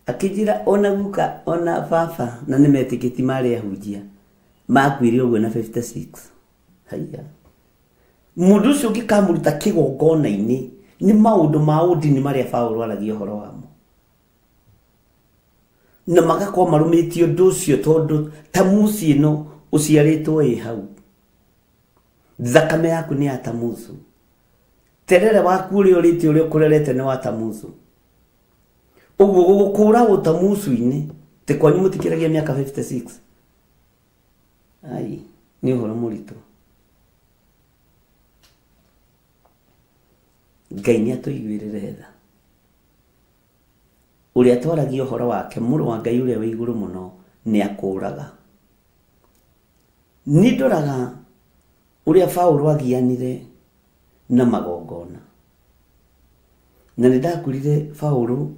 Akĩnjĩra ona guka ona baba na nĩ metĩkĩtie marĩ ahunjia makuire ũguo na 56. Haiya. Mũndũ ũcio ũngĩkamũruta kĩgongona-inĩ nĩ maũndũ ma ũndini marĩa Paũlũ aragia ũhoro wamo. Na magakorwo marũmĩtie ũndũ ũcio tondũ tamusi ĩno ũciarĩtwo ĩ hau. Thakame yaku nĩ ya tamusu. Terere waku ũrĩa ũrĩte ũrĩa ũkũrerete nĩ wa tamusu. Ũguo gũgũkũra ũtamusu-inĩ, tĩ kwanyu mũtikĩragia mĩaka 56. Ai, nĩ ũhoro mũritũ. Ngai nĩ atũiguĩrĩre tha. Ũrĩa twaragia ũhoro wake, mũrũ wa Ngai ũrĩa wĩ igũrũ mũno, nĩ akũraga. Nĩ ndoraga ũrĩa Paũlũ agianire na magongona. Na nĩ ndakwĩrire Paũlũ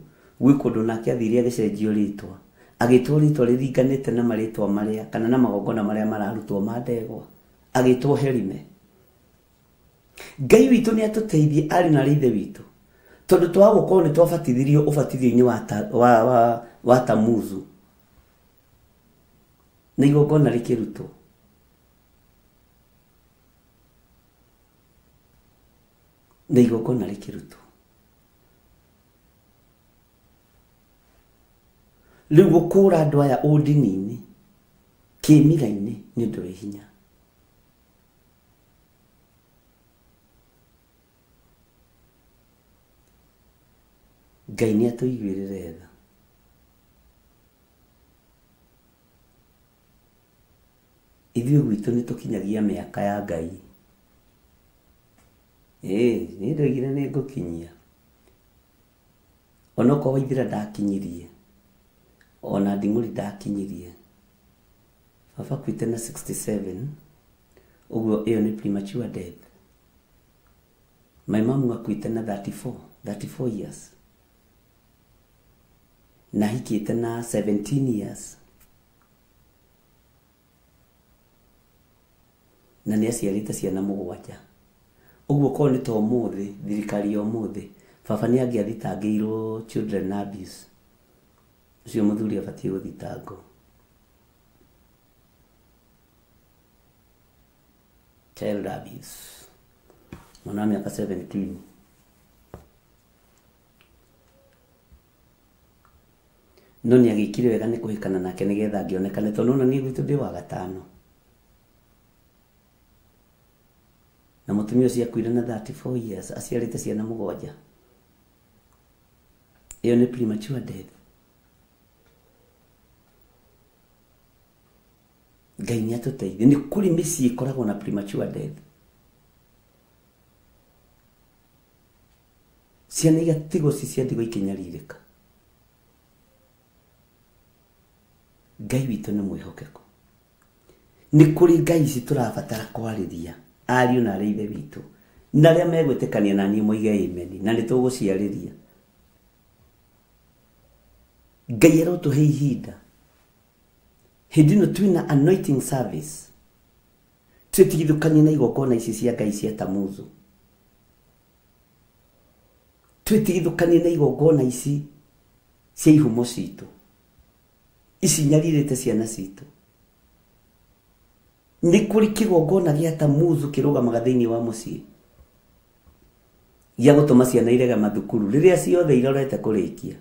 gwĩ kũndũ nake athire agĩcenjio rĩtwa, agĩtwo rĩtwa rĩringanĩte na marĩtwa marĩa kana na magongona marĩa mararutwo ma ndegwa, agĩtwo Herime. Ngai witũ nĩ atũteithie ariũ na aarĩ a Ithe witũ, tondũ twaga gũkorwo nĩ twabatithirio ũbatithio-inĩ wa, ta, wa, wa, wa Tamuzu na igongona rĩkĩrutwo. Na igongona rĩkĩrutwo. Rĩu gũkũra andũ aya ũndini-inĩ, kĩmira-inĩ nĩ ũndũ wĩ hinya. Ngai nĩ atũiguĩrĩre tha. Ithuĩ gwitũ nĩ tũkinyagia mĩaka ya Ngai. Ĩĩ, niĩ ndoigire nĩ ngũkinyia. Onokorwo Waithĩra ndakinyirie, ona Nding'ũri ndakinyirie. Baba akuĩte na 67, ũguo ĩyo nĩ premature death. My mum akuĩte na 34, 34 years. Na ahikĩte na 17 years. Na nĩ aciarĩte ciana mũgwanja. Ũguo korwo nĩ ta ũmũthĩ, thirikari ya ũmũthĩ, baba nĩ angĩathitangĩirwo children abuse. Ũcio mũthuri abatiĩ gũthitangwo. Child abuse. Mwana wa mĩaka 17. No nĩ agĩkire wega nĩ kũhĩkana nake nĩgetha angĩonekane tondũ nĩwona niĩ gwitũ ndĩ wa gatano. Na mũtumia ũcio akuire na 34 years aciarĩte ciana mũgwanja. Ĩyo nĩ premature death. Ngai nĩ atũteithie. Nĩ kũrĩ mĩciĩ ĩkoragwo na premature death. Ciana igatigwo ci cia ndigwa ikĩnyarirĩka. Ngai witũ nĩ mwĩhokeku. Nĩ kũrĩ Ngai ici tũrabatara kwarĩria ariũ na arĩ ithe witũ na arĩa megwĩtĩkania na niĩ moige amen na nĩ tũgũciarĩria. Ngai arotũhe ihinda hĩndĩ ĩno twĩna anointing service twĩtigithũkanie na igongona ici cia Ngai cia Tamuzu. Twĩtigithũkanie na igongona ici cia ihumo citũ ici nyarirĩte ciana citũ. Nĩ kũrĩ kĩgongona gĩa Tamuzu kĩrũgamaga thĩinĩ wa mũciĩ gĩa gũtũma ciana irege mathukuru rĩrĩa ciothe irorete kũrĩkia.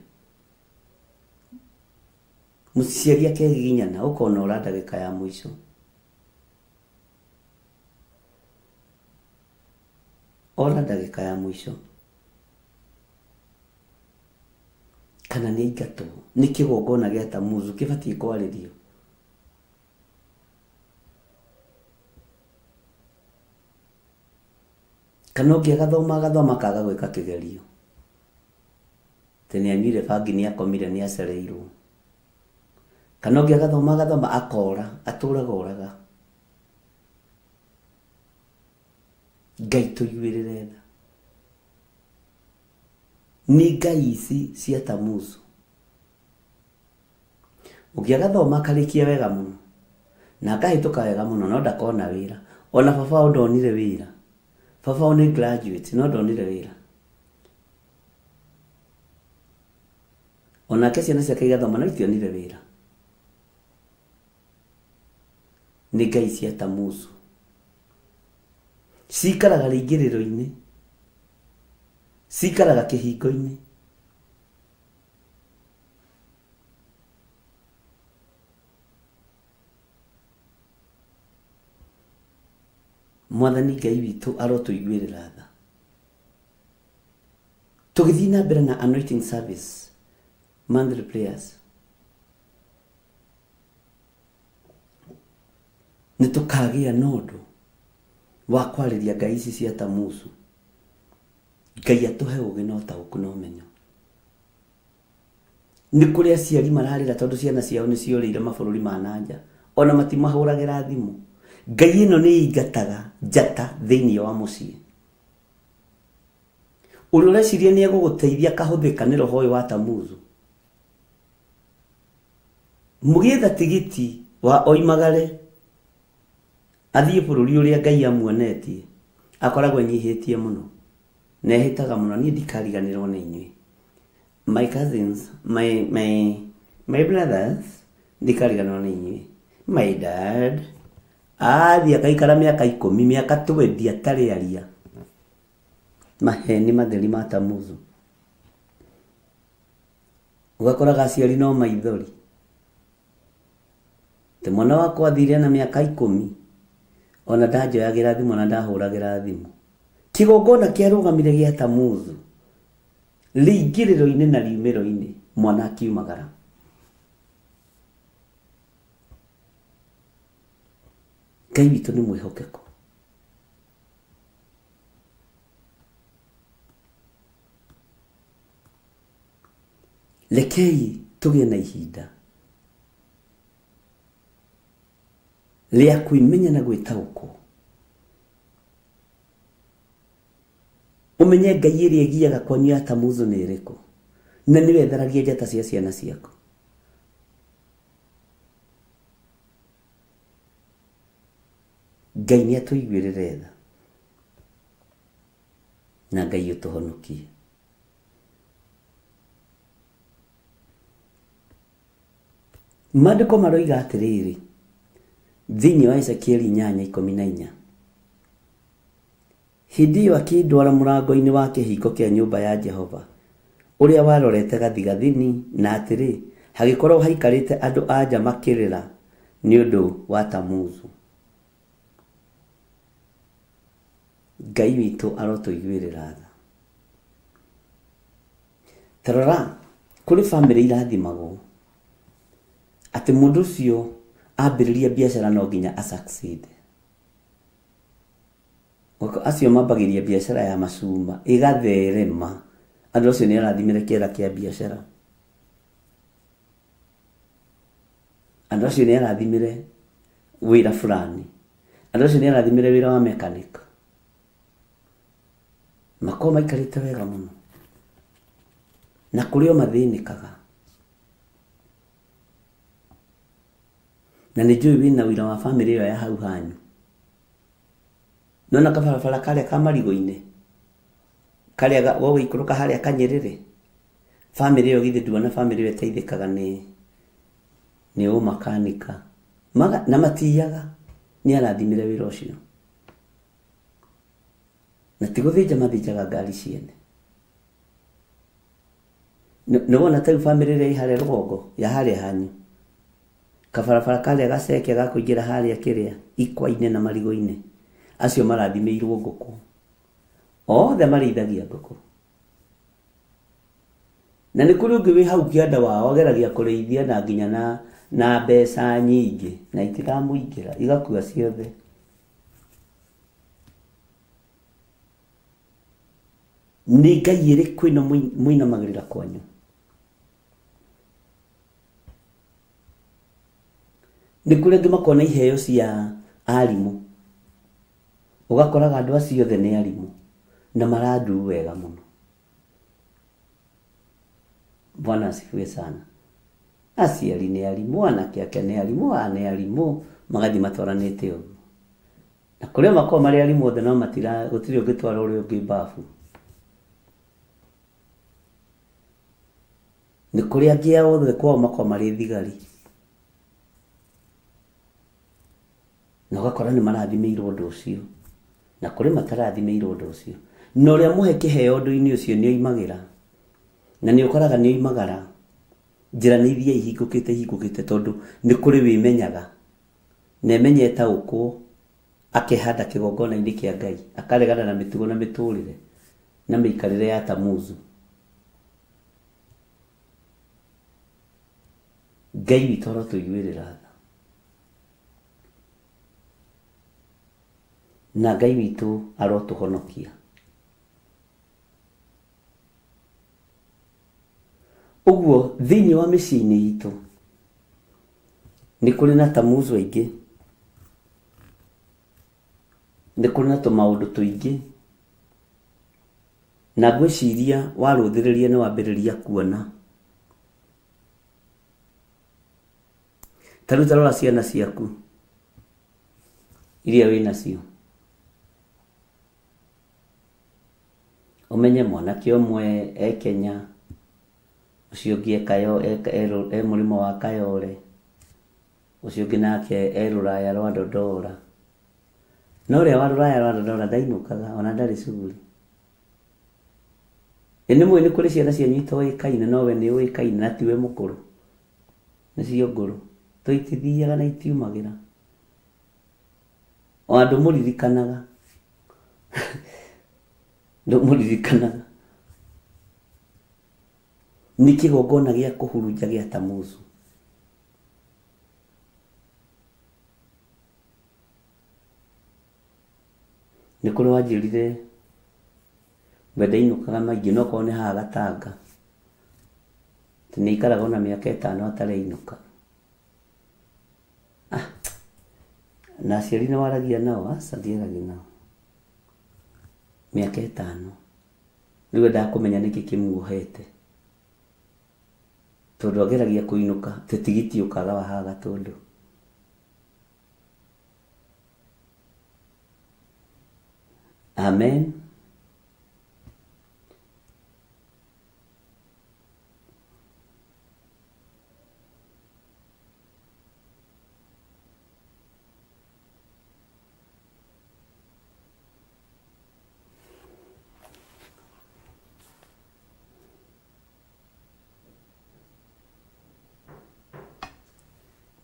Mũciari akegiginyana ũkona ora ndagĩka ya mũico. Ora ndagĩka ya mũico. Kana nĩ aingatwo. Nĩ kĩgongona gĩa Tamuzu kĩbatiĩ kwarĩrio. Kana ũngĩ agathoma agathoma akaga gwĩka kĩgerio. Atĩ nĩ anyuire bangi nĩ akomire nĩ acereirwo. Kana ũngĩ agathoma agathoma akora, atũraga oraga. Ngai tũiguĩrĩre tha. Nĩ ngai ici cia Tamuzu. Ũngĩ agathoma akarĩkia wega mũno na akahĩtũka wega mũno no ndakona wĩra. Ona baba wao ndonire wĩra. Baba wao nĩ graduate no ndonire wĩra. Onake ciana ciake igathoma no itionire wĩra. Nĩ ngai cia Tamuzu. Cikaraga rĩingĩrĩro-inĩ. Cikaraga kĩhingo-inĩ. Mwathani Ngai witũ arotũiguĩrĩra tha. Tũgĩthiĩ na mbere na anointing service, monthly prayers, nĩ tũkagĩa na ũndũ wa kwarĩria ngai ici cia Tamuzu. Ngai atũhe ũgĩ na ũtaũku na ũmenyo. Nĩ kũrĩ aciari mararĩra tondũ ciana ciao nĩ ciorĩire mabũrũri ma na nja, ona matimahũragĩra thimũ. Ngai ĩno nĩ ĩingataga njata thĩinĩ wa mũciĩ. Ũrĩa ũreciria nĩ egũgũteithia akahũthĩka nĩ roho ũyũ wa Tamuzu. Mũgĩetha tigiti wa oimagare athiĩ bũrũri ũrĩa Ngai amuonetie, akoragwo enyihĩtie mũno na ehĩtaga mũno, niĩ ndikariganĩrwo nĩ inyuĩ. My cousins, my, my, my brothers, ndikariganĩrwo nĩ inyuĩ. My dad, athiĩ akaikara mĩaka ikũmi, mĩaka twendi atarĩ aria. Maheni matheri ma Tamuzu. Ũgakoraga aciari no maithori. Atĩ mwana wakwa athire na mĩaka ikũmi, ona ndanjoyagĩra thimũ ona ndahũragĩra thimũ. Kĩgongona kĩarũgamire gĩa Tamuzu, rĩingĩrĩro-inĩ na riumĩro-inĩ, mwana akiumagara. Ngai witũ nĩ mwĩhokeku. Rekei tũgĩe na ihinda rĩa kwĩmenya na gwĩtaũkwo. Ũmenye Ngai ĩrĩa ĩgiaga kwanyu ya Tamuzu nĩ ĩrĩkũ, na nĩwe ĩtharagia njata cia ciana ciaku. Ngai nĩ atũiguĩrĩre tha na Ngai ũtũhonokie. Maandĩko maroiga atĩrĩrĩ, thĩinĩ wa Ezekieli 8:14, Hĩndĩ ĩyo akĩndwara mũrango-inĩ wa kĩhingo kĩa nyũmba ya Jehova, ũrĩa warorete gathigathini, na atĩrĩ, hagĩkorwo haikarĩte andũ-a-nja makĩrĩra nĩ ũndũ wa Tamuzu. Ngai witũ arotũiguĩrĩra tha. Ta rora, kũrĩ bamĩrĩ irathimagwo atĩ mũndũ ũcio ambĩrĩria biacara no nginya a succeed. Acio mambagĩria biacara ya macuma ĩgatherema, andũ acio nĩ arathimĩre kĩara kĩa biacara. Andũ acio nĩ arathimĩre wĩra fulani. Andũ acio nĩ arathimĩre wĩra wa mechanic. Makoragwo maikarĩte wega mũno. Na kũrĩ o mathĩnĩkaga. Na nĩ njũĩ wĩna ũira wa bamĩrĩ ĩyo ya hau hanyu. Nĩwona kabarabara karĩa ka marigũ-inĩ? Karĩa gũgĩikũrũka harĩa Kanyerere? Bamĩrĩ ĩyo githĩ nduona bamĩrĩ ĩyo ĩteithĩkaga nĩ nĩ ũmakanika. Na matiyaga. Nĩ arathimire wĩra ũcio. Na ti gũthĩnja mathĩnjaga ngari ciene. Nĩ wona ta rĩu bamĩrĩ ĩrĩa ĩ harĩa rũgongo ya harĩa hanyu? Kabarabara karĩa gaceke ga kũingĩra harĩa kĩrĩa ikwa-inĩ na marigũ-inĩ, acio marathimĩirwo ngũkũ. Othe marĩithagia ngũkũ. Na nĩ kũrĩ ũngĩ wĩ hau kĩanda wao ageragia kũrĩithia na nginya na, na mbeca nyingĩ na itiramũingĩra igakua ciothe. Nĩ ngai ĩrĩkũ ĩno mũinamagĩrĩra kwanyu? Nĩ kũrĩ angĩ makoragwo na iheo cia arimũ. Ũgakoraga andũ acio othe nĩ arimũ na maranduu wega mũno. Bwana asifiwe sana. Aciari nĩ arimũ, anake ake nĩ arimũ, aa nĩ arimũ, magathiĩ matwaranĩte ũguo. Na kũrĩ o makoragwo marĩ arimũ othe no matira, gũtirĩ ũngĩtwara ũrĩa ũngĩ mbabu. Nĩ kũrĩ angĩ ao othe kwao makoragwo marĩ thigari. Na ũgakora nĩ marathimĩirwo ũndũ ũcio. Na kũrĩ matarathimĩirwo ũndũ ũcio. Na ũrĩa mũhe kĩheo ũndũ-inĩ ũcio nĩ oimagĩra. Na nĩ ũkoraga nĩ oimagara. Njĩra nĩ ithiaga ihingũkĩte ihingũkĩte tondũ nĩ kũrĩ wĩmenyaga. Na emenye etaũkwo. Akehanda kĩgongona-inĩ kĩa Ngai, akaregana na mĩtugo na mĩtũrĩre na mĩikarĩre ya Tamuzu. Ngai witũ arotũiguĩrĩra tha. Na Ngai witũ arotũhonokia. Ũguo thĩinĩ wa mĩciĩ-inĩ itũ nĩ kũrĩ na Tamuzu aingĩ, nĩ kũrĩ na tũmaũndũ tũingĩ, na ngwĩciria warũthĩrĩria nĩ wambĩrĩria kuona. Ta rĩu ta rora ciana ciaku iria wĩ nacio, ũmenye mwanake ũmwe e Kenya, ũcio ũngĩ e mũrĩmo wa Kayole, ũcio ũngĩ nake e rũraya rwa Dodora. No ũrĩa wa rũraya rwa Dodora ndainũkaga ona ndarĩ cuguri. Ĩ nĩ mũĩ nĩ kũrĩ ciana cianyu itoĩkaine no we nĩ ũĩkaine na tiwe mũkũrũ? Nĩcio ngũrũ. To itithiaga na itiumagĩra. Ona ndũmũririkanaga. Ndũmũririkanaga. Nĩ kĩgongona gĩa kũhurunja gĩa Tamuzu. Nĩ kũrĩ wanjĩrire we ndainũkaga maingĩ no korwo nĩ haha Gatanga, atĩ nĩ aikaraga ona mĩaka ĩtano atarainũka. Ah, na aciari nĩ waragia nao? Aca ndiaragia nao. Mĩaka ĩtano. Rĩu endaga kũmenya nĩkĩ kĩmuohete. Tondũ ageragia kũinũka, atĩ tigiti ũkaga wa haha Gatũndũ. Amen.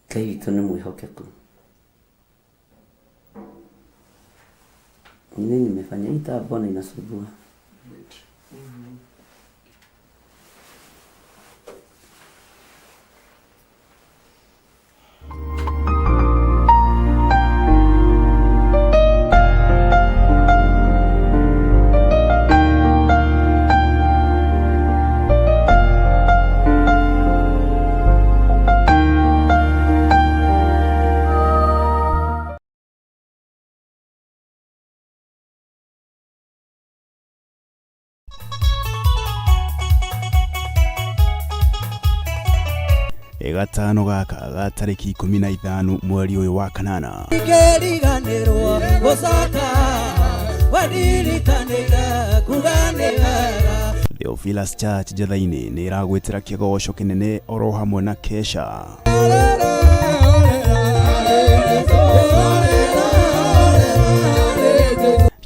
Ngai witũ nĩ mwĩhokeku. Nini nimefanya hii taa mbona inasumbua? Gatano gaka ga tarĩki 15 mweri ũyũ wa kanana. Ngĩriganĩrwo gũcoka wanirikanĩire kuga nĩ wega. Theophilus Church Njatha-inĩ nĩ ĩragwĩtĩra kĩgoco kĩnene oro hamwe na kesha.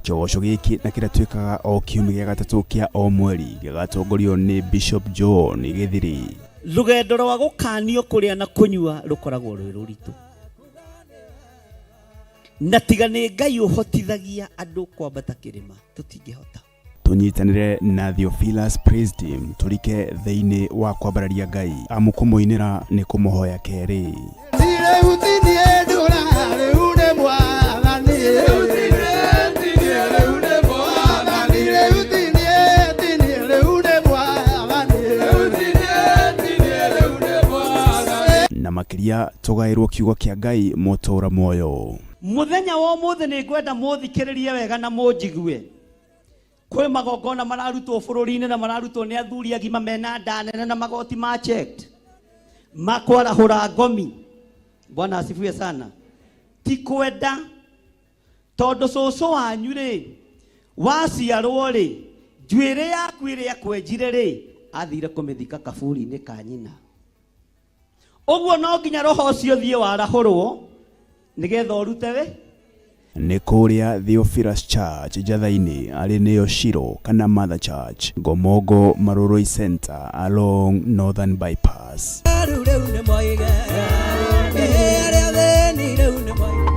Kĩgoco gĩkĩ na kĩrĩa twĩkaga o kiumia gĩa gatatũ kĩa o mweri gĩgatongorio nĩ Bishop John Gĩthiri. Rũgendo rwa gũkanio kũrĩa na kũnyua rũkoragwo rwĩ rũritũ. Na tiga nĩ Ngai ũhotithagia andũ kwambata kĩrĩma, tũtingĩhota. Tũnyitanĩre na Theophilus Praise Team tũrike thĩinĩ wa kwambararia Ngai amu kũmũinĩra nĩ kũmũhoya kerĩ. Na makĩria tũgaĩrwo kiugo kĩa Ngai mũtũra muoyo. Mũthenya wa ũmũthĩ nĩ ngwenda mũthikĩrĩrie wega na mũnjigue. Kwĩ magongona mararutwo bũrũri-inĩ na mararutwo nĩ athuri agima mena nda nene na magoti ma checked. Makwarahũra ngomi. Bwana asifiwe sana. Ti kwenda tondũ cũcũ wanyu rĩ waciarwo rĩ njuĩrĩ yaku ĩrĩa kwenjire rĩ athire kũmĩthika kaburi-inĩ ka nyina. Ũguo no nginya roho ũcio ũthiĩ warahũrwo nĩgetha ũrute wĩ. Nĩ kũrĩa Theophilus Church Njatha-inĩ arĩ nĩyo Shiro kana Mother Church Ngomongo Marurui Center along Northern Bypass. Rĩu rĩu nĩ moige arĩa athĩni rĩu nĩ moige.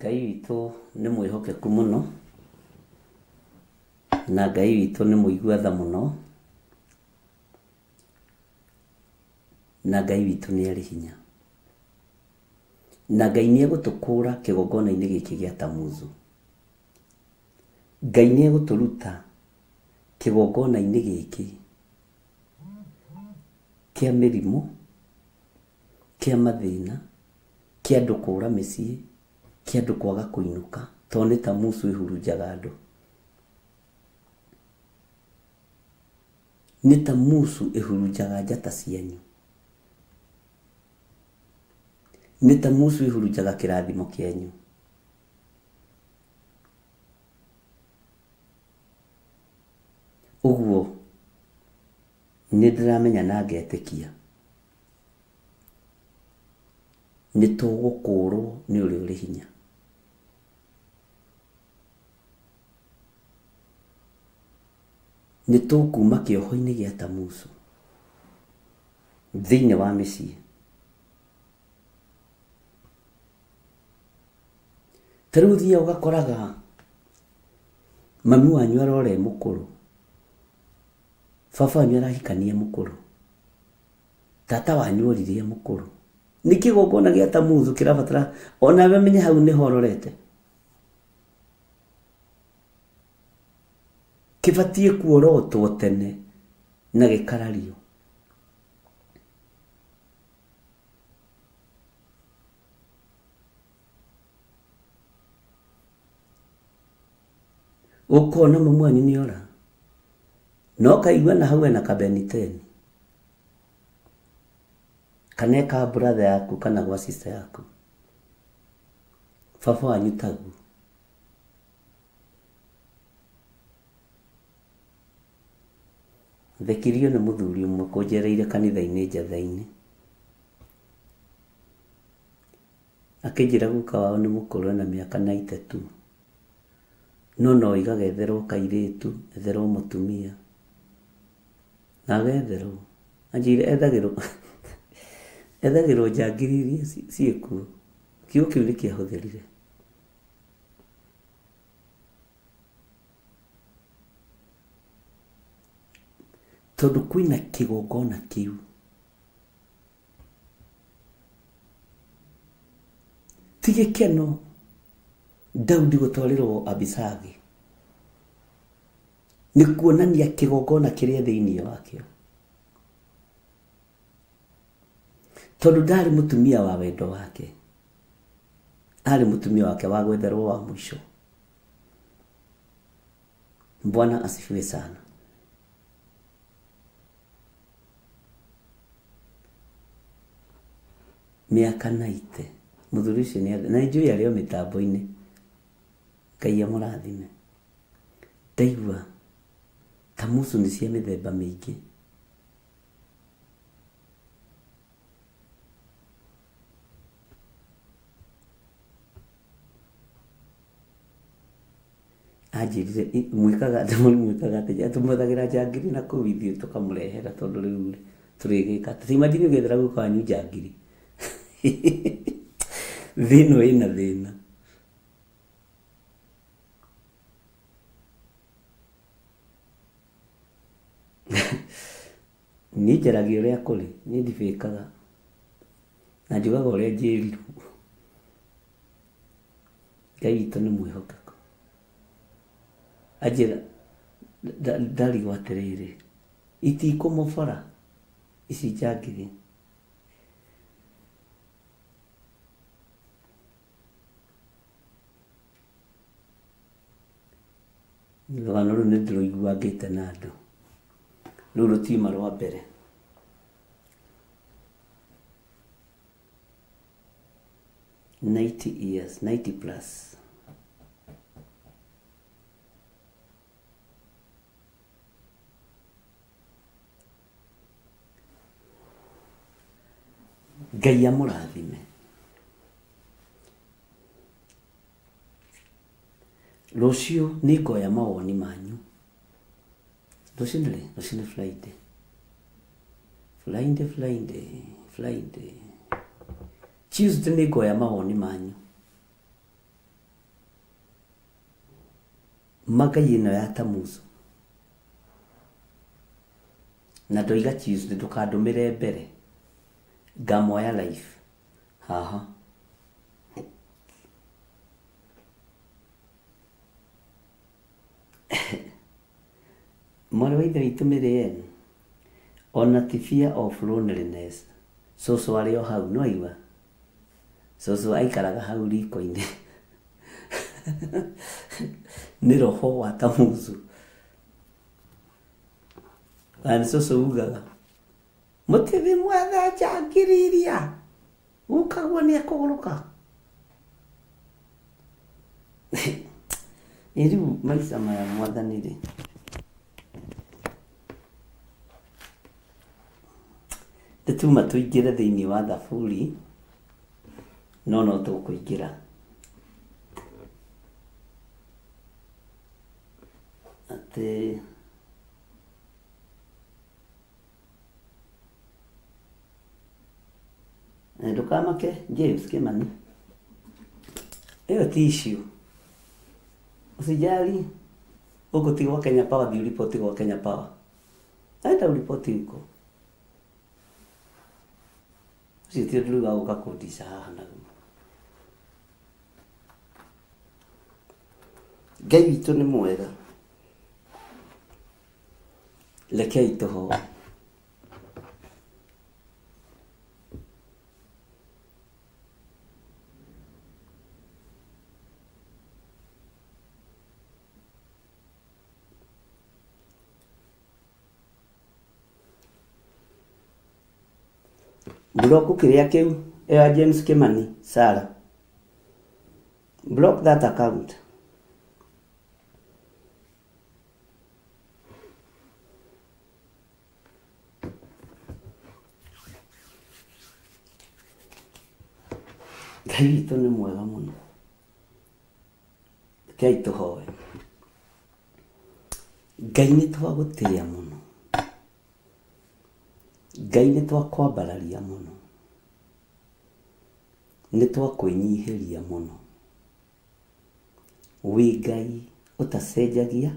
Ngai witũ nĩ mwĩhokeku mũno, na Ngai witũ nĩ mũigua tha mũno, na Ngai witũ nĩ arĩ hinya. Na Ngai nĩ egũtũkũra kĩgongona-inĩ gĩkĩ gĩa Tamuzu. Ngai nĩ egũtũruta kĩgongona-inĩ gĩkĩ kĩa mĩrimũ, kĩa mathĩna, kĩa andũ kũra mĩciĩ, kĩa andũ kwaga kũinũka, tondũ nĩ Tamuzu ĩhurunjaga andũ. Nĩ Tamuzu ĩhurunjaga njata cianyu. Nĩ Tamuzu ĩhurunjaga kĩrathimo kĩanyu. Ũguo nĩ ndĩramenya na ngetĩkia nĩ tũgũkũrwo nĩ ũrĩa ũrĩ hinya. Nĩ tũkuma kĩoho-inĩ gĩa Tamuzu thĩinĩ wa mĩciĩ. Ta rĩu ũthiaga ũgakoraga mami wanyu arora e mũkũrũ, baba wanyu arahikania e mũkũrũ, tata wanyu orire e mũkũrũ. Nĩ kĩgongona gĩa Tamuzu kĩrabatara onawe menye hau nĩho ũrorete. Kĩbatiĩ kuorotwo tene na gĩkarario. Ũkona mamu wanyu nĩ ora, na ũkaigua na hau ena kabeniteni kana eka brother yaku kana gwa sister yaku, baba wanyu taguo. Thekirio nĩ mũthuri ũmwe kũnjereire kanitha-inĩ njatha-inĩ. Akĩnjĩra guka wao nĩ mũkũrũ ena mĩaka 92, no no oigaga etherwo kairĩtu, etherwo mũtumia, na agetherwo. Anjĩrire ethagĩrwo ethagĩrwo njangiri iria ciĩkuo. Kiugo kĩu nĩkĩo ahũthĩrire. Tondũ kwĩna kĩgongona kĩu. Ti gĩkeno Daudi gũtwarĩrwo Abisagi, nĩ kuonania kĩgongona kĩrĩa thĩinĩ wakĩo. Tondũ ndarĩ mũtumia wa wendo wake, arĩ mũtumia wake wa gwetherwo wa mũico. Bwana asifiwe sana. Mĩaka naite mũthuri ũcio nĩ na nĩnjũĩ arĩ o mĩtambo-inĩ. Ngai amũrathime. Ndaigua tamucu nĩ cia mĩthemba mĩingĩ. Anjĩrire mwĩkaga atĩa mwĩkaga atĩa tũmwethagĩra njangiri na kũu ithuĩ tũkamũrehera tondũ rĩu rĩ tũrĩgĩka atĩa. Ta imagine ũgĩethera guka wanyu njangiri thĩ ĩno ĩna thĩna. Niĩ njaragia ũrĩa kũrĩ, niĩ ndibĩkaga na njugaga ũrĩa njĩrirwo. Ngai witũ nĩ mwĩhokeku. Anjĩra ndarigwo atĩrĩrĩ, itikũmũbora ici njangiri? Rũgano rũu nĩ ndĩrũiguangĩte na andũ, rũu rũtiuma rwa mbere. 90 years, 90 plus. Ngai amũrathime. Rũciũ nĩ ngoya mawoni manyu. Rũciũ nĩ rĩ? Rũciũ nĩ Friday. Friday, Friday, Friday. Tuesday nĩ ngoya mawoni manyu. Magai ĩno ya Tamuzu. Na ndoiga Tuesday ndũkandũmĩre mbere. Ngamoya live. Haha. Mwarĩ wa ithe witũ Mary Ann, ona ti fear of loneliness, cũcũ arĩ o hau, nĩwaigua? Cũcũ aikaraga hau riko-inĩ. Nĩ roho wa Tamuzu. Na nĩ cũcũ ugaga, mũtithi mwethe njangiri iria, gukaguo nĩ ekũgũrũka. Ĩ rĩu maica maya mwathani rĩ, nĩ tuma tũingĩre thĩinĩ wa thaburi, no no tũkũingĩra. Atĩ Ndũkamake James Kimani, ĩyo ti issue. Usijali, huku ti gwa Kenya Power, thiĩ ũriboti gwa Kenya Power. Enda ũriboti huko. Ũcio ti ũndũ rĩu wa gũka kũndica haha naguo. Ngai witũ nĩ mwega. Rekei tũhoe. Block kĩrĩa kĩu ĩyo ya James Kimani Sarah. Block that account. Ngai witũ nĩ mwega mũno. Rekei tũhoe. Ngai nĩ twagũtĩĩa mũno. Ngai nĩ twakwambararia mũno. Nĩ twakwĩnyihĩria mũno. Wĩ Ngai ũtacenjagia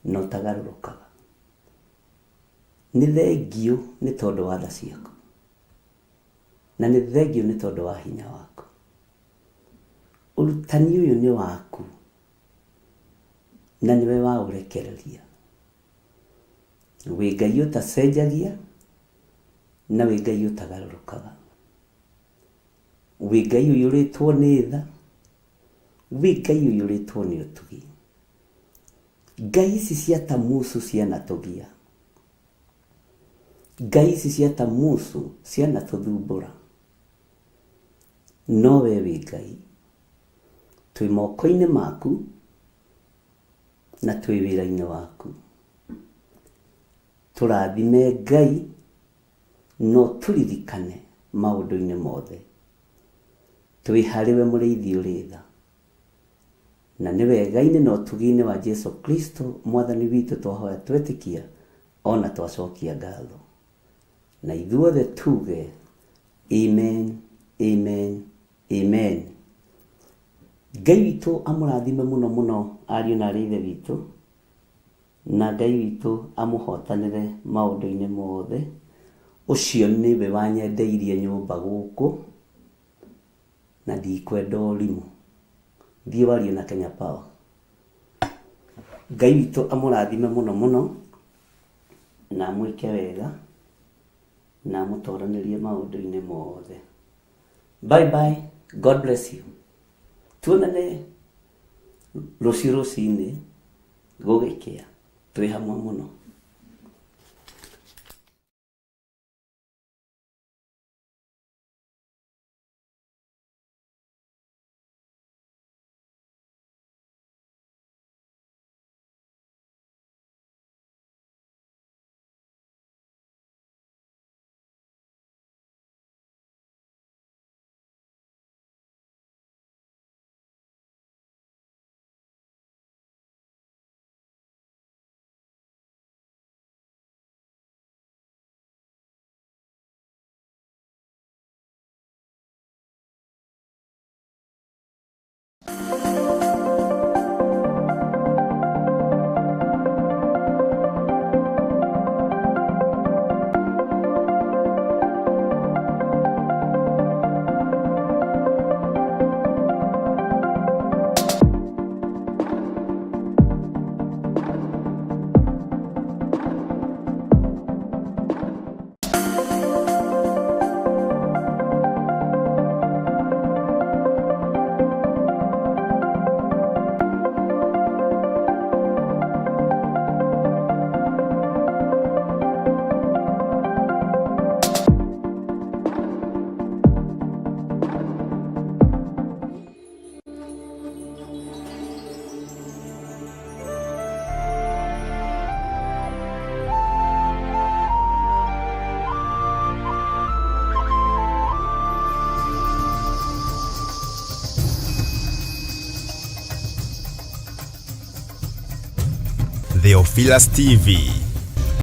na ũtagarũrũkaga. Nĩ thengiũ nĩ tondũ wa tha ciaku. Na nĩ thengiũ nĩ tondũ wa hinya waku. Ũrutani ũyũ nĩ waku na nĩwe waũrekereria. Wĩ Ngai ũtacenjagia na wĩ Ngai ũtagarũrũkaga. Wĩ Ngai ũiyũrĩtwo nĩ tha, wĩ Ngai ũiyũrĩtwo nĩ ũtugi. Ngai ici cia Tamuzu cianatũgia. Ngai ici cia Tamuzu cianatũthumbũra. No we wĩ Ngai. Twĩ moko-inĩ maku na twĩ wĩra-inĩ waku. Tũrathime Ngai na ũtũririkane maũndũ-inĩ mothe. Twĩ harĩ we mũrĩithi ũrĩ tha. Na nĩ wega-inĩ na ũtugi-inĩ wa Jesu Kristo mwathani witũ twahoya twetĩkia ona twacokia ngatho. Na ithuothe tuge amen, amen, amen. Ngai witũ amũrathime mũno mũno ariũ na arĩ ithe witũ, na Ngai witũ amũhotanĩre maũndũ-inĩ mothe. Ũcio nĩwe wanyendeirie nyũmba gũkũ, na ndikwenda ũrimũ. Thiĩ warie na Kenya Power. Ngai witũ amũrathime mũno mũno, na amwĩke wega, na amũtoranĩrie maũndũ-inĩ mothe. Bye bye, God bless you. Tuonane rũciũ rũcinĩ gũgĩkĩa, twĩ hamwe mũno. Theophilus TV.